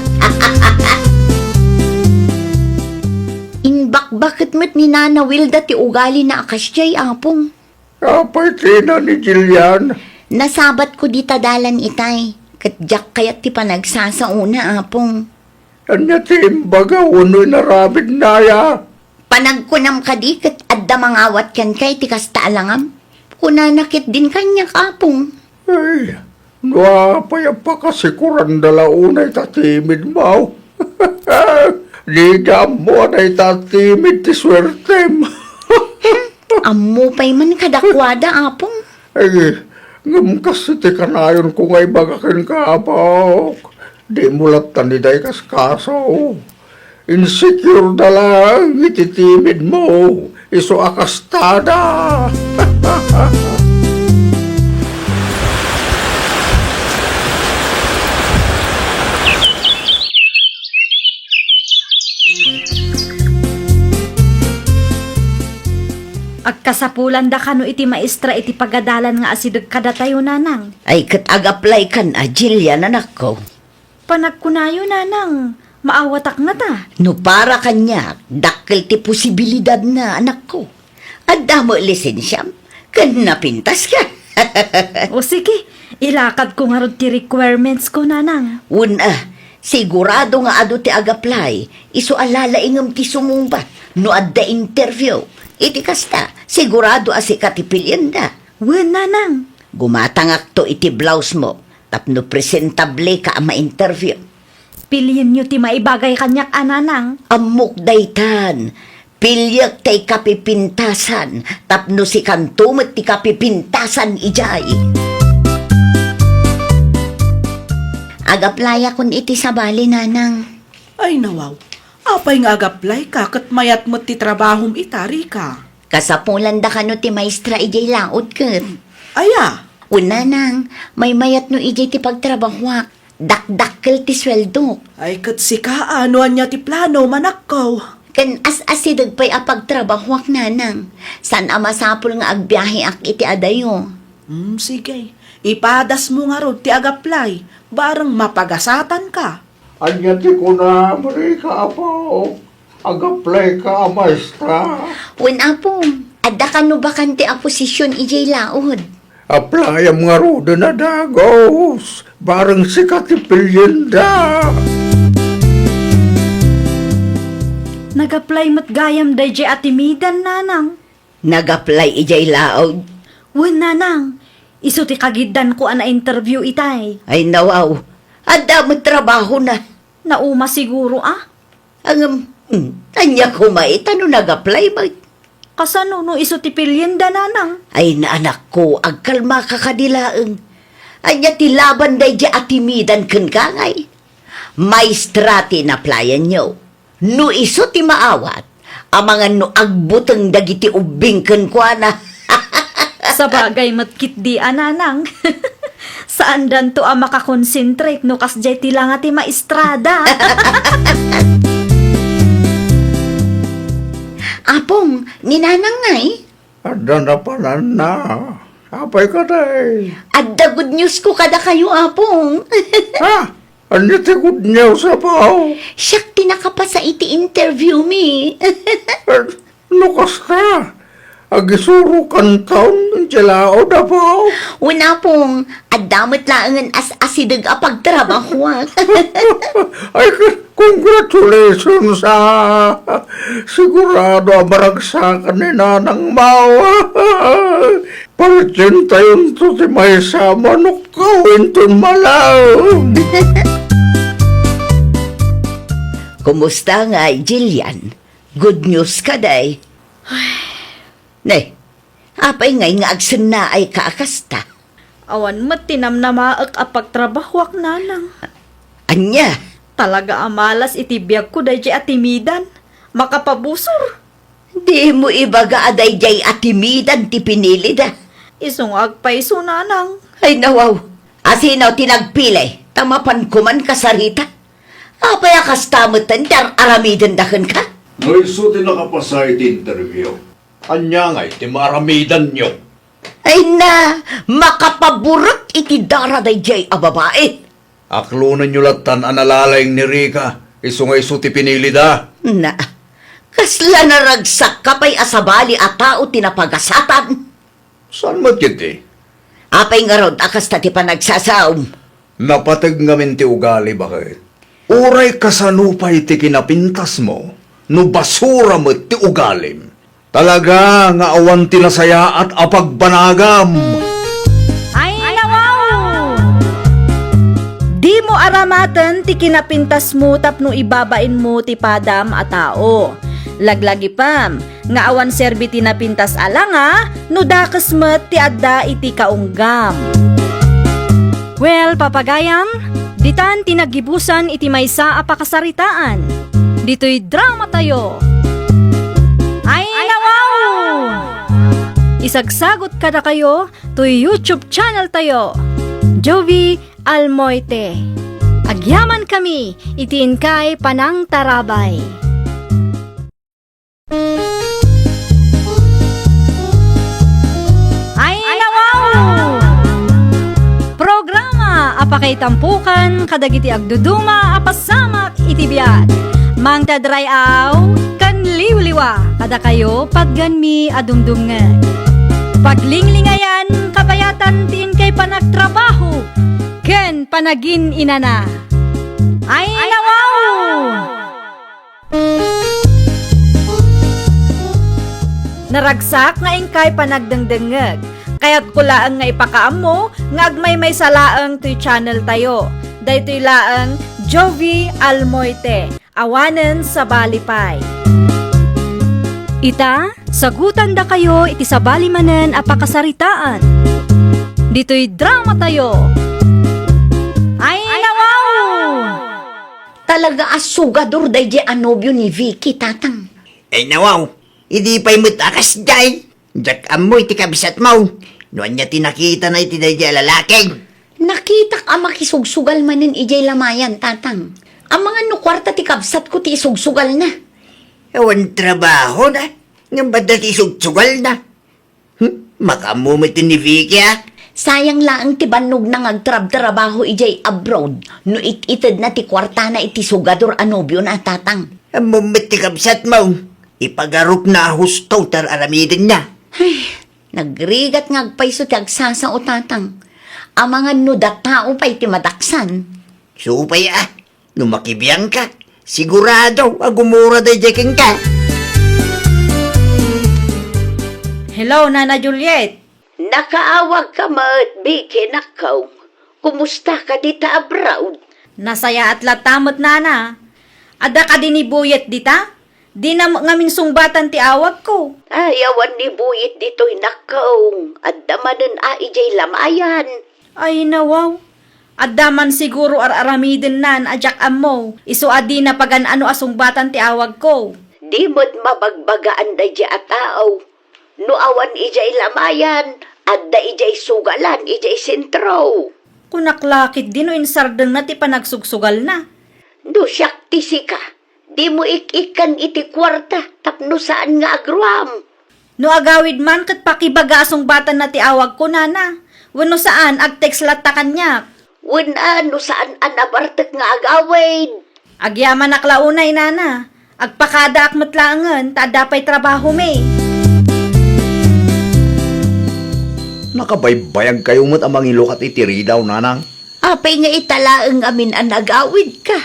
Imbakbaket met ni Nana Wilda ti ugalina a kasdiay, Apong. Apay tina ni Jillian? Nasabatko dita dalan itay, ket diak kayat ti panagsasaona, Apong. Ania ti imbaga wenno inaramidna aya? Panagkunam kadi ket adda mangawat kenka iti kasta a langam? Kunana ketdin kaniak, Apong. Ay, no apay a pakasikoranda la unay ta timidmo. Dida ammo a dayta a timid ti suertem. Ammo pay man kadakuada, Apong. Ay, ngem kas iti kanayonko nga ibaga kenka, Apok, dimo latta ni daykaskaso. Insecure da laeng iti timidmo, isu a kastada. Agkasapulanda kano iti maestra iti pagadalan nga asideg kadatayo, nanang? Ay, ket ag-apply kan a, Jillian, anakko. Panagkunayo, nanang, Maawatak ngata. No para kaniak, dakkel ti posibilidadna, anakko. Adda met lisensiam, ken napintaska. O sige, ilakadko ngarud ti requirements ko, Nanang. Wen a, sigurado nga adu ti ag-apply, isu a lalaingem ti sumungbat no adda interview. Iti kasta, sigurado a sika ti pilienda. Wen, Nanang. Gumatangakto iti blouse mo tapno presentable ka a ma-interview. Pilienyo ti maibagay kaniak a, Nanang. Ammok daytan. Piliek ti kapipintasan tapno sikanto met ti kapipintasan idiay. Ag-applyakon iti sabali, Nanang. Ay, nawaw. Apay nga ag-apply ka ket mayat met ti trabahom ita, Rica? Kasapulan da kano ti maestra idiay laod ket. Aya? Wen, Nanang, maymayat no idiay ti pagtrabahoak. Dakdakkel ti sueldok. Ay, ket sika, a, no ania ti plano, manakkaw? Ken as-asideg pay a pagtrabahoak, Nanang. Saan a masapul nga agbiaheak iti adayo. Hmm, sige. Ipadasmo ngarud ti ag-apply, bareng mapagasatan ka. Ania ti kunam, Rica, apo? Ag-apply ka a maestra? Wen, Apong. Adda kano bakante a position idiay laod? Applyam ngaruden a dagus. Bareng sika ti pilienda. Nag-apply met gayam daydiay a timidan, Nanang. Nag-apply idiay laod? Wen, Nanang. Isu ti kagiddanko a na-interview itay. Ay, nawaw. Adda met trabahona. Nauma siguro, a? Ngem, hmm, ania koma ita no nag-apply met? Kasano no isu ti pilienda, Nanang? Ay, anakko, agkalmaka kadi laeng. Ania ti laban daydiay a timidan kenka ngay? Maestra ti in-applyanyo. No isu ti maawat, amangan no agbuteng dagiti ubbing kenkuana. Sabagay met ketdi a, Nanang. Saandanto a makakonsentrate no kasdiay ti langa ti maestrada. Apong, ni Nanang ngay? Adda napananna. Apay kadi? Adda good news ko kadakayo, Apong. Ha? Ania ti good news, Apo? Siak ti nakapasa iti interview mi. Eh, no kasta, agisurokanton idiay laod, Apo? Wen, Apong, adda met laengen as-asideg a pagtrabahoak. Ay, congratulations, ah. Sigurado a maragsakan ni Nanang Mau. Parientayonto ti maysa a manukkaw inton malem. Kumusta ngay, Jillian? Good news kadi? Ne, apay ngay nga agsennaayka a kasta? Awan met ti namnamaek a pagtrabahoak, Nanang. Ania? Talaga a malas iti biagko daydiay a timidan. Makapabusor. Dimo ibaga a daydiay a timidan ti pinilida. Isu nga agpayso, Nanang. Ay, nawaw. A sino ti nagpili? Ta mapanko man kasarita. Apay a kasta metten ti ar-aramidenda kenka? No isu ti nakapasa iti interview, ania ngay ti maaramidanyo? Ay na, makapaburek iti dara daydiay a babai. Aklonenyo lattan a nalalaing ni Rica, isu nga isu ti pinilida. Na, kasla naragsakka pay a sabali a tao ti napagasatan. Saan met ketdi? Apay ngarud a kasta ti panagsasaom? Napateg ngamin ti ugali, baket. Uray kasano pay ti kinapintasmo, no basura met ti ugalim. Talaga nga awan ti nasayaat a pagbanagam. Ay, nawaw! Dimo aramaten ti kinapintasmo tapno ibabainmo ti padam a tao. Laglagipem nga awan serbi ti napintas a langa no dakes met ti adda iti kaunggam. Well, papagayam, ditan ti naggibusan iti maysa a pakasaritaan. Ditoy dramatayo. Ay, nawaw! Isagsagot kadakayo toy YouTube channel tayo, Jovie Almoite. Agyamankami iti inkay panangtarabay. Ay, nawaw! Programa a Kaitampukan kadagiti agduduma a pasamak iti biag. Mangted ray-aw ken liwliwa kadakayo patgenmi a dumdumngeg. Paglinglingayan kabayatan ti inkay panagtrabaho ken panagin-inana. Ay, nawaw! Naragsak nga inkay panagdengdengngeg. Kayatko laeng nga ipakaammo nga agmaymaysa laeng toy channel tayo. Daytoy laeng Jovi Almoite, awanen sabali pay. Ita, sagutandakayo iti sabali manen a pakasaritaan. Ditoy drama tayo. Ay, nawaw! Talaga a sugador daydiay a nobio ni Vicky, Tatang. Ay, nawaw, idi pay met a kasdiay. Diak ammo iti kabsatmo. No ania ti nakitana iti daydiay a lalaki? Nakitak a makisugsugal manen idiay lamayan, Tatang. Amangan no kuarta ti kabsatko ti isugsugalna. Awan trabahona, ngem adda ti isugsugalna. Hmm? Makaammo met ni Vicky, a? Sayang laeng ti bannogna nga agtrabtrabaho idiay abroad no it-itedna ti kuartana iti sugador a nobiona, Tatang. Ammom met ti kabsatmo. Ipagarupna a husto ti ar-aramidenna. Ay, nagrigat nga agpayso ti agsasao, Tatang. Amangan no datao pay ti madaksan. Supay, a. No makibiangka, sigurado a gumura daydiay kenka. Hello, Nana Juliet. Nakaawagka met, Vicky, nakkaw. Kumusta ka dita abroad? Nasayaat latta met, Nana. Adda kadi ni Buyet dita? Dina met ngamin sungbatan ti awagko. Ay, awan ni Buyet ditoy, nakkaw. Adda manen a idiay lamayan. Ay, nawaw. Adda man siguro ar-aramidennan a diak ammo, isu a dina pagan-ano a sungbatan ti awagko. Di met mabagbagaan daydiay a tao. No awan idiay lamayan, adda idiay sugalan idiay sentro. Kunak la ketdi no insardengna ti panagsugsugalna. No siak ti sika, dimo ik-ikkan iti kuarta tapno saan nga agruam. No agawid man ket pakibaga a sungbatanna ti awagko, Nana. Wenno saan, ag-text latta kaniak. Wen a, no saan a nabartek nga agawid. Agyamanak la unay, Nana. Agpakadaak met laengen ta adda pay trabahomi. Nakabaybayagkayo met a mangilukat iti ridaw, Nanang. Apay nga ita laeng ngamin a nagawidka?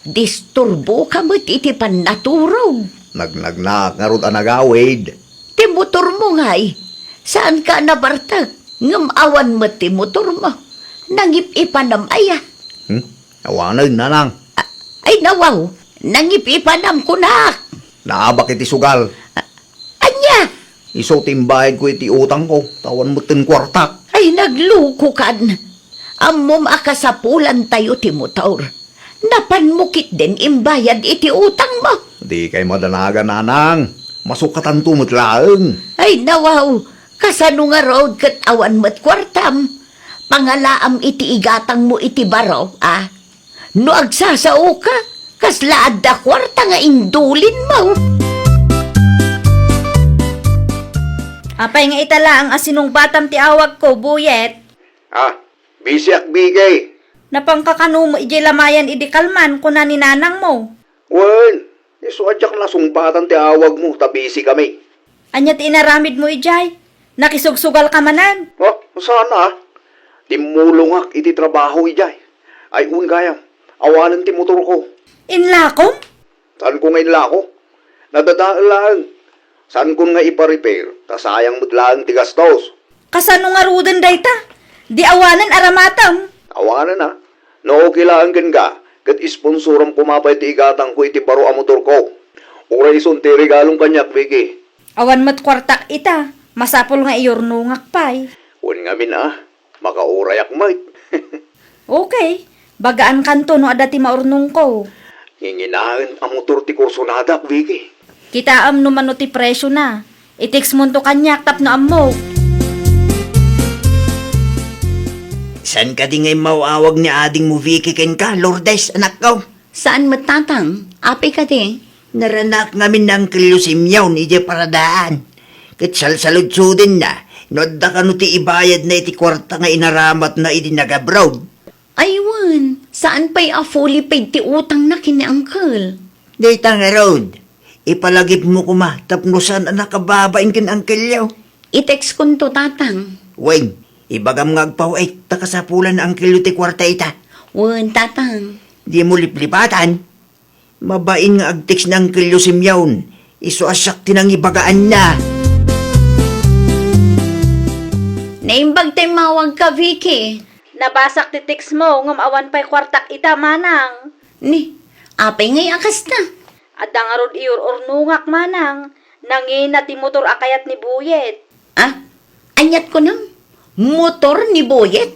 Disturboka met iti pannaturog. Nagnagnaak ngarud a nagawid. Ti motormo ngay, saanka a nabartek, ngem awan met ti motormo. Nangip-ipanam aya? Hmm? Awanen, Nanang. A-, ay, nawaw, nangip-ipanam kunak. Naabak iti sugal. A-, ania? Isu ti imbayadko iti utangko, ta awan metten kuartak. Ay, naglukokan. Ammom a kasapulantayo ti motor. Napanmo ketdin imbayad iti utangmo. Dikay madanagan, Nanang. Masukatanto met laeng. Ay, nawaw. Kasano ngarud ket awan met kuartam? Pangalaam iti igatangmo iti baro, a? No agsasaoka, kasla adda kuarta nga indulinmo. Apay nga ita laeng a sinungbatam ti awagko, Buyet? Ah, bisiak, Bigay. Napanka kano met idiay lamayan idi kalman, kuna ni nanangmo. Wen, isu a diak nasungbatan ti awagmo, ta bisikami. Ania ti inaramidmo idiay? Nakisugsugalka manen? Oh, saan a? Timmulongak iti trabaho idiay. Ay, wen gayam, awanen ti motorko. Inlakom? Saanko nga inlako? Nadadael laeng. Saankon nga ipa-repair, ta sayang met laeng ti gastos. Kasano ngaruden dayta? Di awanen aramatem? Awanen a. No okay laeng kenka, ket isponsoram koma pay ti igatangko iti baro a motorko. Uray isun ti regalom kaniak, Vicky. Awan met kuartak ita. Masapul nga iyurnongak pay. Wen ngamin a, makaurayak met. Okay. Bagaankanto no adda ti maurnongko. Nginginaen a motor ti kursonadak, Vicky. Kitaem no mano ti presiona. I-text monto kaniak tapno ammok. Saan kadi nga immaw-awag ni adingmo Vicky kenka, Lourdes, anakko? Saan met, Tatang. Apay kadi? Naranak ngamin ni Angkelyo Simeon idiay paradaan. Ket salsaludsodenna no adda kano ti ibayadna iti kuarta nga inaramatna idi nag-abroad. Ay wen, saan pay a fully paid ti utangna ken ni Uncle. Dayta ngarud, ipalagipmo koma tapno saan a nakababain ken Uncle-yo. I-textkonto, Tatang. Wen, ibagam nga agpaw-it ta kasapulan ni Uncle-yo ti kuarta ita. Wen, Tatang. Dimo liplipatan. Mabain nga agtext ni Uncle-yo Simeon, isu a siak ti nangibagaanna. Naimbag ta immawagka, Vicky. Nabasak ti textmo, ngem awan pay kuartak ita, manang. Ni, apay ngay a kasta? Adda ngarud iyur-urnongak, manang. Nangina ti motor a kayat ni Boyet. Ah, aniat kunam? Motor ni Boyet?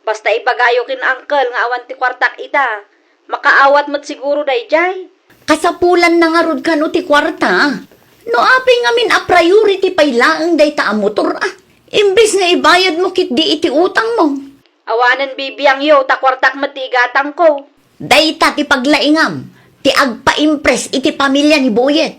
Basta ibagayo ken Uncle nga awan ti kuartak ita. Makaawat met siguro daydiay. Kasapulanna ngarud kano ti kuarta. No apay ngamin a priority pay laeng dayta a motor, ah. Imbes nga ibayadmo ketdi iti utangmo. Awanen bibiangyo ta kuartak met ti igatangko. Dayta ti paglaingam ti agpaimpress iti pamilya ni Boyet.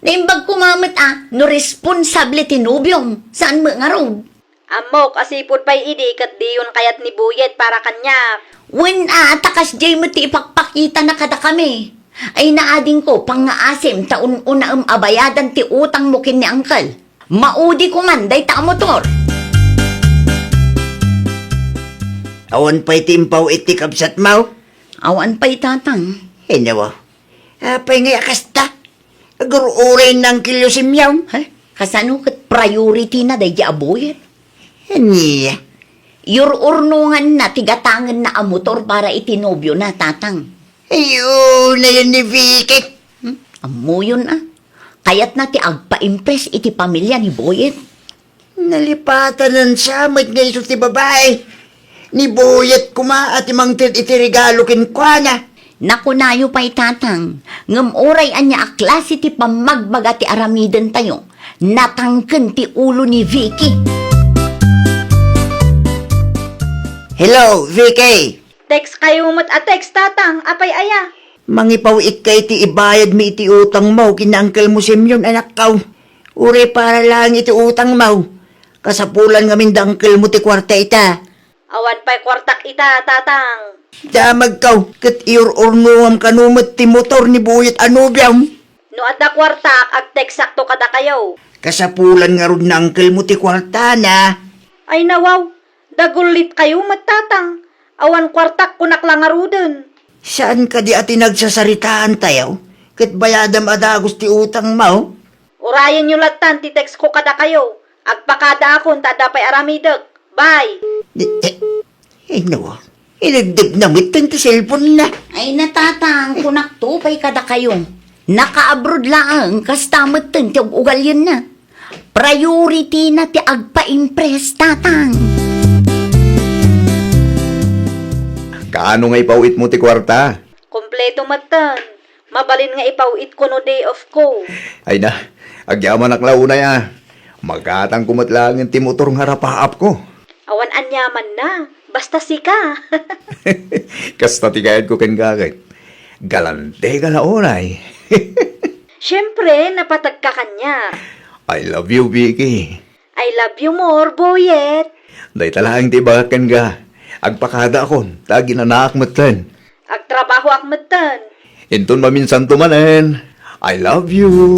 Naimbag koma met a no responsable ti nobiom, saan met ngarud? Ammok a sipud pay idi ket diyon kayat ni Boyet para kaniak. Wen a, ta kasdiay met ti ipakpakitana kadakami. Ay naadingko, pangngaasim ta un-unaem a bayadan ti utangmo ken ni Uncle. Maudi koman dayta a motor. Awan pay ti impaw-it ti kabsatmo? Awan pay, Tatang. Hennawa. Apay ngay a kasta? Agur-uray ni Uncle-yo Simeon. He? Kasano ket priority-na daydi a Boyet? Ania? Iyur-urnonganna ti gatangenna a motor para iti nobiona, Tatang. Ay, unayen ni Vicky. Hmm? Ammoyon, ah. Kayatna ti agpa-impress iti pamilya ni Boyet. Nalipatanan sa met nga isu ti babai. Ni Boyet koma a ti mangted iti regalo kenkuana. Nakunayo pay, Tatang, ngem uray ania a klase ti pammagbaga ti aramidentayo, natangken ti ulo ni Vicky. Hello, Vicky! Text kayo met a text, Tatang. Apay aya? Mangipaw-itka iti ibayadmi iti utangmo ken ni Uncle-mo Simeon, anakko. Uray para laeng iti utangmo. Kasapulan ngamin da Uncle-mo ti kuarta ita. Awan pay kuartak ita, Tatang. Damagko, ket iyur-urnongam kano met ti motor ni Boyet a nobiom. No adda kuartak, agteksakto kadakayo. Kasapulan ngarud ni Uncle-mo ti kuartana. Ay nawaw, dagullit kayo met, Tatang. Awan kuartak, kunak la ngaruden. Saan kadi a ti nagsasaritaantayo? Ket bayadam a dagus ti utangmo? Urayenyo lattan ti text ko kadakayo. Agpakadaakon ta adda pay aramidek. Bye! Di, eh, eh, no. Inagdep na metten ti cellphone na. Ay, natatang, kunakto pay kadakayo. Naka-abroad laeng, kasta metten ti ug-ugalyenna. Priority na ti agpa-impress, tatang. Kaano nga ipaw-itmo ti kuarta? Kompleto metten. Mabalin nga ipaw-itko no day off ko. Ay na, agyamanak la unay a. Magatangko met laengen ti motor nga rapaapko. Awan aniamanna, basta sika. Kasta ti kayatko kenka ket. Galante ka la unay. Siempre, napategka kaniak. I love you, Vicky. I love you more, Boyet. Dayta laeng ti ibagak kenka. Agpakadaakon, ta aginanaak metten. Agtrabahoak metten. Inton maminsanto manen, I love you.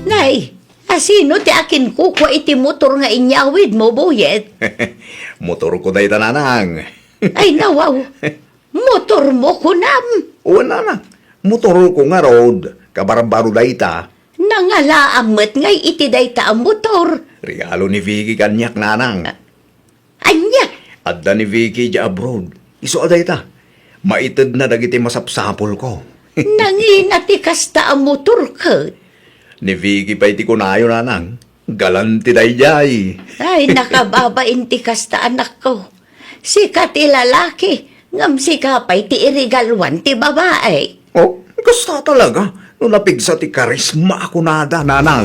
Nay, asino ti akinkukua iti motor nga inyawidmo, Boyet? Motorko dayta, nanang. Ay, nawaw. Motormo, kunam? Wen, nanang. Motorko ngarud. Kabarbaro dayta. Nangalaam met ngay iti dayta a motor. Regalo ni Vicky kaniak, nanang. Ania? Adda ni Vicky idiay abroad. Isu a dayta. Maitedna dagiti masapsapulko. Nangina ti kasta a motor ket? Ni Vicky pay ti kunayo, nanang. Galante daydiay. Ay, nakababain ti kasta, anakko. Sika ti lalaki, ngem sika pay ti iregaluan ti babai. Oh, kasta talaga no napigsa ti karisma a kunada, nanang.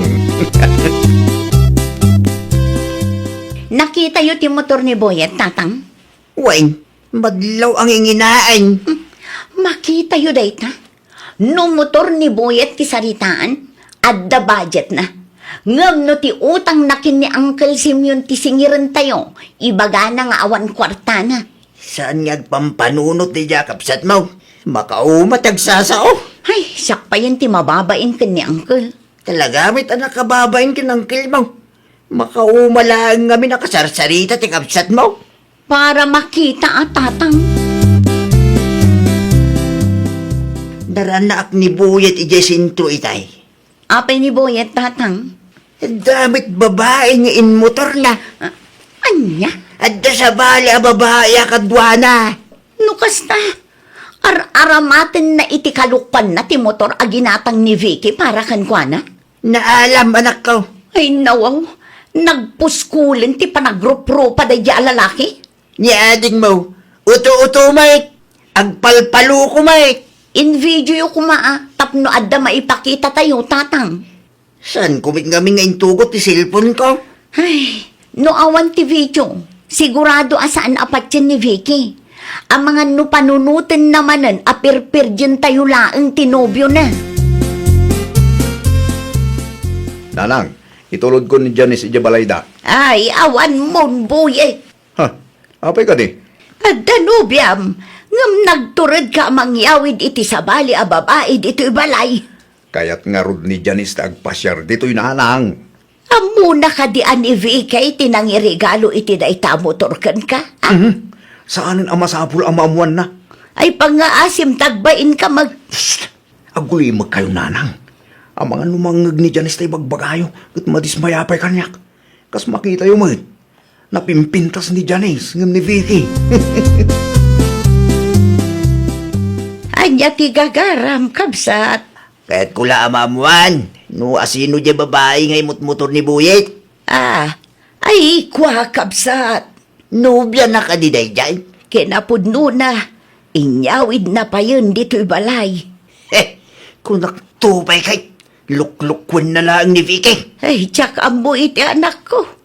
Nakitayo ti motor ni Boyet, tatang? Wen, madlaw a nginginaen. Hmm, makitayo dayta. No motor ni Boyet ti saritaan, adda budgetna. Ngem no ti utangna ken ni Uncle Simeon ti singirentayo, ibagana nga awan kuartana. Saan nga agpampanunot daydiay a kabsatmo? Makauma ti agsasao. Ay, siak payen ti mababain ken ni Uncle. Talaga met a nakababain ken Uncle mo. Makauma laeng ngamin a kasarsarita ti kabsatmo. Para makita a, Tatang. Darannaak ni Buyet idiay sentro itay. Apay ni Buyet, Tatang? Adda met babai nga inmotorna. Ah, ania? Adda sabali a babai a kaduana. No kasta, ar-aramatenna iti kalukoanna ti motor a ginatang ni Vicky para kenkuana? Naalam, anakko. Ay, nawaw. Nagpuskulen ti panagruprupa daydiay a lalaki. Ni adingmo, uto-uto met, agpalpaluko met. In-videoyo koma a, tapno adda maipakitatayo, Tatang. Saanko met ngamin nga intugot ti cellphone-ko? Ay, no awan ti video, sigurado a saan a patien ni Vicky. Amangan no panunotenna manen a pirpirdientayo laeng ti nobiona. Nanang, itulodko ni Janice idiay balayda. Ay, awan mon, Buyet. Ha? Apay kadi? Adda nobiam, ngem nagturedka a mangyawid iti sabali a babai ditoy balay. Kayat ngarud ni Janice ta agpasiar ditoy, Nanang. Ammona kadi a ni Vicky ti nangiregalo iti dayta a motor kenka? Ah? Mhm. Saanen a masapul a maammoanna. Ay, pangngaasim ta agbainka mag- Shh! Agulimekkayo, Nanang. Amangan no mangngeg ni Janice ta ibagbagayo, ket madismaya pay kaniak. Kas makitayo met, napimpintas ni Janice ngem ni Vicky. Ania ti gagaram, kabsat? Kayatko la a maammoan no asino diay babai nga imutmotor ni Buyet. Ah, ay, kua, kabsat. Nobiana kadi daydiay? Kinapudnona, inyawidna payen ditoy balay. He, kunakto pay kay, luklukwenna laeng ni Vicky. Ay, diak ammo iti anakko.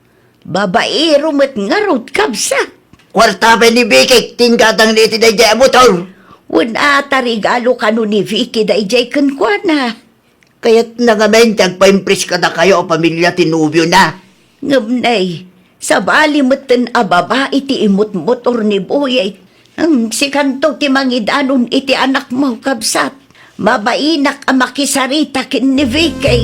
Babaero met ngarud, kabsat. Kuarta pay ni Vicky ti inggatangna iti daydiay a motor. Wen a ta regalo kano ni Vicky daydiay kenkuana. Kayatna ngamin ti agpaimpress kadakayo a pamilia ti nobiona. Ngem nay, sabali metten a babai ti imutmotor ni Buyet. Em, sikanto ti mangidanon iti anakmo, kabsat. Mabainak a makisarita ken ni Vicky.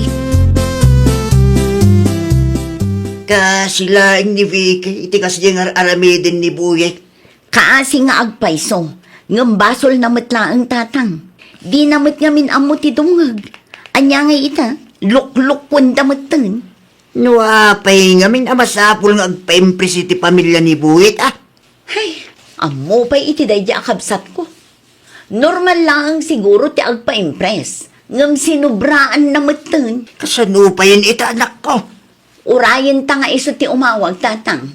Kaasi laeng ni Vicky iti kasdiay nga ar-aramiden ni Buyet. Kaasi nga agpayso, ngem basolna met laeng, Tatang. Dina met ngamin ammo ti dumngeg. Ania ngay ita? Luklukuenda metten. No apay ngamin a masapul nga agpaimpress iti pamilia ni Buyet, a? Hay, ammo pay iti daydiay a kabsatko. Normal laeng siguro ti agpaimpress, ngem sinubraanna metten. Kasano payen ita, anakko? Urayenta nga isu ti umawag, Tatang.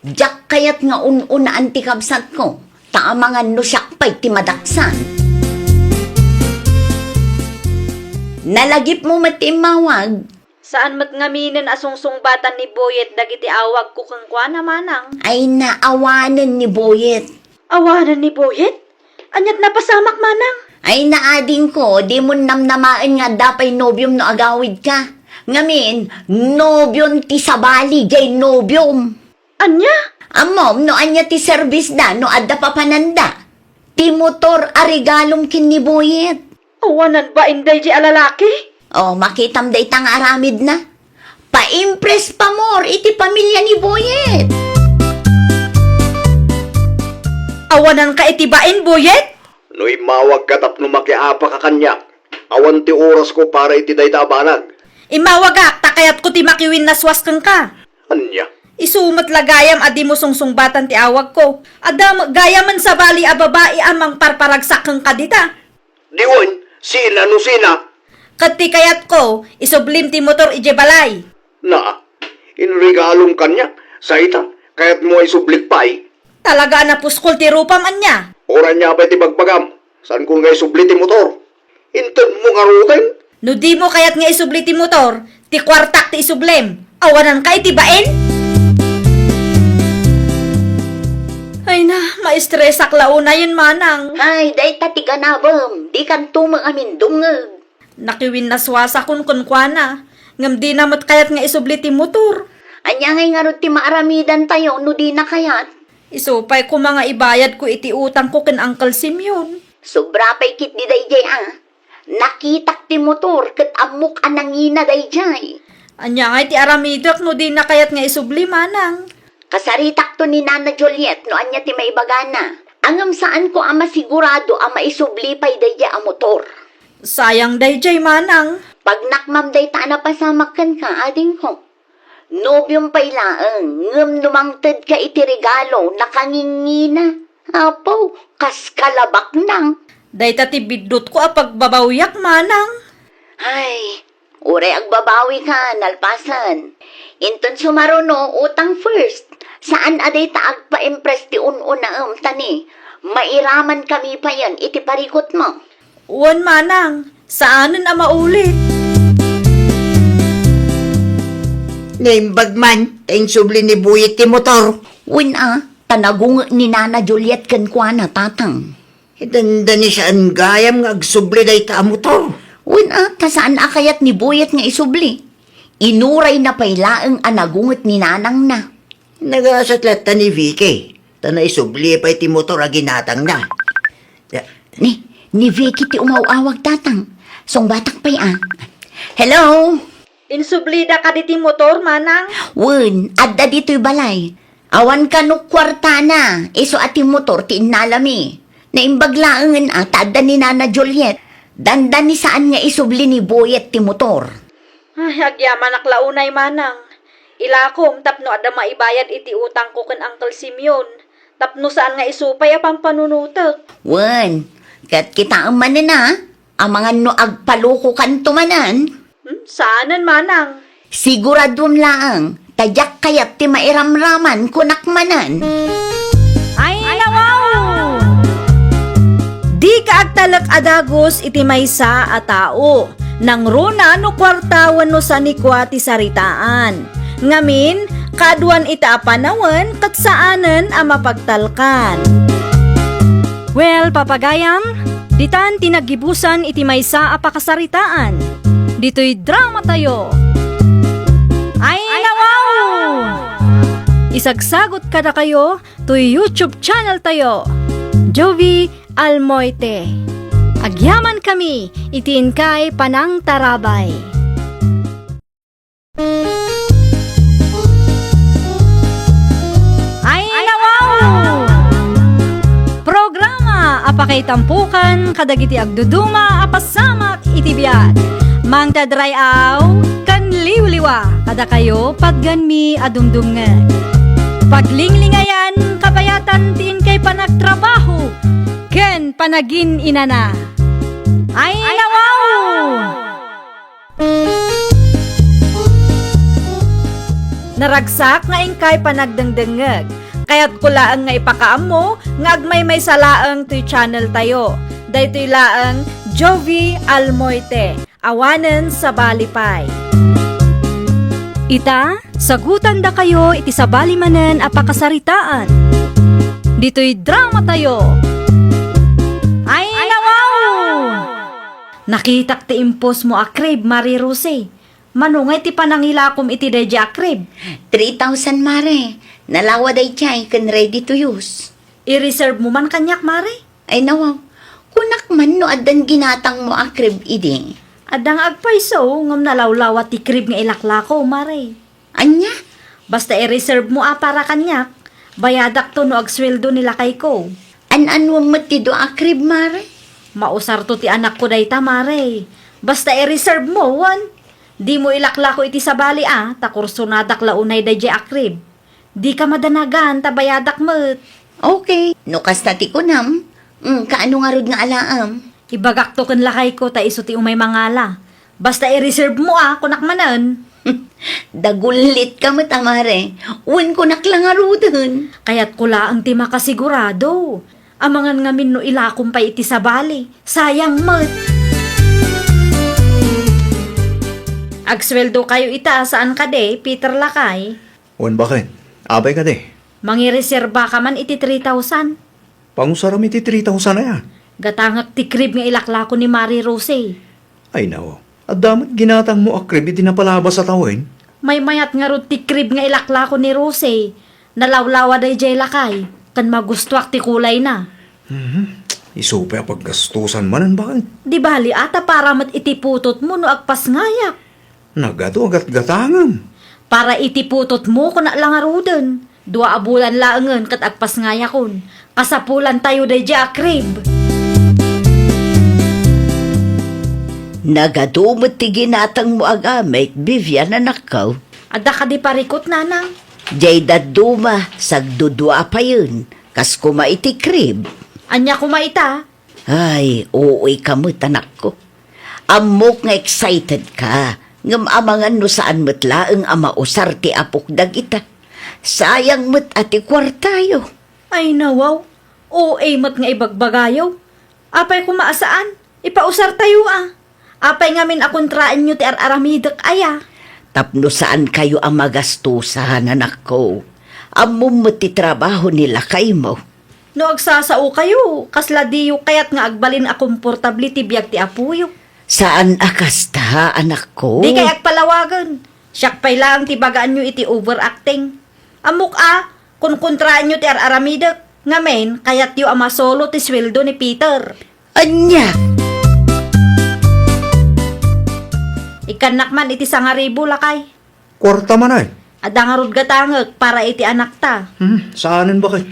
Diak kayat nga un-unaan ti kabsatko, ta amangan no siak pay ti madaksan. Nalagipmo met ti immawag. Saan met ngaminen a sungsungbatan ni Boyet dagiti awagko kenkuana, manang. Ay, naawanen ni Boyet. Awanen ni Boyet? Ania't napasamak, manang? Ay, naadingko, dimon namnamaen nga adda pay nobiom no agawidka. Ngamin, nobion ti sabali, jay nobiom. Ania? Ammom no ania ti serbisda no adda papananda? Ti motor a regalom ken ni Boyet. Awanan bain daydi a lalaki? O, makitam dayta nga aramidna. Paimpress pa more iti pamilia ni Boyet. Awananka iti bain, Boyet? No immawagka tapno makiapaka kaniak, awan ti orasko para iti dayta a banag. Immawagak, ta kayatko ti makiwinnaswas kenka. Ania? Isu met la gayam a dimo sungsungbatan ti awagko. Adda met gayamen sabali a babai a mangparparagsak kenka dita. Diwen, sina no sina? Ket ti kayatko, isublim ti motor idiay balay. Na, inregalom kaniak, sa ita, kayatmo a isublik pay? Talaga a napuskol ti rupam, ania? Uray ania pay ti bagbagam, saanko nga isubli ti motor. Intedmo ngaruden? No dimo kayat nga isubli ti motor, ti kuartak ti isublem. Awananka iti bain? Ay na, maestresak la unayen, manang. Ay, dayta ti ganabem, dikanto met amin dumngeg. Nakiwinnaswasakon kenkuana. Ngem dina met kayat nga isubli ti motor. Ania ngay ngarud ti maaramidantayo no dina kayat? Isu pay koma nga ibayadko iti utangko ken Uncle Simeon. Sobra pay ketdi daydiay a. Nakitak ti motor ket ammok a nangina daydiay. Ania ngay ti aramidek no dina kayat nga isubli, manang? Kasaritakto ni Nana Juliet no ania ti maibagana. Ngem saanko a masigurado a maisubli pay daydiay a motor. Sayang daydiay, manang. Pagnakmam dayta a napasamak kenka, adingko. Nobiom pay laeng, ngem no mangtedka iti regalo, nakangingina. Apo, kas kalabaknang. Dayta ti biddutko a pagbabawiak, manang. Ay, uray agbabawika, nalpasen. Inton sumaruno, utang first. Saan a dayta agpa-impress ti un-unaem, ta ni, mairaman kami payen iti parikutmo. Wen, manang, saanen a maulit. Naimbag man, ta insubli ni Buyet ti motor. Wen a, ta nagunget ni Nana Juliet kenkuana, tatang. Dandani saan gayam nga agsubli dayta a motor. Wen a, ta saan a kayat ni Buyet nga isubli. Inurayna pay laeng a nagunget ni nanangna. Nagasat latta ni Vicky, ta naisubli pay ti motor a ginatangna. Ya. Ni, ni Vicky ti umaw-awag, tatang. Sungbatak pay a. Hello? Insublida kadi ti motor, manang? Wen, adda ditoy balay. Awan kano kuartana, isu a ti motor ti innalami. Naimbag laengen a ta adda ni Nana Juliet. Dandani saan nga isubli ni Buyet ti motor. Ay, agyamanak la unay, manang. Ilakom tapno adda maibayad iti utangko ken Uncle Simeon, tapno saan nga isu pay a pampanunotek. Wen, ket kitaem manen a, amangan no agpalokokanto manen. Hmm, saanen, manang. Siguraduem laeng, ta diak kayat ti mairamraman, kunak manen. Ay, nawaw! Dika agtalek a dagus iti maysa a tao. Nangruna no kuarta wenno sanikua ti saritaan. Ngamin, kaaduan ita a panawen ket saanen a mapagtalkan. Well, papagayam, ditan ti naggibusan iti maysa a pakasaritaan. Ditoy dramatayo. Ay, nawaw! Isagsagot kadakayo toy YouTube channel tayo, Jovie Almoite. Agyaman kami iti inkay panangtarabay. Ay, nawaw! Programa a pakaitampokan kadagiti agduduma a pasamak iti biag. Mangted ray-aw ken liwliwa kadakayo patganmi a dumdumngeg. Paglinglingayan, kabayatan ti inkay panagtrabaho ken panagin-inana. Ay, nawaw! Naragsak nga inkay panagdengdengngeg. Kayatko laeng nga ipakaammo nga agmaymaysa laeng toy channel tayo. Daytoy laeng Jovie Almoite. Awanen sabali pay. Ita, sagutandakayo iti sabali manen a pakasaritaan. Ditoy dramatayo. Ay, nawaw! Nakitak ti impostmo a crib, Mare Rose. Mano ngay ti panangilakom iti daydiay a crib? Three thousand, Mare. Nalawa daydiay ken ready to use. I-reserve mo man kaniak, Mare? Ay, nawaw. Kunak man no addan ginatangmo a crib idi. Adda nga agpayso, ngem nalawlawa ti crib nga ilaklako, Mare. Ania? Basta i-reserve mo a para kaniak, bayadakto no agsueldo ni lakayko. An-anuem met ti dua a crib, Mare? Mausarto ti anakko dayta, Mare. Basta i-reserve mo, wen? Dimo ilaklako iti sabali a, ta kursonadak la unay daydiay a crib. Dika madanagan ta bayadak met. Okay, no kasta ti kunam, mm, kaano ngarud nga alaem? Ibagakto ken lakayko ta isu ti umay mangala. Basta i-reserve mo a, kunak manen. Dagullitka met a, Mare. Wen, kunak la ngaruden. Kayatko laeng ti makasigurado. Amangan ngamin no ilakom pay iti sabali. Sayang met. Agsueldo kayo ita, saan kadi, Peter lakay? Wen baken, apay kadi? Mangireserba ka man iti three thousand. Pangusaram iti three thousand aya? Gatangek ti crib nga ilaklako ni Mare Rose. Ay, nawaw. Adda met ginatangmo a krib iti napalabas a tawen? Maymayat ngarud ti krib nga ilaklako ni Rose. Nalawlawa daydiay lakay, ken magustuak ti kulayna. Mhm. Isu pay a paggastusan manen, baket. Di bali a ta para met iti putotmo no agpasngayak. Nagadu a gatgatangem. Para iti putotmo, kunak la ngaruden. Dua a bulan laengen ket agpasngayakon. Kasapulantayo daydiay a krib. Nagadu met ti ginatangmo a gamit, Vivian, anakko. Adda kadi parikut, nanang? Diay dadduma, sagdudua a payen, kas koma iti krib. Ania koma ita? Ay, uy ka met, anakko. Ammok nga excited ka, ngem amangan no saan met laeng a mausar ti apok dagita. Sayang met a ti kuartayo. Ay, nawaw. O A met nga ibagbagayo. Apay koma a saan? Ipausartayo a. Apay ngamin a kontraenyo ti ar-aramidek aya? Tapno saankayo a magastusan, anakko. Ammom met ti trabaho ni lakaymo. No agsasaokayo, kasla diyo kayat nga agbalin a komportable ti biag ti apoyo? Saan a kasta, anakko. Dikay agpalawagen. Siak pay laeng ti bagaanyo iti overacting. Ammok a, konkontraenyo ti ar-aramidek. Ngamin, kayatyo a masolo ti sueldo ni Peter. Ania? Ikkannak man iti sangaribu, lakay. Kuarta man ay? Adda ngarud gatangek para iti anakta. Hmm, saanen, baket.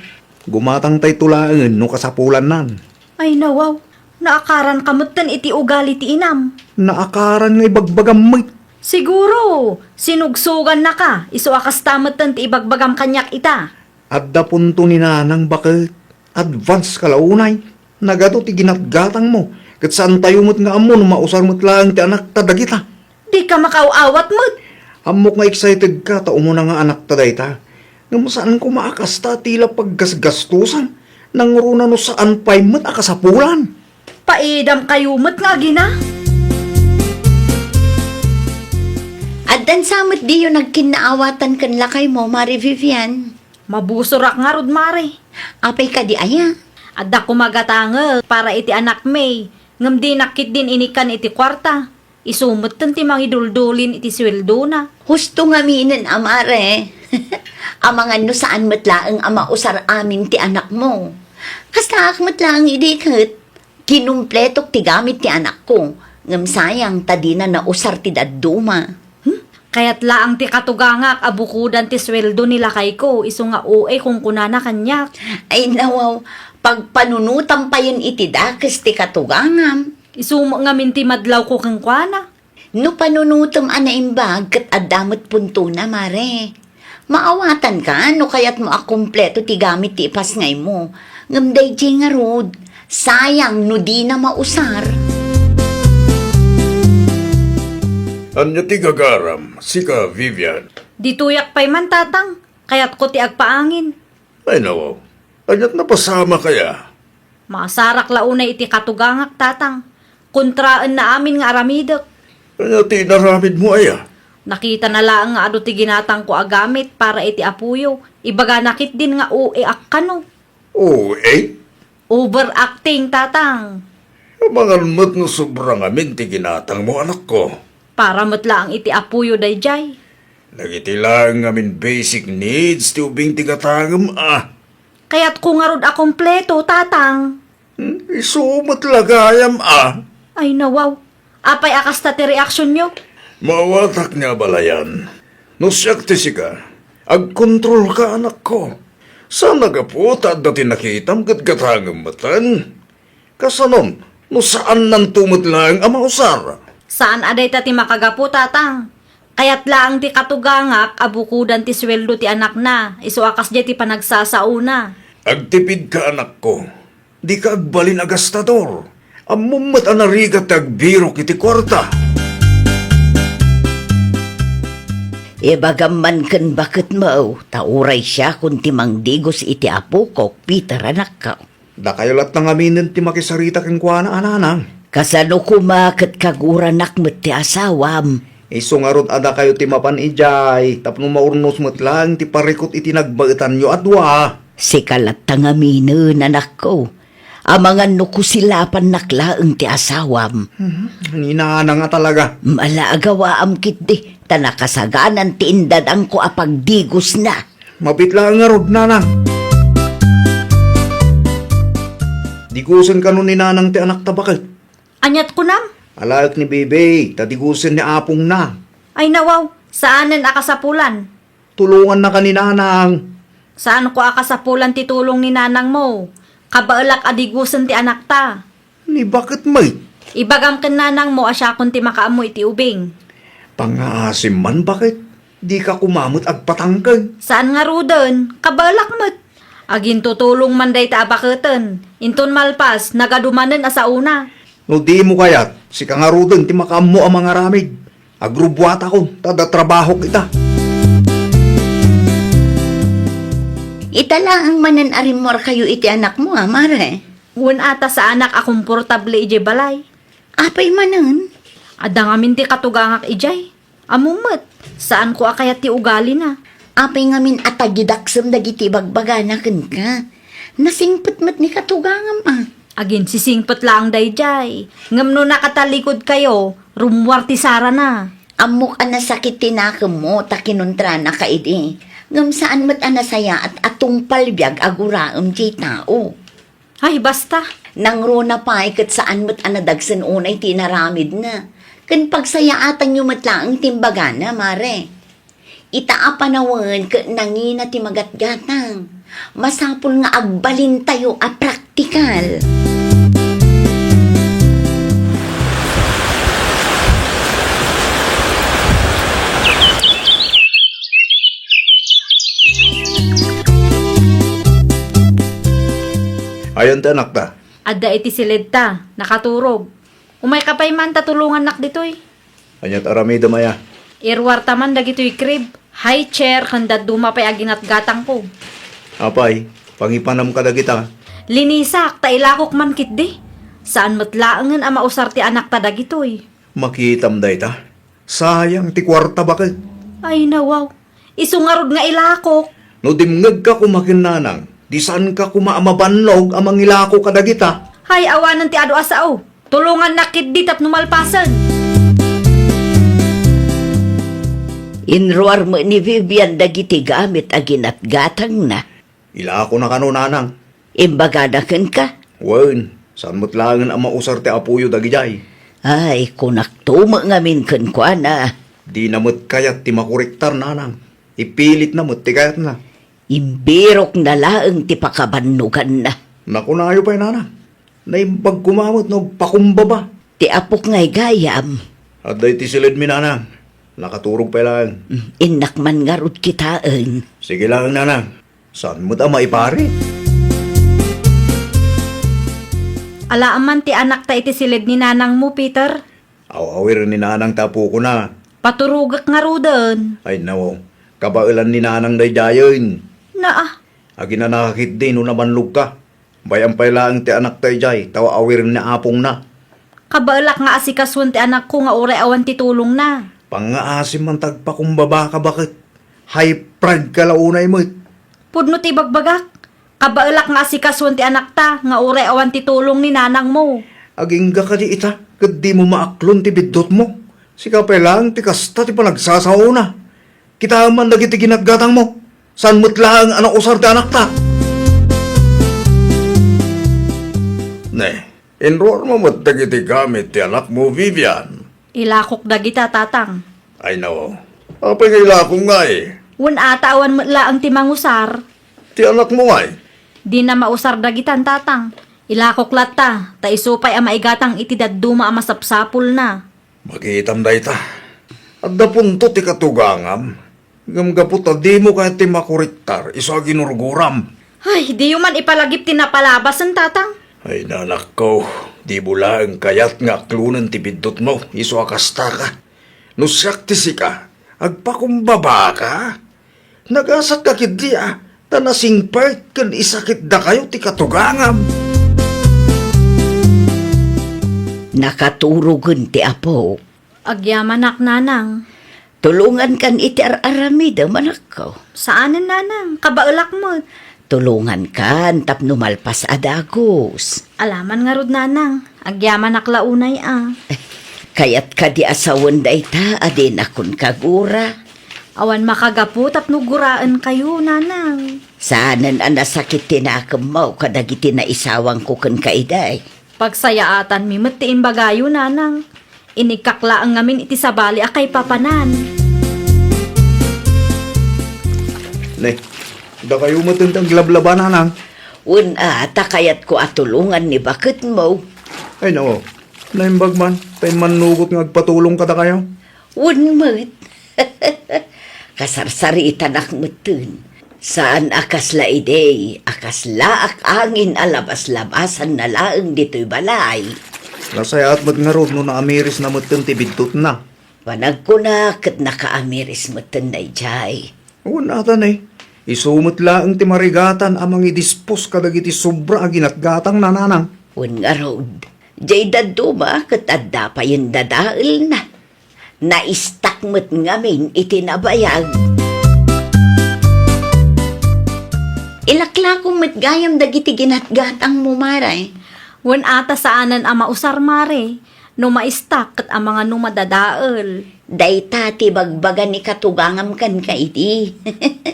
Gumatangtayto laengen no kasapulannan. Ay, nawaw. Naakaranka metten iti ugali ti inam. Naakaran nga ibagbagam met. Siguro, sinugsogannaka, isu a kasta metten ti ibagbagam kaniak ita. Adda punto ni nanang, baket. Advance ka la unay. Nagadu ti ginatgatangmo, ket saantayo met nga ammo no mausar met laeng ti anakta dagita. Dika makaaw-awat met. Ammok nga excited ka ta umuna nga anakta dayta. Ngem saan koma a kasta ti la paggasgastusan. Nangruna no saan pay met a kasapulan. Paidamkayo met nga agina. Addan sa met diyo nagkinnaawatan ken lakaymo, Mare Vivian? Mabusorak ngarud, Mare. Apay kadi aya? Adda koma gatangek para iti anakmi, ngem dinak ketdin inikkan iti kuarta. Isu metten ti mangiduldulin iti sueldona. Husto ngaminen a, Mare. Amangan no saan met laeng a mausar amin ti anakmo. Kastaak met laeng idi ket kinumpletok ti gamit ti anakko, ngem sayang ta dina nausar ti dadduma. Hmm? Kayat laeng ti katugangak a bukodan ti sueldo ni lakayko, isu nga O A kunkunana kaniak. Ay, nawaw, pagpanunotam payen iti dakes ti katugangam. Isu met ngamin ti madlawko kenkuana. No panunotem a naimbag ket adda met puntona, Mare. Maawatanka no kayatmo a kompleto ti gamit ti ipasngaymo. Ngem daydiay ngarud, sayang no dina mausar. Ania ti gagaram, sika, Vivian? Ditoyak pay man, Tatang. Kayatko ti agpaangin. Ay, nawaw. Aniat napasamak aya? Maasarak la unay iti katugangak, Tatang. Kontraenna amin nga aramidek. Ania ti inaramidmo aya? Nakitana laeng nga adu ti ginatangko a gamit para iti apoyo. Ibagana ketdin nga O A a kano. O A? Overacting, Tatang. Amangan met no sobra ngamin ti ginatangmo, anakko. Para met laeng iti apoyo daydiay. Dagiti laeng ngamin basic needs ti ubing ti gatangem a. Kayatko ngarud a kompleto, Tatang. Hmm, isu met la gayam a. Ay, nawaw. Apay a kasta ti reaksionyo? Maawatak nga abalayan. No siak ti sika, agkontrolka, anakko. Saan a gapu ta adda ti nakitam ket gatangem metten. Kasanon, no saannanto met laeng a mausar? Saan a dayta ti makagapu, Tatang. Kayat laeng ti katugangak a bukodan ti sueldo ti anakna, isu a kasdiay ti panagsasaona. Agtipidka, anakko. Dika agbalin a gastador. Ammom met a narigat ti agbirok iti kuarta. Ibagam man ken baketmo, ta uray siakon ti mangdigos iti apokok, Peter, anakko. Dakayo latta ngaminen ti makisarita kenkuana a nanang. Kasano koma ket kaguranak met ti asawam? Isu ngarud a dakayo ti mapan idiay tapno maurnos met laeng ti parikut iti nagbaetanyo a dua. Sika latta ngaminen, anakko. Amangan no kusilapannak laeng ti asawam. Mhm. Ni nanang a talaga. Ala, agawaam ketdi, ta nakasaganan ti indadangko a pagdigosna. Mapit laeng ngarud, nanang. Digosen kano ni nanang ti anakta baket? Aniat kunam? Alaek ni Bibi, ta digosen ni apongna. Ay nawaw, saanen a kasapulan. Tulongannaka ni nanang. Saanko a kasapulan ti tulong ni nanangmo. Kabaelak a digosen ti anakta. Ni baket met? Ibagam ken nanangmo a siakon ti makaammo iti ubing. Pangngaasim man baket. Dika koma met agpatangken. Saan ngaruden, kabaelak met. Agintutulong man dayta a baketen. Inton malpas, nagadu manen a saona. No dimo kayat, sika ngaruden ti makaammo a mangaramid. Agrubuatakon, ta adda trabahok ita. Ita laeng manen a rimmuarkayo iti anakmo, a, mare? Wen a ta saanak a komportable idiay balay. Apay manen? Adda ngamin ti katugangak idiay. Ammom met, saanko a kayat ti ugalina. Apay ngamin a tagidaksem dagiti ibagbagana kenka? Nasingpet met ni katugangam, a. Aginsisingpet laeng daydiay. Ngem no nakatalikudkayo, rummuar ti sarana. Ammok a nasakit ti nakemmo ta kinuntrana ka idi. Ngem saan met a nasayaat a tungpal biag a guraem diay tao. Ay, basta. Nangruna pay ket saan met a nadagsen unay ti inaramidna. Ken pagsayaatanyo met laeng ti imbagana, mare. Ita a panawen ket nangina ti magatgatang. Masapul nga agbalintayo a praktikal. Ayan ti anakta. Adda iti siledta, nakaturog. Umayka pay man ta tulongannak ditoy. Aniat aramidem aya? Iruarta man dagitoy crib, high chair, ken dadduma pay a ginatgatangko. Apay, pangipanam kadagita? Linisak, ta ilakok man ketdi. Saan met laengen a mausar ti anakta dagitoy. Makitam dayta? Sayang ti kuarta baket. Ay, nawaw. Isu ngarud nga ilakok. No dimngegka koma ken nanang, di saanka koma a mabannog a mangilako kadagita. Hay, awanen ti adu a sao. Tulongannak ketdi tapno malpasen. Inruar met ni Vivian dagiti gamit a ginatgatangna. Ilakona kano, nanang? Imbagana kenka? Wen, saan met laengen a mausar ti apoyo dagidiay. Ay, kunakto met ngamin kenkuana. Dina met kayat ti makuriktar, nanang. Ipilitna met ti kayatna. Imbirokna laeng ti pakabannoganna. Nakunayo pay, nanang. Naimbag koma met no agpakumbaba. Ti apok nga igayam. Adda iti siledmi, nanang. Nakaturog pay laeng. Mm, innak man ngarud kitaen. Sige laeng, nanang. Saan met a maiparit? Alaam man ti anakta iti siled ni nanangmo, Peter? Aw-awiren ni nanang ti apokona. Paturogek ngaruden. Ay, no. Kabaelan ni nanang daydiayen. Naa. Aginanaka ketdi no nabannogka. Bay-am pay laeng ti anakta idiay, ta aw-awiren ni apongna. Kabaelak nga asikasuen ti anakko nga uray awan ti tulongna. Pangngaasim man ta agpakumbabaka baket. High pride ka la unay met. Pudno ti ibagbagak. Kabaelak nga asikasuen ti anakta nga uray awan ti tulong ni nanangmo. Agingga kadi ita, ket dimo maaklon ti biddutmo. Sika pay laeng ti kasta ti panagsasaona. Kitaem man dagiti ginatgatangmo. Saan met laeng a nausar ti anakta. Ne, inruarmo met dagiti gamit ti anakmo, Vivian. Ilakok dagita, Tatang. Ay, no. Apay nga ilakom ngay? Wen a ta awan met laeng ti mangusar. Ti anakmo ngay? Dina mausar dagitan, Tatang. Ilakok latta, ta isu pay a maigatang iti dadduma a masapsapulna. Makitam dayta. Adda punto ti katugangam. Ngem gapu ta dimo kayat ti makuriktar, isu a ginurguram. Ay, diyo man ipalagip ti napalabasen, Tatang. Ay, nanakko, dimo laeng kayat nga aklonen ti biddutmo, isu a kastaka. No siak ti sika, agpakumbabaka. Nagasatka ketdi a, ta nasingpet ken isakitdakayo ti katugangam. Nakaturogen ti apo. Agyamanak, nanang. Tulongankan iti ar-aramidem, anakko. Saanen, nanang. Kabaelak met. Tulongankan tapno malpas a dagus. Alaman ngarud, nanang. Agyamanak la unay a. Kayat kadi a sawen dayta a dinakon kagura? Awan makagapu tapno guraenkayo, nanang. Saanen a nasakit ti nakemmo kadagiti naisawangko kenka idi. Pagsayaatanmi met ti imbagayo, nanang. Inikkak laeng ngamin iti sabali a kaipapanan. Ne, dakayo met ti aglablaba, nanang. Wen a, ta kayatko a tulongan ni baketmo. Ay, nao. Naimbag man, ta immannugot nga agpatulong kadakayo. Wen met. Kasarsaritanak metten. Saan a kasla idi, a kaslaak angin a labas-labasanna laeng ditoy balay. Nasayaat met ngarud no naamirisna metten ti biddutna. Panagkuna ket nakaamiris metten daydiay. Wen ata ne, isu met laeng ti marigatan a mangidispos kadagiti sobra a ginatgatangna, nanang. Wen ngarud, diay dadduma ket adda payen dadaelna. Naistak met ngamin iti nabayag. Ilaklako met gayam dagiti ginatgatangmo, mare. Wen ata saanen a mausar, mare. No maistak ket amangan no madadael. Dayta ti bagbaga ni katugangam kenka idi.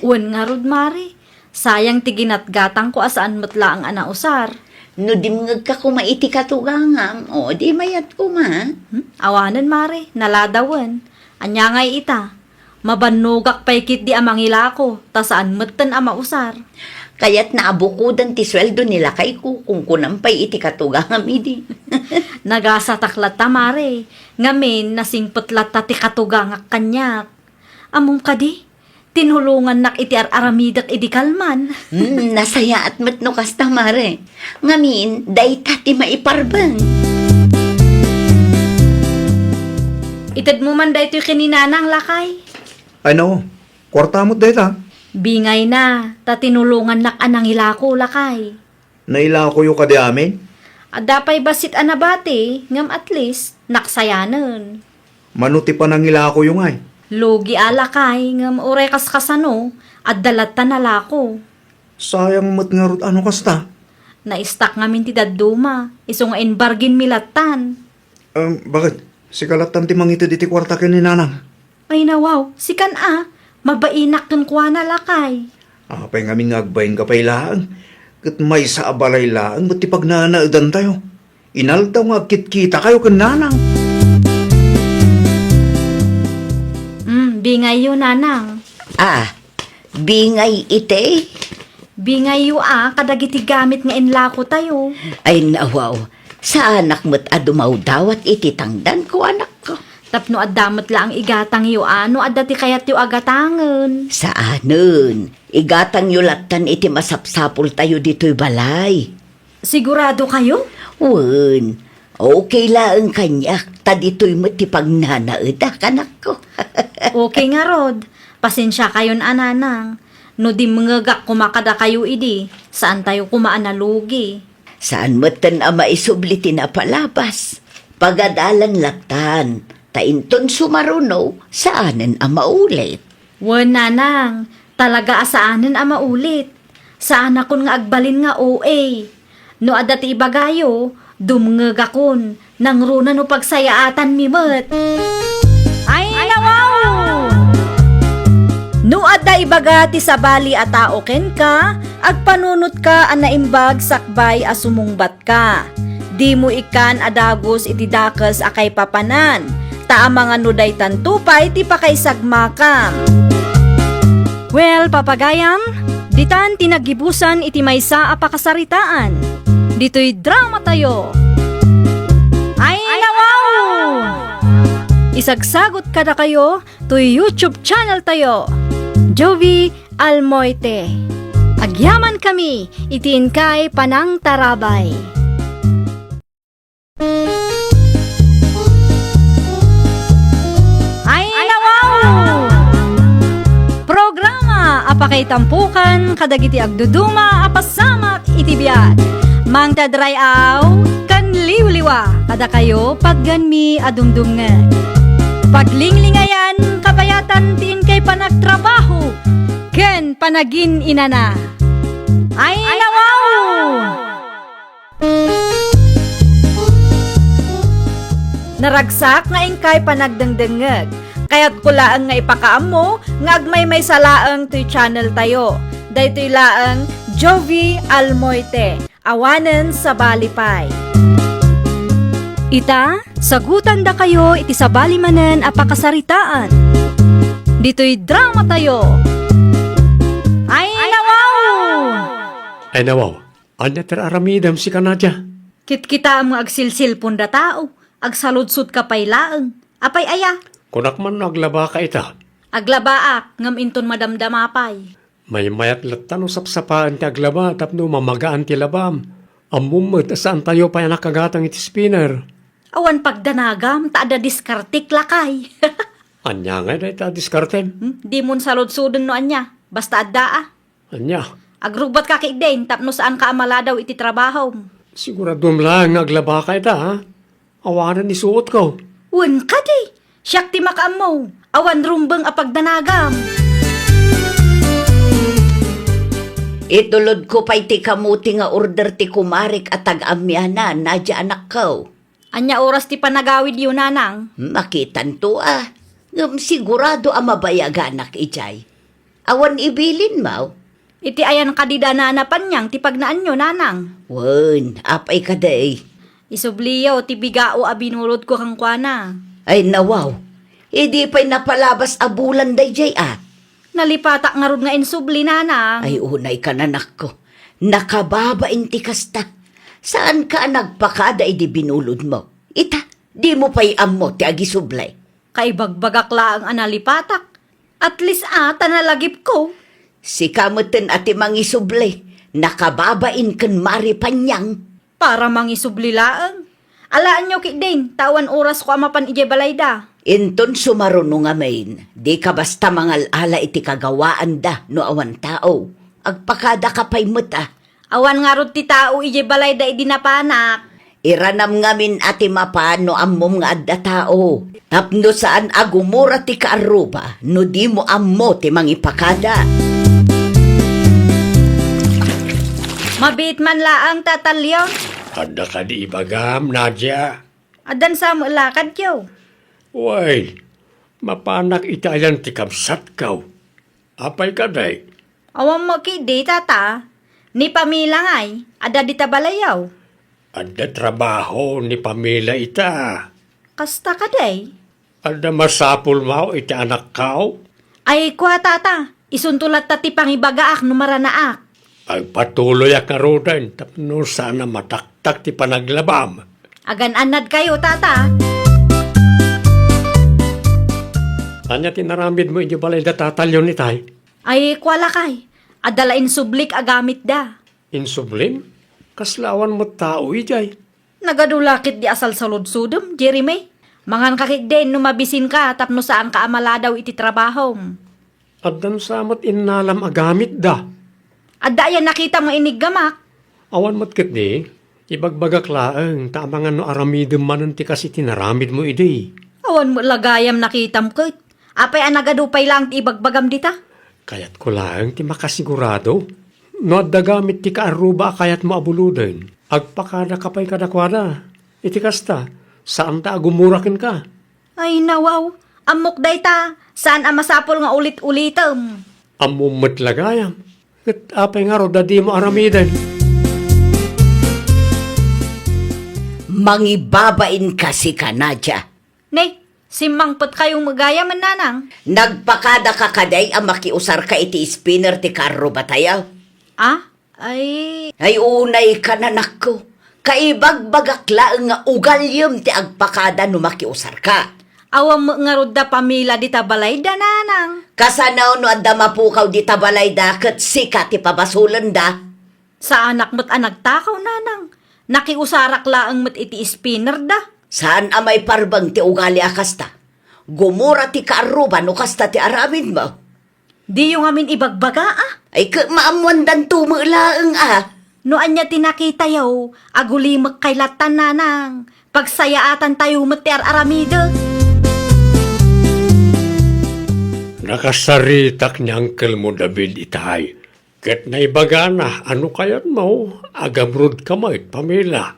Wen ngarud, mare. Sayang ti ginatgatangko a saan met laeng a nausar. No dimngegka koma iti katugangam, o, di mayat koma. Hmm? Awanen, mare, naladawen. Ania ngay ita? Mabannogak pay ketdi a mangilako, ta saan metten a mausar. Kayatna a bukoden ti sueldo ni lakayko, kunkunam pay iti katugangam idi. Nagasatak latta, mare. Ngamin, nasingpet latta ti katugangak kaniak. Ammom kadi? Tinulongannak iti ar-aramidek idi kalman. Hmm, nasayaat met no kasta, mare. Ngamin, dayta ti maiparbeng. Itedmo man daytoy ken ni Nanang, lakay. Ay, nao. Kuarta met dayta. Bingayna, ta tinulongannak a nangilako, lakay. Nailakoyo kadi amin? Adda pay bassit a nabati, ngem at least, naksayanen. Mano ti panangilakoyo ngay? Lugi a lakay, ngem uray kaskasano, adda latta nalako. Sayang met ngarud a no kasta. Naistak ngamin ti dadduma, isu nga imbarginmi lattan. Em, baket? Sika lattan ti mangited iti kuarta ken ni Nanang? Ay, nawaw, sikan a, mabainak kenkuana, lakay. Apay ngamin nga agbainka pay laeng, ket maysa a balay laeng met ti pagnanaedantayo. Inaldaw nga agkitkitakay ken Nanang. Mm, bingayyo, Nanang. Ah, bingay iti? Bingayyo a kadagiti gamit nga inlakotayo. Ay, nawaw, saanak met a dumawdawat iti tangdanko, anakko. Tapno adda met laeng igatangyo a no adda ti kayatyo a gatangen. Saanen, igatangyo lattan iti masapsapultayo ditoy balay. Sigurado kayo? Wen, okay laeng kaniak, ta ditoy met ti pagnanaedak, anakko. Okay ngarud, pasensiakayon a, Nanang. No dimngegak koma kadakayo idi, saantayo koma a nalugi. Saan metten a maisubli ti napalabas. Pagadalan lattan, ta inton sumaruno, saanen a maulit. Wen, Nanang, talaga a saanen a maulit. Saanakon nga agbalin nga O A. No adda ti ibagayo, dumngegakon, nangruna no pagsayaatanmi met. Ay, nawaw! No adda ibaga ti sabali a tao kenka, agpanunotka a naimbag sakbay a sumungbat ka. Dimo ikkan a dagus iti dakes a kaipapanan, ta amangan no daytanto pay ti pakaisagmakam. Well, papagayam, ditan ti naggibusan iti maysa a pakasaritaan. Ditoy dramatayo. Ay, nawaw! Isagsagot kadakayo toy YouTube channel tayo, Jovie Almoite. Agyaman kami iti inkay panangtarabay. Ay, nawaw! Programa a pakaitampokan kadagiti agduduma a pasamak iti biag. Mangted ray-aw ken liwliwa kadakayo, patganmi a dumdumngeg. Paglinglingayan, kabayatan ti inkay panagtrabaho ken panagin-inana. Ay, nawaw! Naragsak nga inkay panagdengdengngeg. Kayatko laeng nga ipakaammo nga agmaymaysa laeng toy channel tayo. Daytoy laeng Jovie Almoite. Awanen sabali pay. Ita, sagutandakayo iti sabali manen a pakasaritaan. Ditoy drama tayo. Ay, nawaw! Ay, nawaw. Ania ti aramidem sika, Nadia? Kitkitaem nga agsilsilpon da tao. Agsaludsodka pay laeng. Apay aya? Kunak man no aglabaka ita. Aglabaak, ngem inton madamdama pay. Maymayat latta no sapsapaen ti aglaba tapno mamagaan ti labam. Ammom met a saantayo pay a nakagatang iti spinner. Awan pagdanagam, ta adda diskartek, lakay. Ania ngay dayta a diskartem? Hmm? Dimon saludsoden no ania. Basta adda a. Ania? Agrubatka ketdin tapno saanka a maladaw iti trabahom. Siguraduem laeng nga aglabaka ita, ha? Awanen isuotko. Wen kadi, siak ti makaammo. Awan rumbeng a pagdanagam. Itulodko pay ti kamuti nga order ti kumarek a taga-Amiana, Nadia anakko. Ania oras ti panagawidyo, nanang? Makitanto a. Ngem sigurado a mabayaganak idiay. Awan ibilin, maw? Iti ayan kadi da nana Panyang ti pagnaanyo, nanang? Wen, apay kadi? Isubliyo ti bigao a binulodko kenkuana. Ay, nawaw. Idi pay napalabas a bulan daydiay a. Nalipatak ngarud nga insubli, nanang. Ay, unay ka, nanakko. Nakababain ti kasta. Saanka a nagpakada idi binulodmo? Ita, dimo pay ammo ti agisubli. Kaibagbagak laeng a nalipatak. At least a, ta nalagipko. Sika metten a ti mangisubli, nakababain ken Mari Panyang. Para mangisubli laeng. Alaenyo ketdin, ta awan orasko a mapan idiay balayda. Inton sumaruno ngamin, dika basta mangal-ala iti kagawaanda no awan tao. Agpakadaka pay met a. Awan ngarud ti tao idiay balayda idi napanak. Iranam ngamin a ti mapan no ammom nga adda tao. Tapno saan a gumura ti kaarruba no dimo ammo ti mangipakada. Mabiit man laeng, Tata Leon. Adda kadi ibagam, Nadia? Addan sa met lakadyo. Wen, mapanak iti ayan ti kabsatko. Apay kadi? Awan met ketdi, tata. Ni Pamela ngay, adda dita balayyo. Adda trabaho ni Pamela ita. Kasta kadi? Adda masapul maw iti anakko? Ay, kua, tata. Isunto latta ti pangibagaak no maranaak. Agpatuloyak ngaruden tapno saan a mataktak ti panaglabam. Agan-annadkayo, tata. Ania ti naramidmo idiay balayda Tata Leon itay? Ay, kua lakay, adda la insublik a gamitda. Insublim? Kasla awan met tao idiay? Nagadu la ketdi a salsaludsodem, Jeremy. Manganka ketdin no mabisinka tapno saanka a maladaw iti trabahom. Addan sa met innalam a gamitda. Adda aya nakitam nga iniggamak? Awan met ketdi. Ibagbagak laeng ta amangan no aramidem manen ti kas iti naramidmo idi. Awan met la gayam nakitam ket. Apay a nagadu pay laeng ti ibagbagam dita? Kayatko laeng ti makasigurado. No adda gamit ti kaarruba a kayatmo a buloden, agpakadaka pay kadakuada. Iti kasta, saanta a gumura kenka. Ay, nawaw. Ammok dayta, saan a masapul nga ulit-ulitem. Ammom met la gayam. Ket apay ngarud a dimo aramiden? Mangibabain kasi ka, Nadia. Ne, simmangpetkayo met gayam, nanang. Nagpakadaka kadi a makiusarka iti spinner ti karrubatayo? Ah? Ay. Ay, unay ka, nanakko. Kaibagbagak laeng nga ugaliem ti agpakada no makiusarka. Awan met ngarud da pamila dita balayda, nanang. Kasano no adda mapukaw dita balayda ket sika ti pabasolenda? Saanak met a nagtakaw, nanang. Nakiusarak laeng met iti spinner da. Saan a maiparbeng ti ugali a kasta. Gumura ti kaarruba no kasta ti aramidmo. Diyo ngamin ibagbaga, a? Ay, ket maammoandanto met laeng, a. No ania ti nakitayo, agulimekkay lattan, nanang. Pagsayaatantayo met ti ar-aramidek. Nakasaritak ni Uncle mo David itay. Ket naibagana a no kayatmo, agabrodka met, Pamela.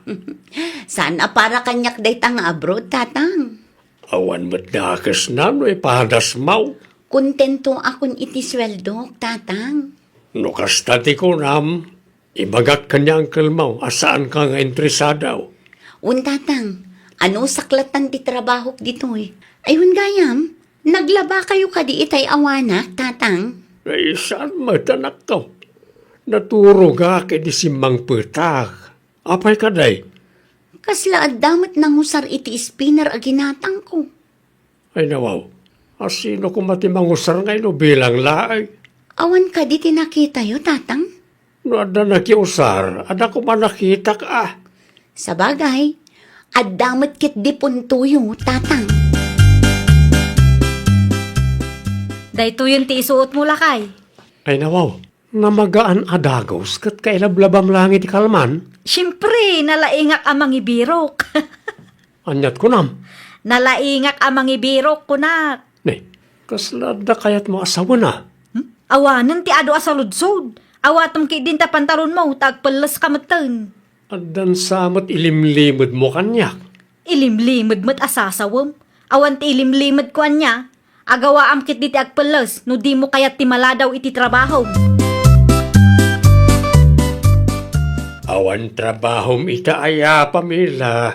Saan a para kaniak dayta nga abroad, Tatang. Awan met dakesna no ipadasmo. Kontentoakon iti sueldok, Tatang. No kasta ti kunam, ibagak ken ni unclemo a saanka nga interesado. Wen, Tatang, ano saklatan ti trabahok ditoy? Ay, wen gayam, naglabakayo kadi itay awanak, Tatang? Ay, saan met, anakko? Naturogak idi simmangpetak. Apay kadi? Kasla adda met nangusar iti spinner a ginatangko. Ay, nawaw. A sino koma ti mangusar nga inubilang laeng? Awan kadi ti nakitayo, Tatang? No adda nakiusar, adda koma nakitak a. Sabagay, adda met ket dipuntoyo, Tatang. Daytoyen ti isuotmo, lakay. Ay, nawaw. Namagaan a dagus ket kailablabam laeng iti kalman? Siempre, nalaingak a mangibirok. Aniat kunam? Nalaingak a mangibirok, kunak. Ne, kasla adda kayatmo a sawena? Hmm? Awanen ti adu a saludsod. Awatem ketdin ta pantalonmo, ta agpelleska metten. Addan sa met ilimlimedmo kaniak. Ilimlimed met a sasawem. Awan ti ilimlimedko ania. Agawaam ketdi ti agpelles no dimo kayat ti maladaw iti trabahom. Awan trabahom ita aya, Pamela?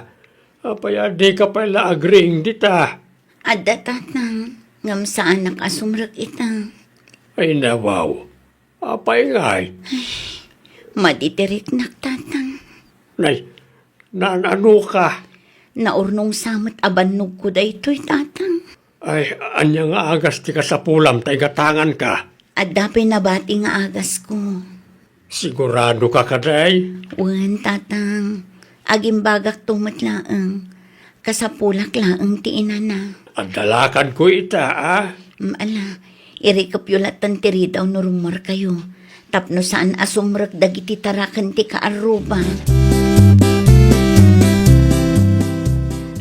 Apay a dika pay la agriing dita? Adda, Tatang, ngem saanak a sumrek ita. Ay, nawaw. Apay ngay? Madi ti riknak, Tatang. Nay, naan-ano ka? Naurnong sa met a bannogko daytoy, Tatang. Ay, ania nga agas ti kasapulam ta igatanganka? Adda pay nabati nga agasko. Sigurado ka kadi? Wen, Tatang. Agimbagakto met laeng. Kasapulak laeng ti inana. Adda lakadko ita, a? Mm, ala, irikepyo latta ti ridaw no rummuarkayo. Tapno saan a sumrek dagiti taraken ti kaarruba.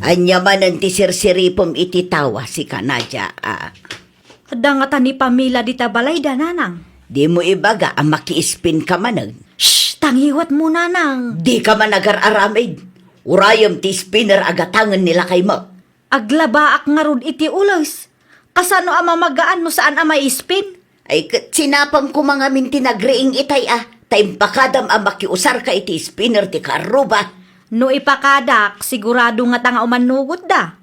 Ania manen ti sirsiripem iti tawa, sika, Nadia, a? Adda ngata ni Pamela dita balayda, nanang. Dimo ibaga a makiispinka manen. Shh! Tangiwatmo, nanang. Dika man agar-aramid. Urayem ti spinner a gatangen ni lakaymo. Aglabaak ngarud iti ules. Kasano a mamagaan no saan a maispin? Ay, ket sinapam koma ngamin ti nagriing itay a, ta impakadam a makiusarka iti spinner ti kaarruba. No ipakadak, sigurado ngata nga umannugotda.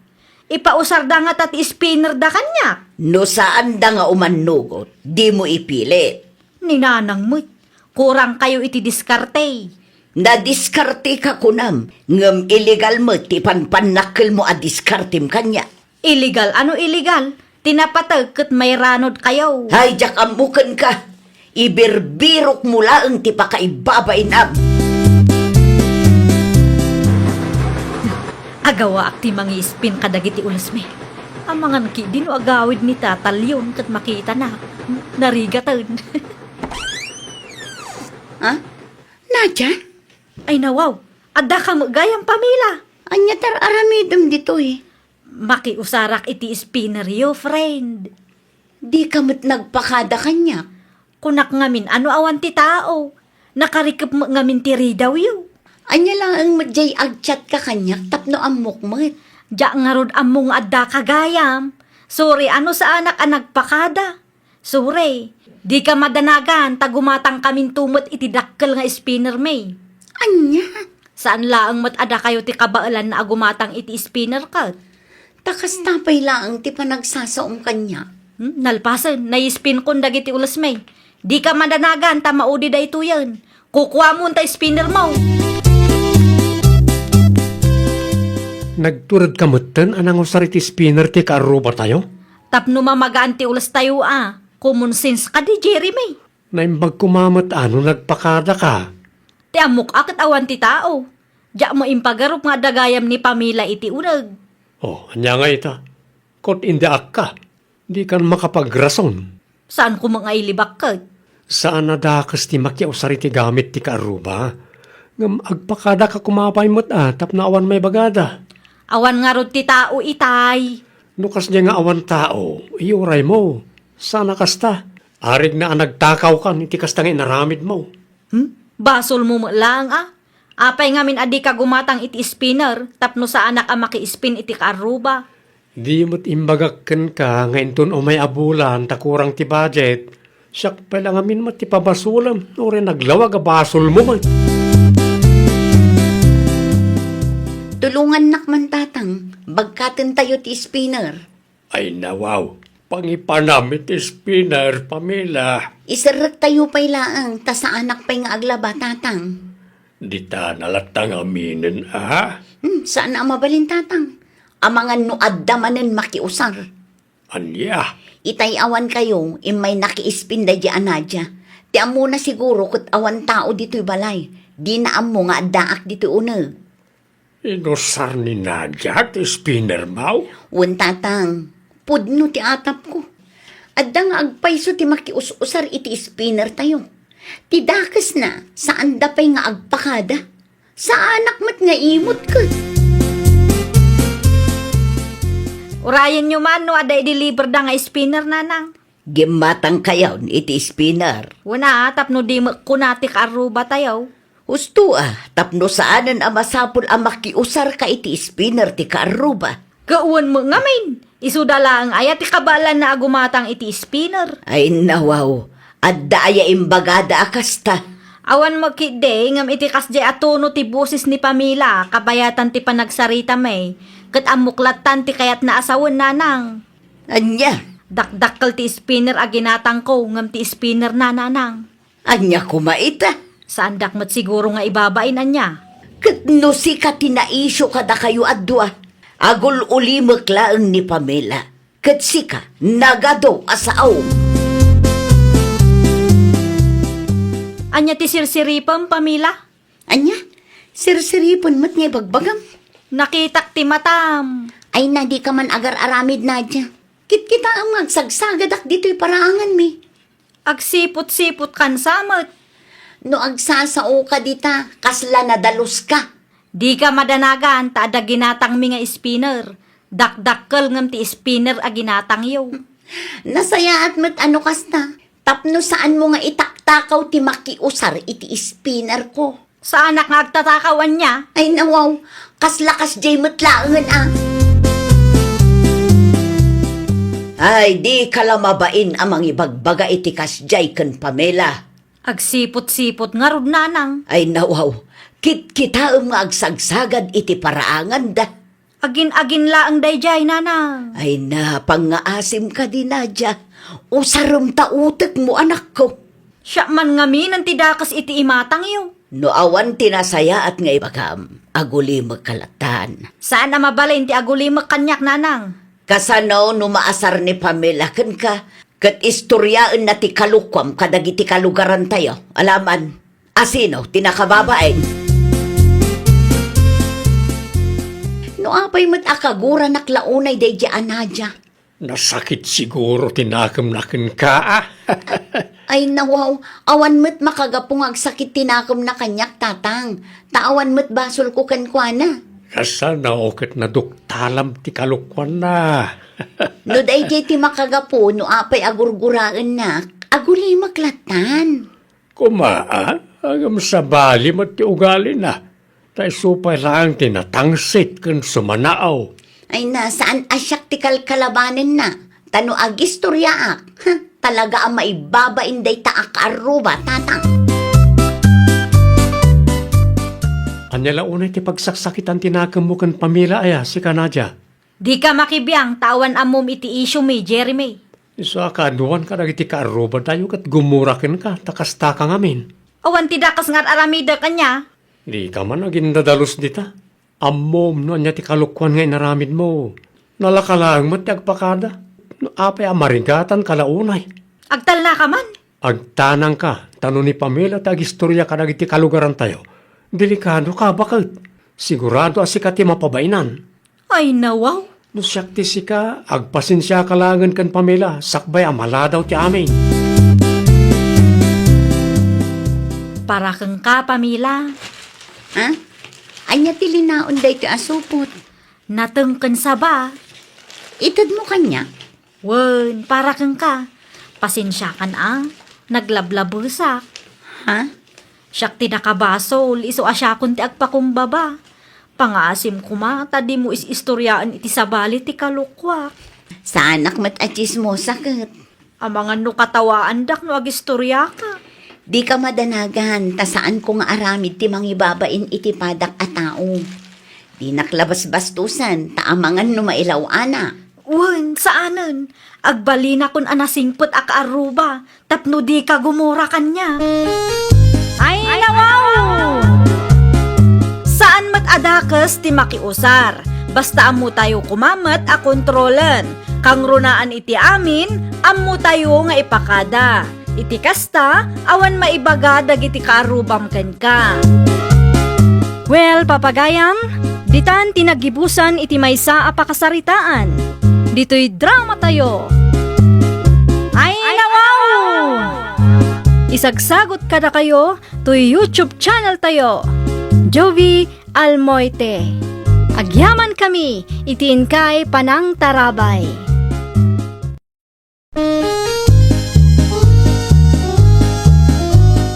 Ipausarda ngata ti spinnerda kaniak. No saanda nga umannugot, dimo ipilit. Ni nanang met, kurangkayo iti diskarte. Nadiskarteka kunam, ngem illegal met ti panpannakkelmo a diskartem kaniak. Illegal? Ano illegal? Ti napateg ket mairanodkayo. Ay, diak ammo kenka. Ibirbirokmo laeng ti pakaibabainam. Agawaak ti mangispin kadagiti ulesmi. Amangan ketdi no agawid ni Tata Leon ket makitana. Narigaten. Ha? Nadia? Ay, nawaw. Addaka met gayam, Pamela. Ania ti ar-aramidem ditoy? Makiusarak iti spinneryo, friend. Dika met nagpakada kaniak. Kunak ngamin a no awan ti tao. Nakarikep met ngamin ti ridawyo. Ania laeng met diay agchatka kaniak tapno ammok met. Diak ngarud ammo nga addaka gayam. Sorry a no saanak a nagpakada. Sorry, dika madanagan ta gumatangkaminto met iti dakkel nga spinnermi. Ania? Saan laeng met a dakayo ti kabaelanna a gumatang iti spinner ket? Ta kasta pay laeng ti panagsasaom kaniak. Hmm, nalpasen, naispinkon dagiti ulesmi. Dika madanagan ta maudi daytoyen. Kukuamon ta spinnermo. Nagturedka metten a nangusar iti spinner ti kaarrubatayo? Tapno mamagaan ti ulestayo a. Common sense kadi, Jeremy. Naimbag koma met a no nagpakadaka. Ti ammok a ket awan ti tao. Diak met impagarup nga adda gayam ni Pamela iti uneg. Oh, ania nga ita? Ket indiakka. Dikan makapagrason. Saan koma nga ilibak ket? Saan a dakes ti makiusar iti gamit ti kaarruba. Ngem agpakadaka koma pay met a tapno awan maibagada. Awan ngarud ti tao itay. No kasdiay nga awan tao, iyuraymo. Saan a kasta. Arigna a nagtakawkan iti kasta nga inaramidmo. Hmm? Basolmo met laeng a. Apay ngamin a dika gumatang iti spinner tapno saanak a maki-spin iti kaarruba? Di met imbagak kenka nga inton umay a bulan ta kurang ti budget, siak pay la ngamin met ti pabasolem, uray naglawag a basolmo met. Tulongannak man, Tatang. Bagkaten tayo ti spinner. Ay, nawaw. Pangipanam iti spinner, Pamela. Iserrek tayo pay laeng, ta saanak pay nga aglaba, Tatang. Dita na latta ngaminen, a? Hmm, saan a mabalin, Tatang. Amangan no adda manen makiusar. Ania? Itay awan kayo, immay nakiispin daydi a Nadia. Ti ammona siguro ket awan tao ditoy balay. Dina ammo nga addaak ditoy uneg. Inusar ni Nadia ti spinner, maw? Wen, Tatang. Pudno ti atapko. Adda nga agpayso ti makius-usar iti spinner tayo. Ti dakesna, saanda pay nga agpakada. Saanak met nga imot ket. Urayenyo man no adda i-deliver da nga spinner, Nanang. Gimmatang kayon iti spinner. Wen a, tapno di met kuna ti kaarruba tayo. Husto a, tapno saanen a masapul a makiusarka iti spinner ti kaarruba. Ket wen met ngamin, isuda laeng aya ti kabaelanna a gumatang iti spinner? Ay, nawaw, adda aya imbagada a kasta? Awan met ketdi, ngem iti kasdiay a tono ti boses ni Pamela, kabayatan ti panagsarita met, ket ammok lattan ti kayatna a sawen, Nanang. Ania? Dakdakkel ti spinner a ginatangko, ngem ti spinner na, Nanang. Ania koma ita? Saandak met siguro nga ibabain ania. Ket no sika ti naisyu kadakayo a dua, agul-ulimek laeng ni Pamela, ket sika nagadu a saom. Ania ti sirsiripem, Pamela? Ania? Sirsiripen met nga ibagbagam? Nakitak ti matam. Ay na, dika man agar-aramid, Nadia. Kitkitaem nga agsagsagadak ditoy paraanganmi. Agsiput-siputkan sa met. No agsasaoka dita, kasla nadaluska. Dika madanagan ta adda ginatangmi nga spinner. Dakdakkel ngem ti spinner a ginatangyo. Nasayaat met a no kasta, tapno saanmo nga itaktakaw ti makiusar iti spinner ko. Saanak nga agtatakaw ania? Ay, nawaw, kasla kasdiay met laengen a. Ay, dika la mabain a mangibagbaga iti kasdiay ken Pamela. Agsiput-siput ngarud, Nanang. Ay, nawaw, kitkitaem nga agsagsagad iti paraanganda. Agin-agin laeng daydiay, Nanang. Ay na, pangngaasim kadi, Nadia. Usarem ta utekmo, anakko. Siak man ngaminen ti dakes iti imatangyo. No awan ti nasayaat nga ibagam, agulimekka lattan. Saan a mabalin ti agulimek kaniak, Nanang. Kasano no maasar ni Pamela kenka, ket istoriaenna ti kalokuam kadagiti kalugarantayo? Alaman. Asino ti nakababain? No apay met a kaguranak la unay daydi a Nadia. Nasakit siguro ti nakemna kenka, a? Ay, nawaw, awan met makagapu nga agsakit ti nakemna kaniak, Tatang. Ta awan met basolko kenkuana. Kasano ket naduktalam ti kalokuanna? No daydi ti makagapu, no apay a gurguraennak, agulimek lattan. Koma, a? Ngem sabali met ti ugalina. Ta isu pay laeng ti natangsit ken sumanao. Ay na, saan a siak ti kalkalabanenna. Ta no agistoriaak, ha, talaga a maibabain dayta a kaarruba, Tatang. Ania la unay ti pagsaksakitan ti nakemmo ken Pamela aya, sika, Nadia? Dika makibiang ta awan ammom iti isyumi, Jeremy. Isu a kaaduan kadagiti kaarrubatayo ket gumura kenka ta kastaka ngamin. Awan ti dakes nga ar-aramidek, ania? Dika man agindadalus dita. Ammom no ania ti kalokuan nga inaramidmo. Nalaka laeng met ti agpakada. No apay a marigatanka la unay. Agtalnaka man? Agtanangka, ta no ni Pamela ti agistorya kadagiti kalugarantayo, delikadoka, baket. Sigurado a sika ti mapabainan. Ay, nawaw. No siak ti sika, agpasensiaka laengen ken Pamela, sakbay a maladaw ti amin. Para kenka, Pamela. Ha? Ania ti linaon daytoy a supot? Nateng ken saba. Itedmo kaniak? Wen, para kenka. Pasensiakan a, naglablabesak. Ha? Siak ti nakabasol, isu a siakon ti agpakumbaba. Pangaasim koma ta dimo is-istoriaen iti sabali ti kalukoak. Saanak met a tsismosa ket. Amangan no katawaandak no agistoriaka. Dika madanagan, ta saanko nga aramid ti mangibabain iti padak a tao. Dinak la basbastosen, ta amangan no mailaw-anak. Wen, saanen. Agbalinakon a nasingpet a kaarruba, tapno dika gumura kaniak. Ay, nawaw! Saan met a dakes ti makiusar. Basta ammotayo koma met a kontrolen. Kangrunaan iti amin, ammotayo nga ipakada. Iti kasta, awan maibaga dagiti kaarrubam kenka. Well, papagayam, ditan ti naggibusan iti maysa a pakasaritaan. Ditoy dramatayo. Ay, nawaw! Isagsagot kadakayo toy YouTube channel tayo, Jovie Almoite. Agyaman kami iti inkay panangtarabay.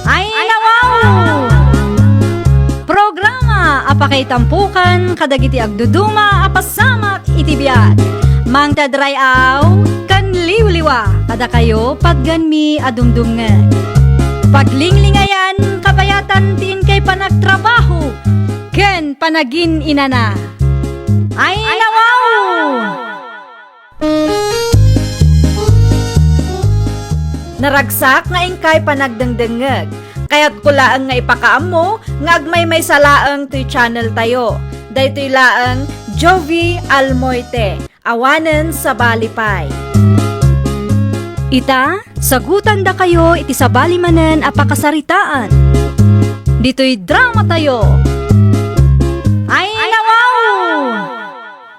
Ay, nawaw! Programa a pakaitampokan kadagiti agduduma a pasamak iti biag. Mangted ray-aw ken liwliwa kadakayo patgenmi a dumdumngeg. Paglinglingayan kabayatan ti inkay panagtrabaho ken panagin-inana. Ay, nawaw! Naragsak nga inkay panagdengdengngeg. Kayatko laeng nga ipakaammo nga agmaymaysa laeng toy channel tayo. Daytoy laeng Jovie Almoite, awanen sabali pay. Ita, sagutandakayo iti sabali manen a pakasaritaan. Ditoy dramatayo. Ay, nawaw!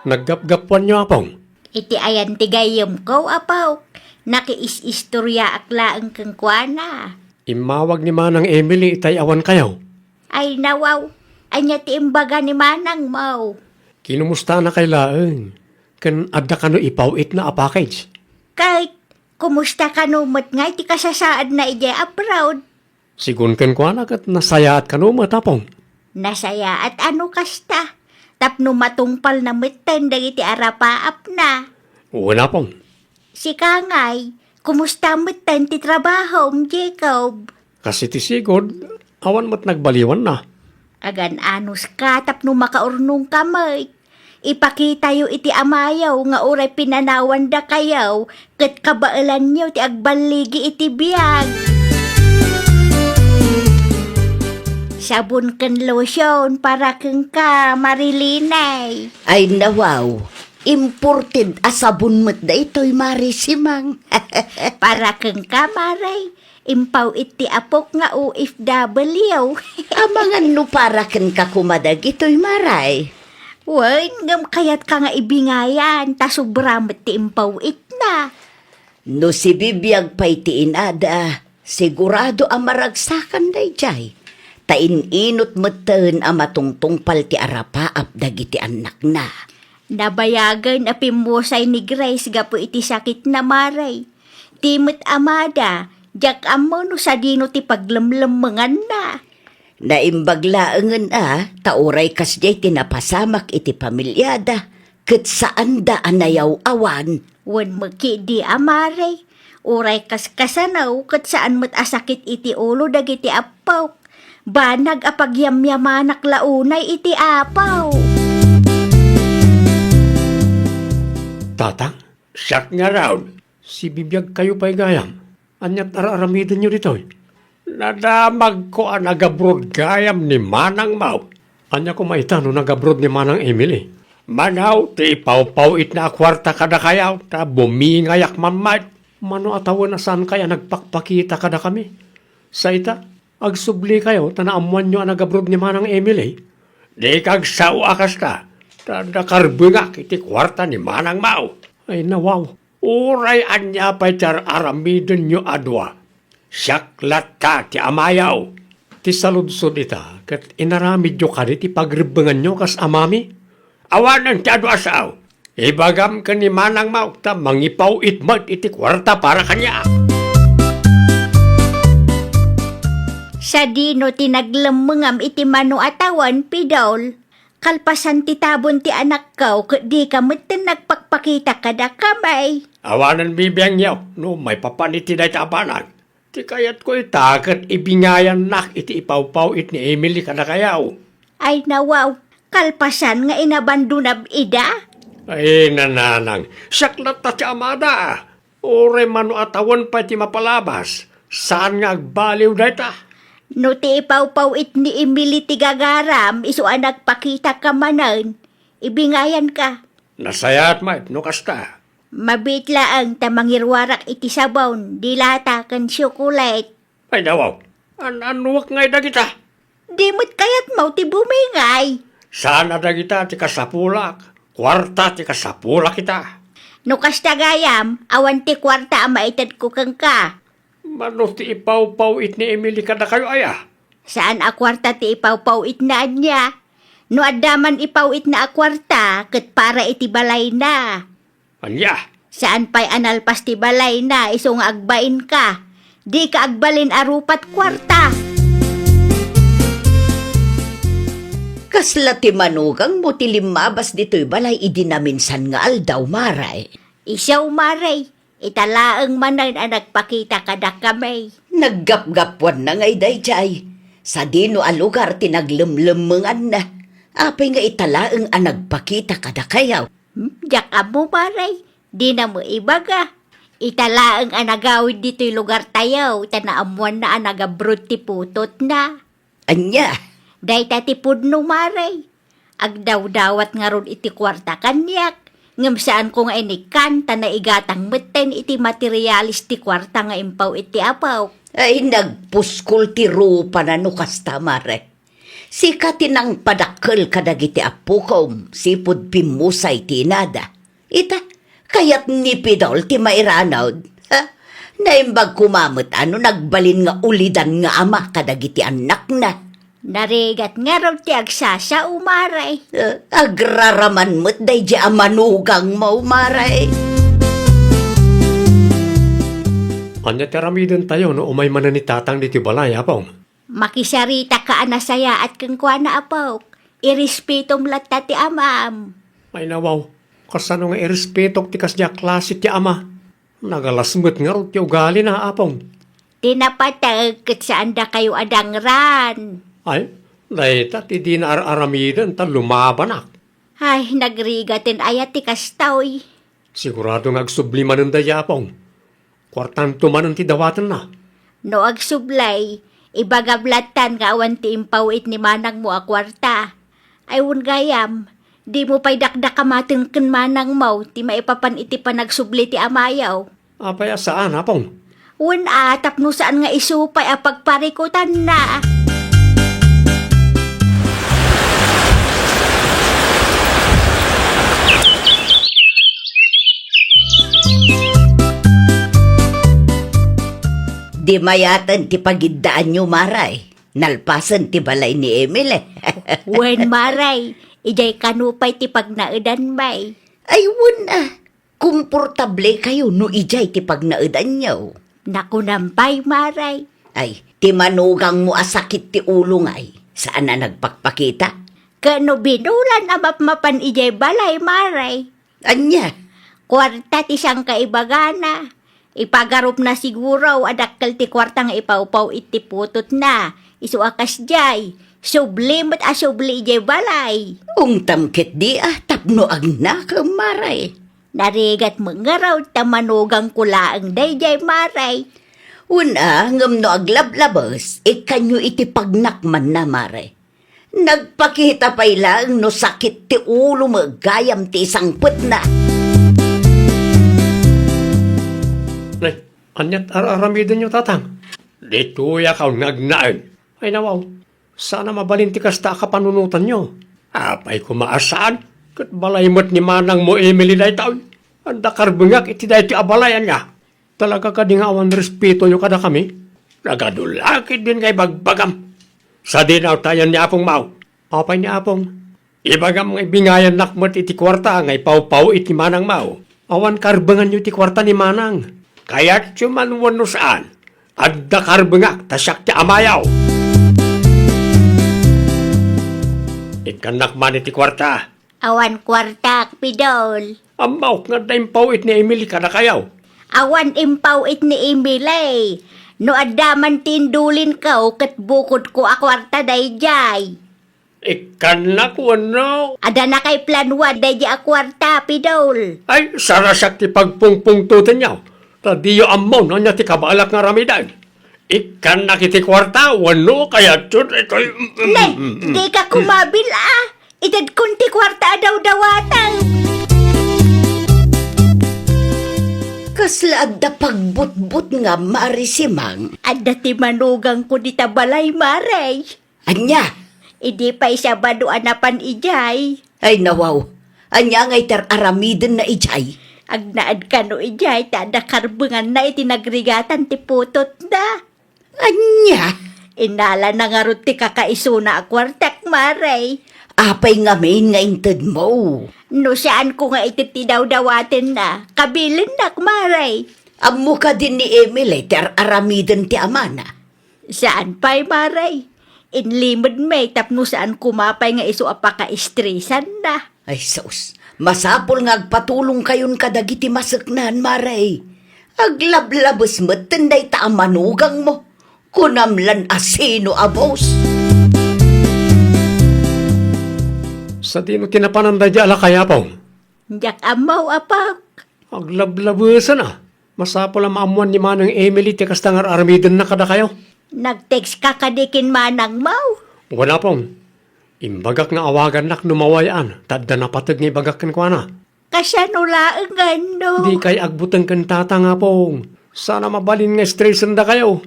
Naggapgapuanyo, Apong. Iti ayan ti gayyemko, Apok. Nakiis-istoriaak laeng kenkuana. Immawag ni Manang Emily itay awankayo. Ay, nawaw. Ania ti imbaga ni Manangmo? Kinumustanakay laeng? Ken adda kano ipaw-itna a package? Ket kumusta kano met ngay ti kasasaadna idiay abroad? Sigun kenkuana ket nasayaat kano met, Apong. Nasayaat a no kasta, tapno matungpalna metten dagiti arapaapna. Wen, Apong. Sika ngay, kumusta metten ti trabahom, Jacob? Kas iti sigud, awan met nagbaliwanna. Agan-anuska tapno makaurnongka met. Ipakitayo iti amayo nga uray pinanawandakayo ket kabaelanyo ti agballigi iti biag. Sabon ken lotion para kenka, Marilinay. Ay, nawaw, imported a sabon met daytoy, Mare Simang. Para kenka, Mare. Impaw-it ti apok nga O F W. Amangan no para kenka koma dagitoy, Mare. Wen, ngem kayatka nga ibingayan, ta sobra met ti impaw-itna. No sibibiag pay ti inada, sigurado a maragsakan daydiay, ta in-inut metten a matungtungpal ti arapaap dagiti annakna. Nabayagen a pimmusay ni Grace gapu iti sakitna, Mare. Ti met amada, diak ammo no sadino ti paglemlemmenganna. Naimbag laengen a, ta uray kasdiay ti napasamak iti pamiliada, ket saanda a nayaw-awan. Wen met ketdi a, Mare, uray kaskasano, ket saan met a sakit iti ulo dagiti appok. Banag a pagyamyamanak la unay iti Apo. Tatang? Siak ngarud. Sibibiagkayo pay gayam. Aniat ar-aramidenyo ditoy? Nadamagko a nagabrod gayam ni Manang Mau. Ania koma ita no nagabrod ni Manang Emily? Manaw ti ipawpaw-itna a kuarta kadakayo, ta bumingayak man met. Mano a tawen a saankayo a nagpakpakita kadakami? Sa ita, agsublikayo ta naammoanyo a nagabrod ni Manang Emily? Dika agsao a kasta, ta nakarbengak iti kuarta ni Manang Mau. Ay, nawaw. Uray ania pay ti ar-aramidenyo a dua, siak latta ti amayo. Ti saludsod ita, ket inaramidyo kadi ti pagrebbenganyo kas amami? Awanen ti adu a sao. Ibagam ken ni Manang Mau ta mangipaw-it met iti kuarta para kaniak. Sadino ti naglemmengam iti mano a tawen, Pidol? Kalpasan ti tabon ti anakko, ket dika metten nagpakpakita kadakami. Awanen bibiangyo no maipapan iti dayta a banag. Ti kayatko ita ket ibingayannak iti ipawpaw-it ni Emily kadakayo. Ay nawaw, kalpasan nga inabandonam ida? Ay, nanang, siak latta ti amada. Uray mano a tawen pay ti mapalabas, saan nga agbaliw dayta. No ti ipawpaw-it ni Emily ti gagaram, isu a nagpakitak manen, ibingayanka. Nasayaat met no kasta. Mabiit laeng ta mangiruarak iti sabon, dilata ken tsokolate. Ay, nawaw. An-annuak ngay dagita? Di met kayatmo ti bumingay? Saan a dagita ti kasapulak. Kuarta ti kasapulak ita. No kasta gayam, awan ti kuarta a maitedko kenka. Mano ti ipawpaw-it ni Emily kadakayo aya? Saan a kuarta ti ipawpaw-itna ania? No adda man ipaw-itna a kuarta, ket para iti balayna. Ania? Saan pay a nalpas ti balayna isu nga agbainka? Dika agbalin a rupat kuarta. Kasla ti manugangmo ti limmabas ditoy balay idi naminsan nga aldaw, Mare? Isu, Mare, ita laeng manen a nagpakita kadakami. Naggapgapuanna ngay daydiay. Sadino a lugar ti naglemlemmenganna? Apay nga ita laeng a nagpakita kadakayo? Hmm, diak ammo, Mare. Dina met ibaga. Ita laeng a nagawid ditoy lugartayo, ta naammoanna a nag-abroad ti putotna. Ania? Dayta ti pudno, Mare. Agdawdawat ngarud iti kuarta kaniak, ngem saanko nga inikkan ta naigatang metten iti materialis ti kuarta nga impaw-it ti apok. Ay, nagpuskol ti rupana no kasta, Mare. Sika ti nangpadakkel kadagiti appokom, sipud pimmusay ti inada. Ita, kayat ni Pidol ti mairanod. Ha? Naimbag koma met a no nagbalin nga ulidan nga ama kadagiti annakna. Narigat ngarud ti agsasao, Mare. Eh, agraraman met daydiay a manugangmo, Mare. Ania ti aramidentayo no umay manen ni Tatang ditoy balay, Apong? Makisarita ka a nasayaat kenkuana, apok. Irespetom latta ti amam. Ay, nawaw, kasano nga irespetok ti kasdiay a klase ti ama? Nagalas met ngarud ti ugalina, Apong. Ti napateg ket saan dakayo a dangran. Ay, dayta ti dina ar-aramiden ta lumabanak. Ay, nagrigaten aya ti kastoy. Sigurado nga agsubli manen dayta, Apong. Kuartanto manen ti dawatenna. No agsubli, ibagam lattan nga awan ti impaw-it ni manangmo a kuarta. Ay, wen gayam, dimo pay dakdakamaten ken manangmo ti maipapan iti panagsubli ti amayo. Apay a saan, Apong? Wen a, tapno saan nga isu pay a pagparikutanna. Di mayaten ti pagiddaanyo, Mare. Nalpasen ti balay ni Emily. Wen, Mare, idiay kano pay ti pagnaedan, bay. Ay, wen a. Komportable kayo no idiay ti pagnaedanyo. Nakunam pay, Mare. Ay, ti manugangmo a sakit ti ulo ngay, saan a nagpakpakita? Ket no binulan a mapmapan idiay balay, Mare. Ania? Kuarta ti sangkaibagana. Ipagarupna siguro a dakkel ti kuarta nga ipawpaw iti putotna. Isu a kasdiay, subli met a subli idiay balay. Ungtam ketdi a tapno agnakem, Mare. Narigat met ngarud ta manugangko laeng daydiay, Mare. Wen a, ngem no aglablabes, ikkanyo iti pagnakmanna, Mare. Nagpakita pay laeng no sakit ti ulo met gayam ti isangpetna. Nay, aniat ar-aramidenyo, Tatang? Ditoyak a nagnaen. Ay, nawaw. Saan a mabalin ti kasta a kapanunotanyo. Apay koma a saan? Ket balay met ni manangmo Emily daytoy. Adda karbengak iti daytoy a balay, ania? Talaga kadi nga awan respetoyo kadakami? Nagadu la ketdin nga ibagbagam. Sadino tayen ni Apong Mao. Apay ni Apong? Ibagam nga ibingayannak met iti kuarta nga ipawpaw iti manang Mao. Awan karbenganyo iti kuarta ni manang. Kayatyo man wenno saan, adda karbengak ta siak ti amayo. Ikkannak man iti kuarta. Awan kuartak, Pidol. Ammok nga adda impaw-it ni Emily kadakayo. Awan impaw-it ni Emily. No adda man ti indulinko ket bukodko a kuarta daydiay. Ikkannak wenno? Adda nakaiplanuan daydiay a kuarta, Pidol. Ay, sarasak ti pagpungpungtotenyo. Ta diyo ammo no ania ti kabaelak nga aramiden. Ikkannak iti kuarta, wenno kayatyo daytoy. Ne, dika kumabil-a. Itedkon ti kuarta a dawdawatem. Kasla adda pagbutbutngam, Mare Simang? Adda ti manugangko dita balay, Mare. Ania? Idi pay Sabado a napan idiay. Ay, nawaw. Ania ngay ti ar-aramidenna idiay? Agnaed kano idiay ta adda karbenganna iti nagrigatan ti putotna. Ania? Innalana ngarud ti kakaisuna a kuartak, Mare. Apay ngamin nga intedmo? No saanko nga ited ti dawdawatenna, kabilennak, Mare. Ammo kadi ni Emily ti ar-aramiden ti amana? Saan pay, Mare. Inlimedmi tapno saan koma pay nga isu a pakaestresanna. Ay, sus. Masapul nga agpatulongkayon kadagiti maseknan, Mare. Aglablabes metten dayta a manugangmo. Kunam lan a sino a boss. Sadino ti napanan daydiay a lakay, Apong? Diak ammo, Apok. Aglablabesen a. Masapul a maammoan ni Manang Emily ti kasta nga ar-aramidenna kadakayo. Nag-text ka kadi ken manangmo? Wen, Apong. Imbagak nga awagannak no mawayan, ta adda napateg nga ibagak kenkuana. Kasano laeng ngano? Dikay agbuteng ken tatang, Apong. Saan a mabalin nga estresen dakayo.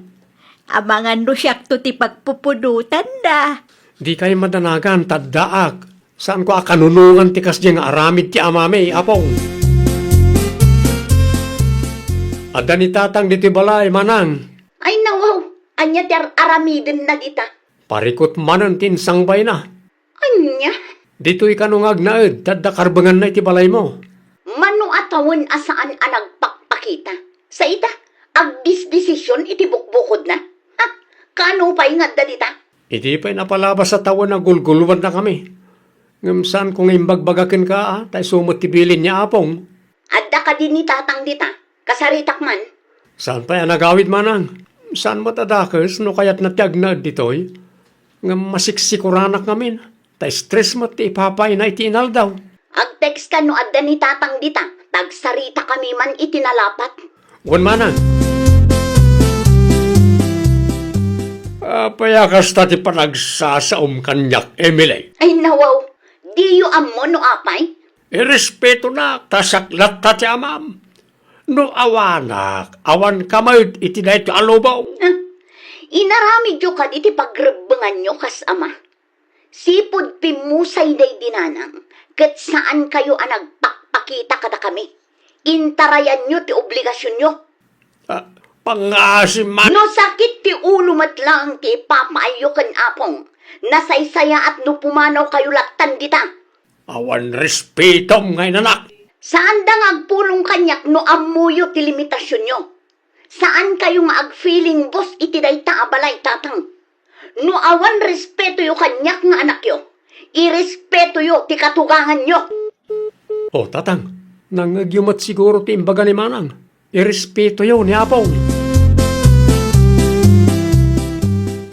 Amangan no siakto ti pagpupudotanda. Dikay madanagan, ta addaak. Saanko a kanunongan ti kasdiay nga aramid ti amami, Apong. Adda ni tatang ditoy balay, manang. Ay, nawaw, ania ti ar-aramidenna dita? Parikut manen ti insangbayna. Ania? Ditoy kano nga agnaed, ta adda karbenganna iti balaymo. Mano a tawen a saan a nagpakpakita? Sa ita, agdisdesision iti bukbukodna? Ha? Kano pay nga adda dita? Idi pay napalabas a tawen a gulgulwannakami. Ngem saanko nga imbagbaga kenka, a, ta isu met ti bilin ni Apong. Adda kadi ni tatang dita? Kasaritak man. Saan pay a nagawid, manang? Saan met a dakes no kayatna ti agnaed ditoy? Ngem masiksikoranak ngamin, ta stress met ti ipapaayna iti inaldaw. Agtext ka no adda ni tatang dita, ta agsaritakami man iti nalapat. Wen, manang. Apay a kasta ti panagsasaom kaniak, Emily? Ay, nawaw, diyo ammo no apay? Irespetonak, ta siak latta ti amam. No awanak, awanka met iti daytoy a lubong. Ah, inaramidyo kadi ti pagrebbenganyo kas ama. Sipud pimmusay daydi nanang, ket saankayo a nagpakpakita kadakami. Intarayanyo ti obligasionyo. Ah, pangngaasim man. No sakit ti ulo met laeng ti ipapaayyo ken Apong, nasaysayaat no pumanawkayo lattan dita. Awan respetom nga inanak. Saanda nga agpulong kaniak no ammoyo ti limitasionyo. Saankayo nga ag-feeling boss iti dayta a balay, tatang. No awan respetoyo kaniak nga anakyo, irespetoyo ti katuganganyo. O, tatang, nangngegyo met siguro ti imbaga ni manang. Irespetoyo ni Apong.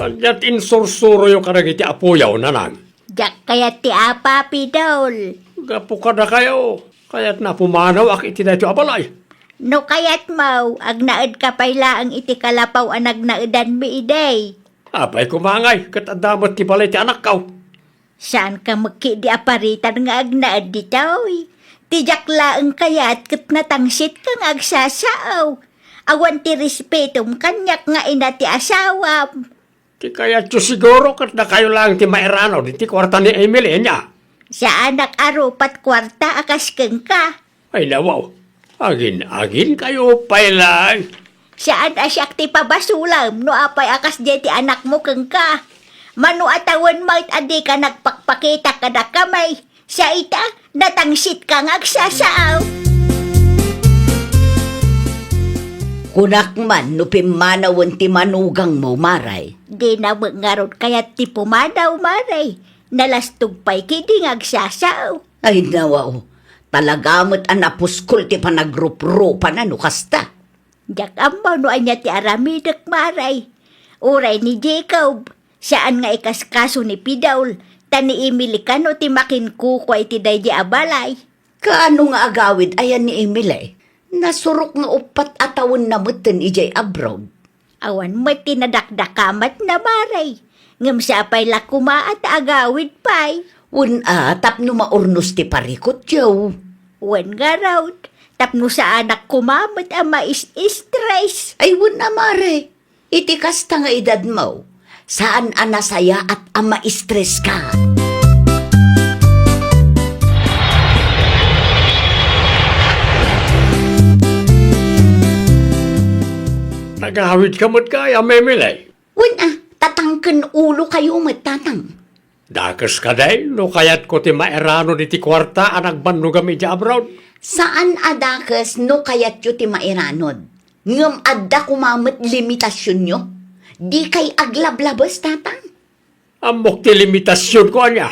Ania ti insursuroyo kadagiti apoyo, nanang? Diak kayat ti apa, Pidol. Gapu kadakayo, kayatna a pumanawak iti daytoy a balay. No kayatmo, agnaedka pay laeng iti kalapaw a nagnaedanmi idi. Apay koma ngay, ket adda met ti balay ti anakko. Saanka met ketdi a paritan nga agnaed ditoy. Ti diak laeng kayat ket natansitka nga agsasao. Awan ti respetom kaniak nga ina ti asawam. Ti kayatyo siguro ket dakayo laeng ti mairano diti kuarta ni Emily, ania? Saanak a rupat kuarta a kas kenka. Ay, nawaw. Agin-aginkayo pay laeng. Saan a siak ti pabasolem no apay a kasdiay ti anakmo kenka. Mano a tawen met a dika nagpakpakita kadakami. Sa ita, natangsitka nga agsasao. Kunak man no pimmanawen ti manugangmo, Mare. Dina met ngarud kayat ti pumanaw, Mare. Nalastog pay ketdi nga agsasao. Ay, nawaw. Talaga met a napuskol ti panagruprupana no kasta. Diak ammo no ania ti aramidek, Mare. Uray ni Jacob, saan nga ikaskaso ni Pidol, ta ni Emily kano ti makinkukua iti daydi a balay. Kaano nga agawid ayan ni Emily? Nasurok nga uppat a tawenna metten idiay abroad. Awan met ti nadakdakamatna, Mare. Ngem sa pay la koma a ta agawid pay. Wen a, tapno maurnos ti parikutyo. Wen ngarud, tapno saanak koma met a mais-stress. Ay, wen a, Mare. Iti kasta nga edadmo, saan a nasayaat a ma-stress ka. Nagawid ka met gayam, Emily? Wen a, tatangken ulo kayo met, Tatang. Dakes kadi no kayatko ti mairanod iti kuarta a nagbannogam idiay abroad? Saan a dakes no kayatyo ti mairanod. Ngem adda koma met limitasionyo. Dikay aglablabes, Tatang. Ammok ti limitasionko, ania?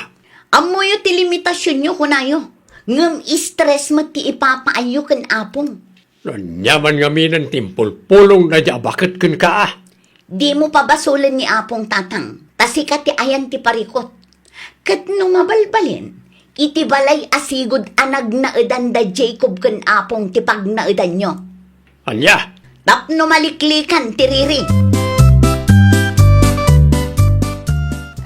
Ammoyo ti limitasionyo, kunayo. Ngem stress met ti ipapaayyo ken Apong. No ania man ngaminen ti impulpulong daydi a baket kenka, a? Dimo pabasolen ni Apong, Tatang, ta sika ti ayan ti parikut. Ket no mabalbalin, iti balay a sigud a nagnaedan da Jacob ken Apong ti pagnaedanyo. Ania? Tapno maliklikan ti riri.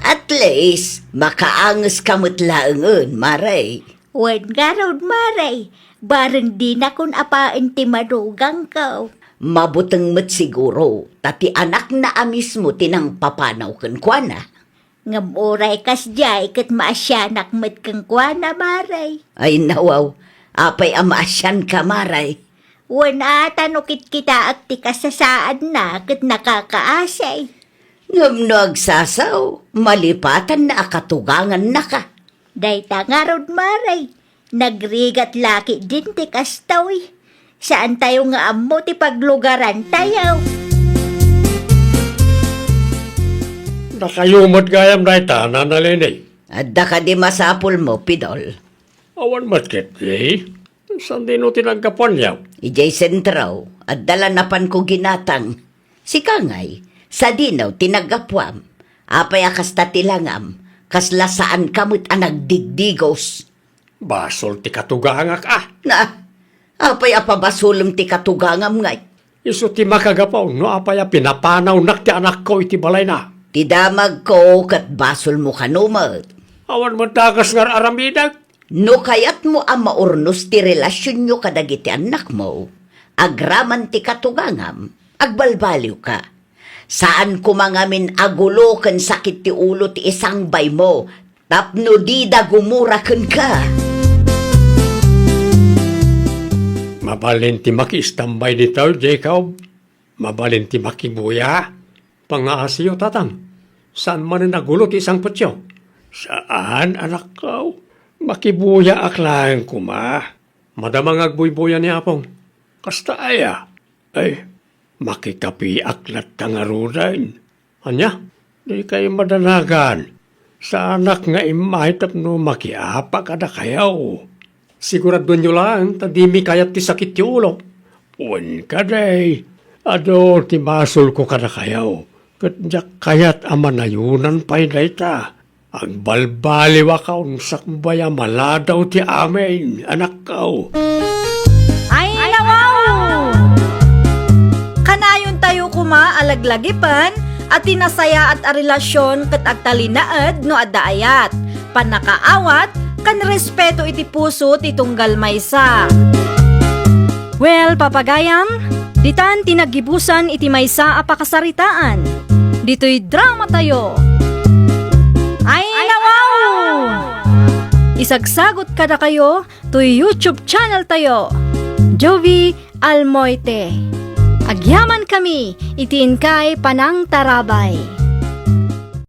At least, makaangeska met laengen, Mare. Wen ngarud, Mare, bareng dinakon apaen ti madugangko. Mabuteng met siguro, ta ti anakna a mismo ti nangpapanaw kenkuana. Ngem uray kasdiay ket maasianak met kenkuana, Mare. Ay, nawaw, apay a maasianka, Mare? Wen a, ta no kitkitaek ti kasasaadna ket nakakaasi. Ngem no agsasao, malipatanna a katugangannaka. Dayta ngarud, Mare, nagrigat la ketdin ti kastoy. Saantayo nga ammo ti paglugarantayo. Dakayo met gayam dayta, Nana Leni. Adda kadi masapulmo, Pidol? Awan met ketdi. Saan dino ti naggapuanyo? Idiay sentro, adda la napanko ginatang. Sika ngay, sadino ti naggapuam? Apay a kasta ti langam, kasla saanka met a nagdigdigos? Basol ti katugangak, a. Na, apay a pabasolem ti katugangam ngay? Isu ti makagapu no apay a pinapanawnak ti anakko iti balayna. Ti damagko ket basolmo kano met. Awan met dakes nga ar-aramidek. No kayatmo a maurnos ti relasionyo kadagiti annakmo, agraman ti katugangam, agbalbaliwka. Saan koma ngamin a gulo ken sakit ti ulo ti isangbaymo tapno dida gumura kenka. Mabalin ti makiistambay ditoy, Jacob. Mabalin ti makibuya. Pangngaasiyo, Tatang. Saan manen a gulo ti isangpetyo? Saan, anakko. Makibuyaak laeng koma. Madama nga agbuybuya ni Apong. Kasta aya? Ay, makikapiak latta ngaruden. Ania? Dikay madanagan. Saanak nga immay tapno makiapa kadakayo. Siguraduenyo laeng ta dimi kayat ti sakit ti ulo. Wen kadi, adu ti basolko kadakayo, ket diak kayat a manayonan pay dayta. Agbalbaliwakon sakbay a maladaw ti amin, anakko. Ay, nawaw! Kanayontayo koma a laglagipen a ti nasayaat a relasion ket agtalinaed no adda ayat, pannakaawat, ken respeto iti puso ti tunggal maysa. Well, papagayam, ditan ti naggibusan iti maysa a pakasaritaan. Ditoy dramatayo. Ay, nawaw! Isagsagot kadakayo toy YouTube channel tayo, Jovie Almoite. Agyamankami iti inkay panangtarabay.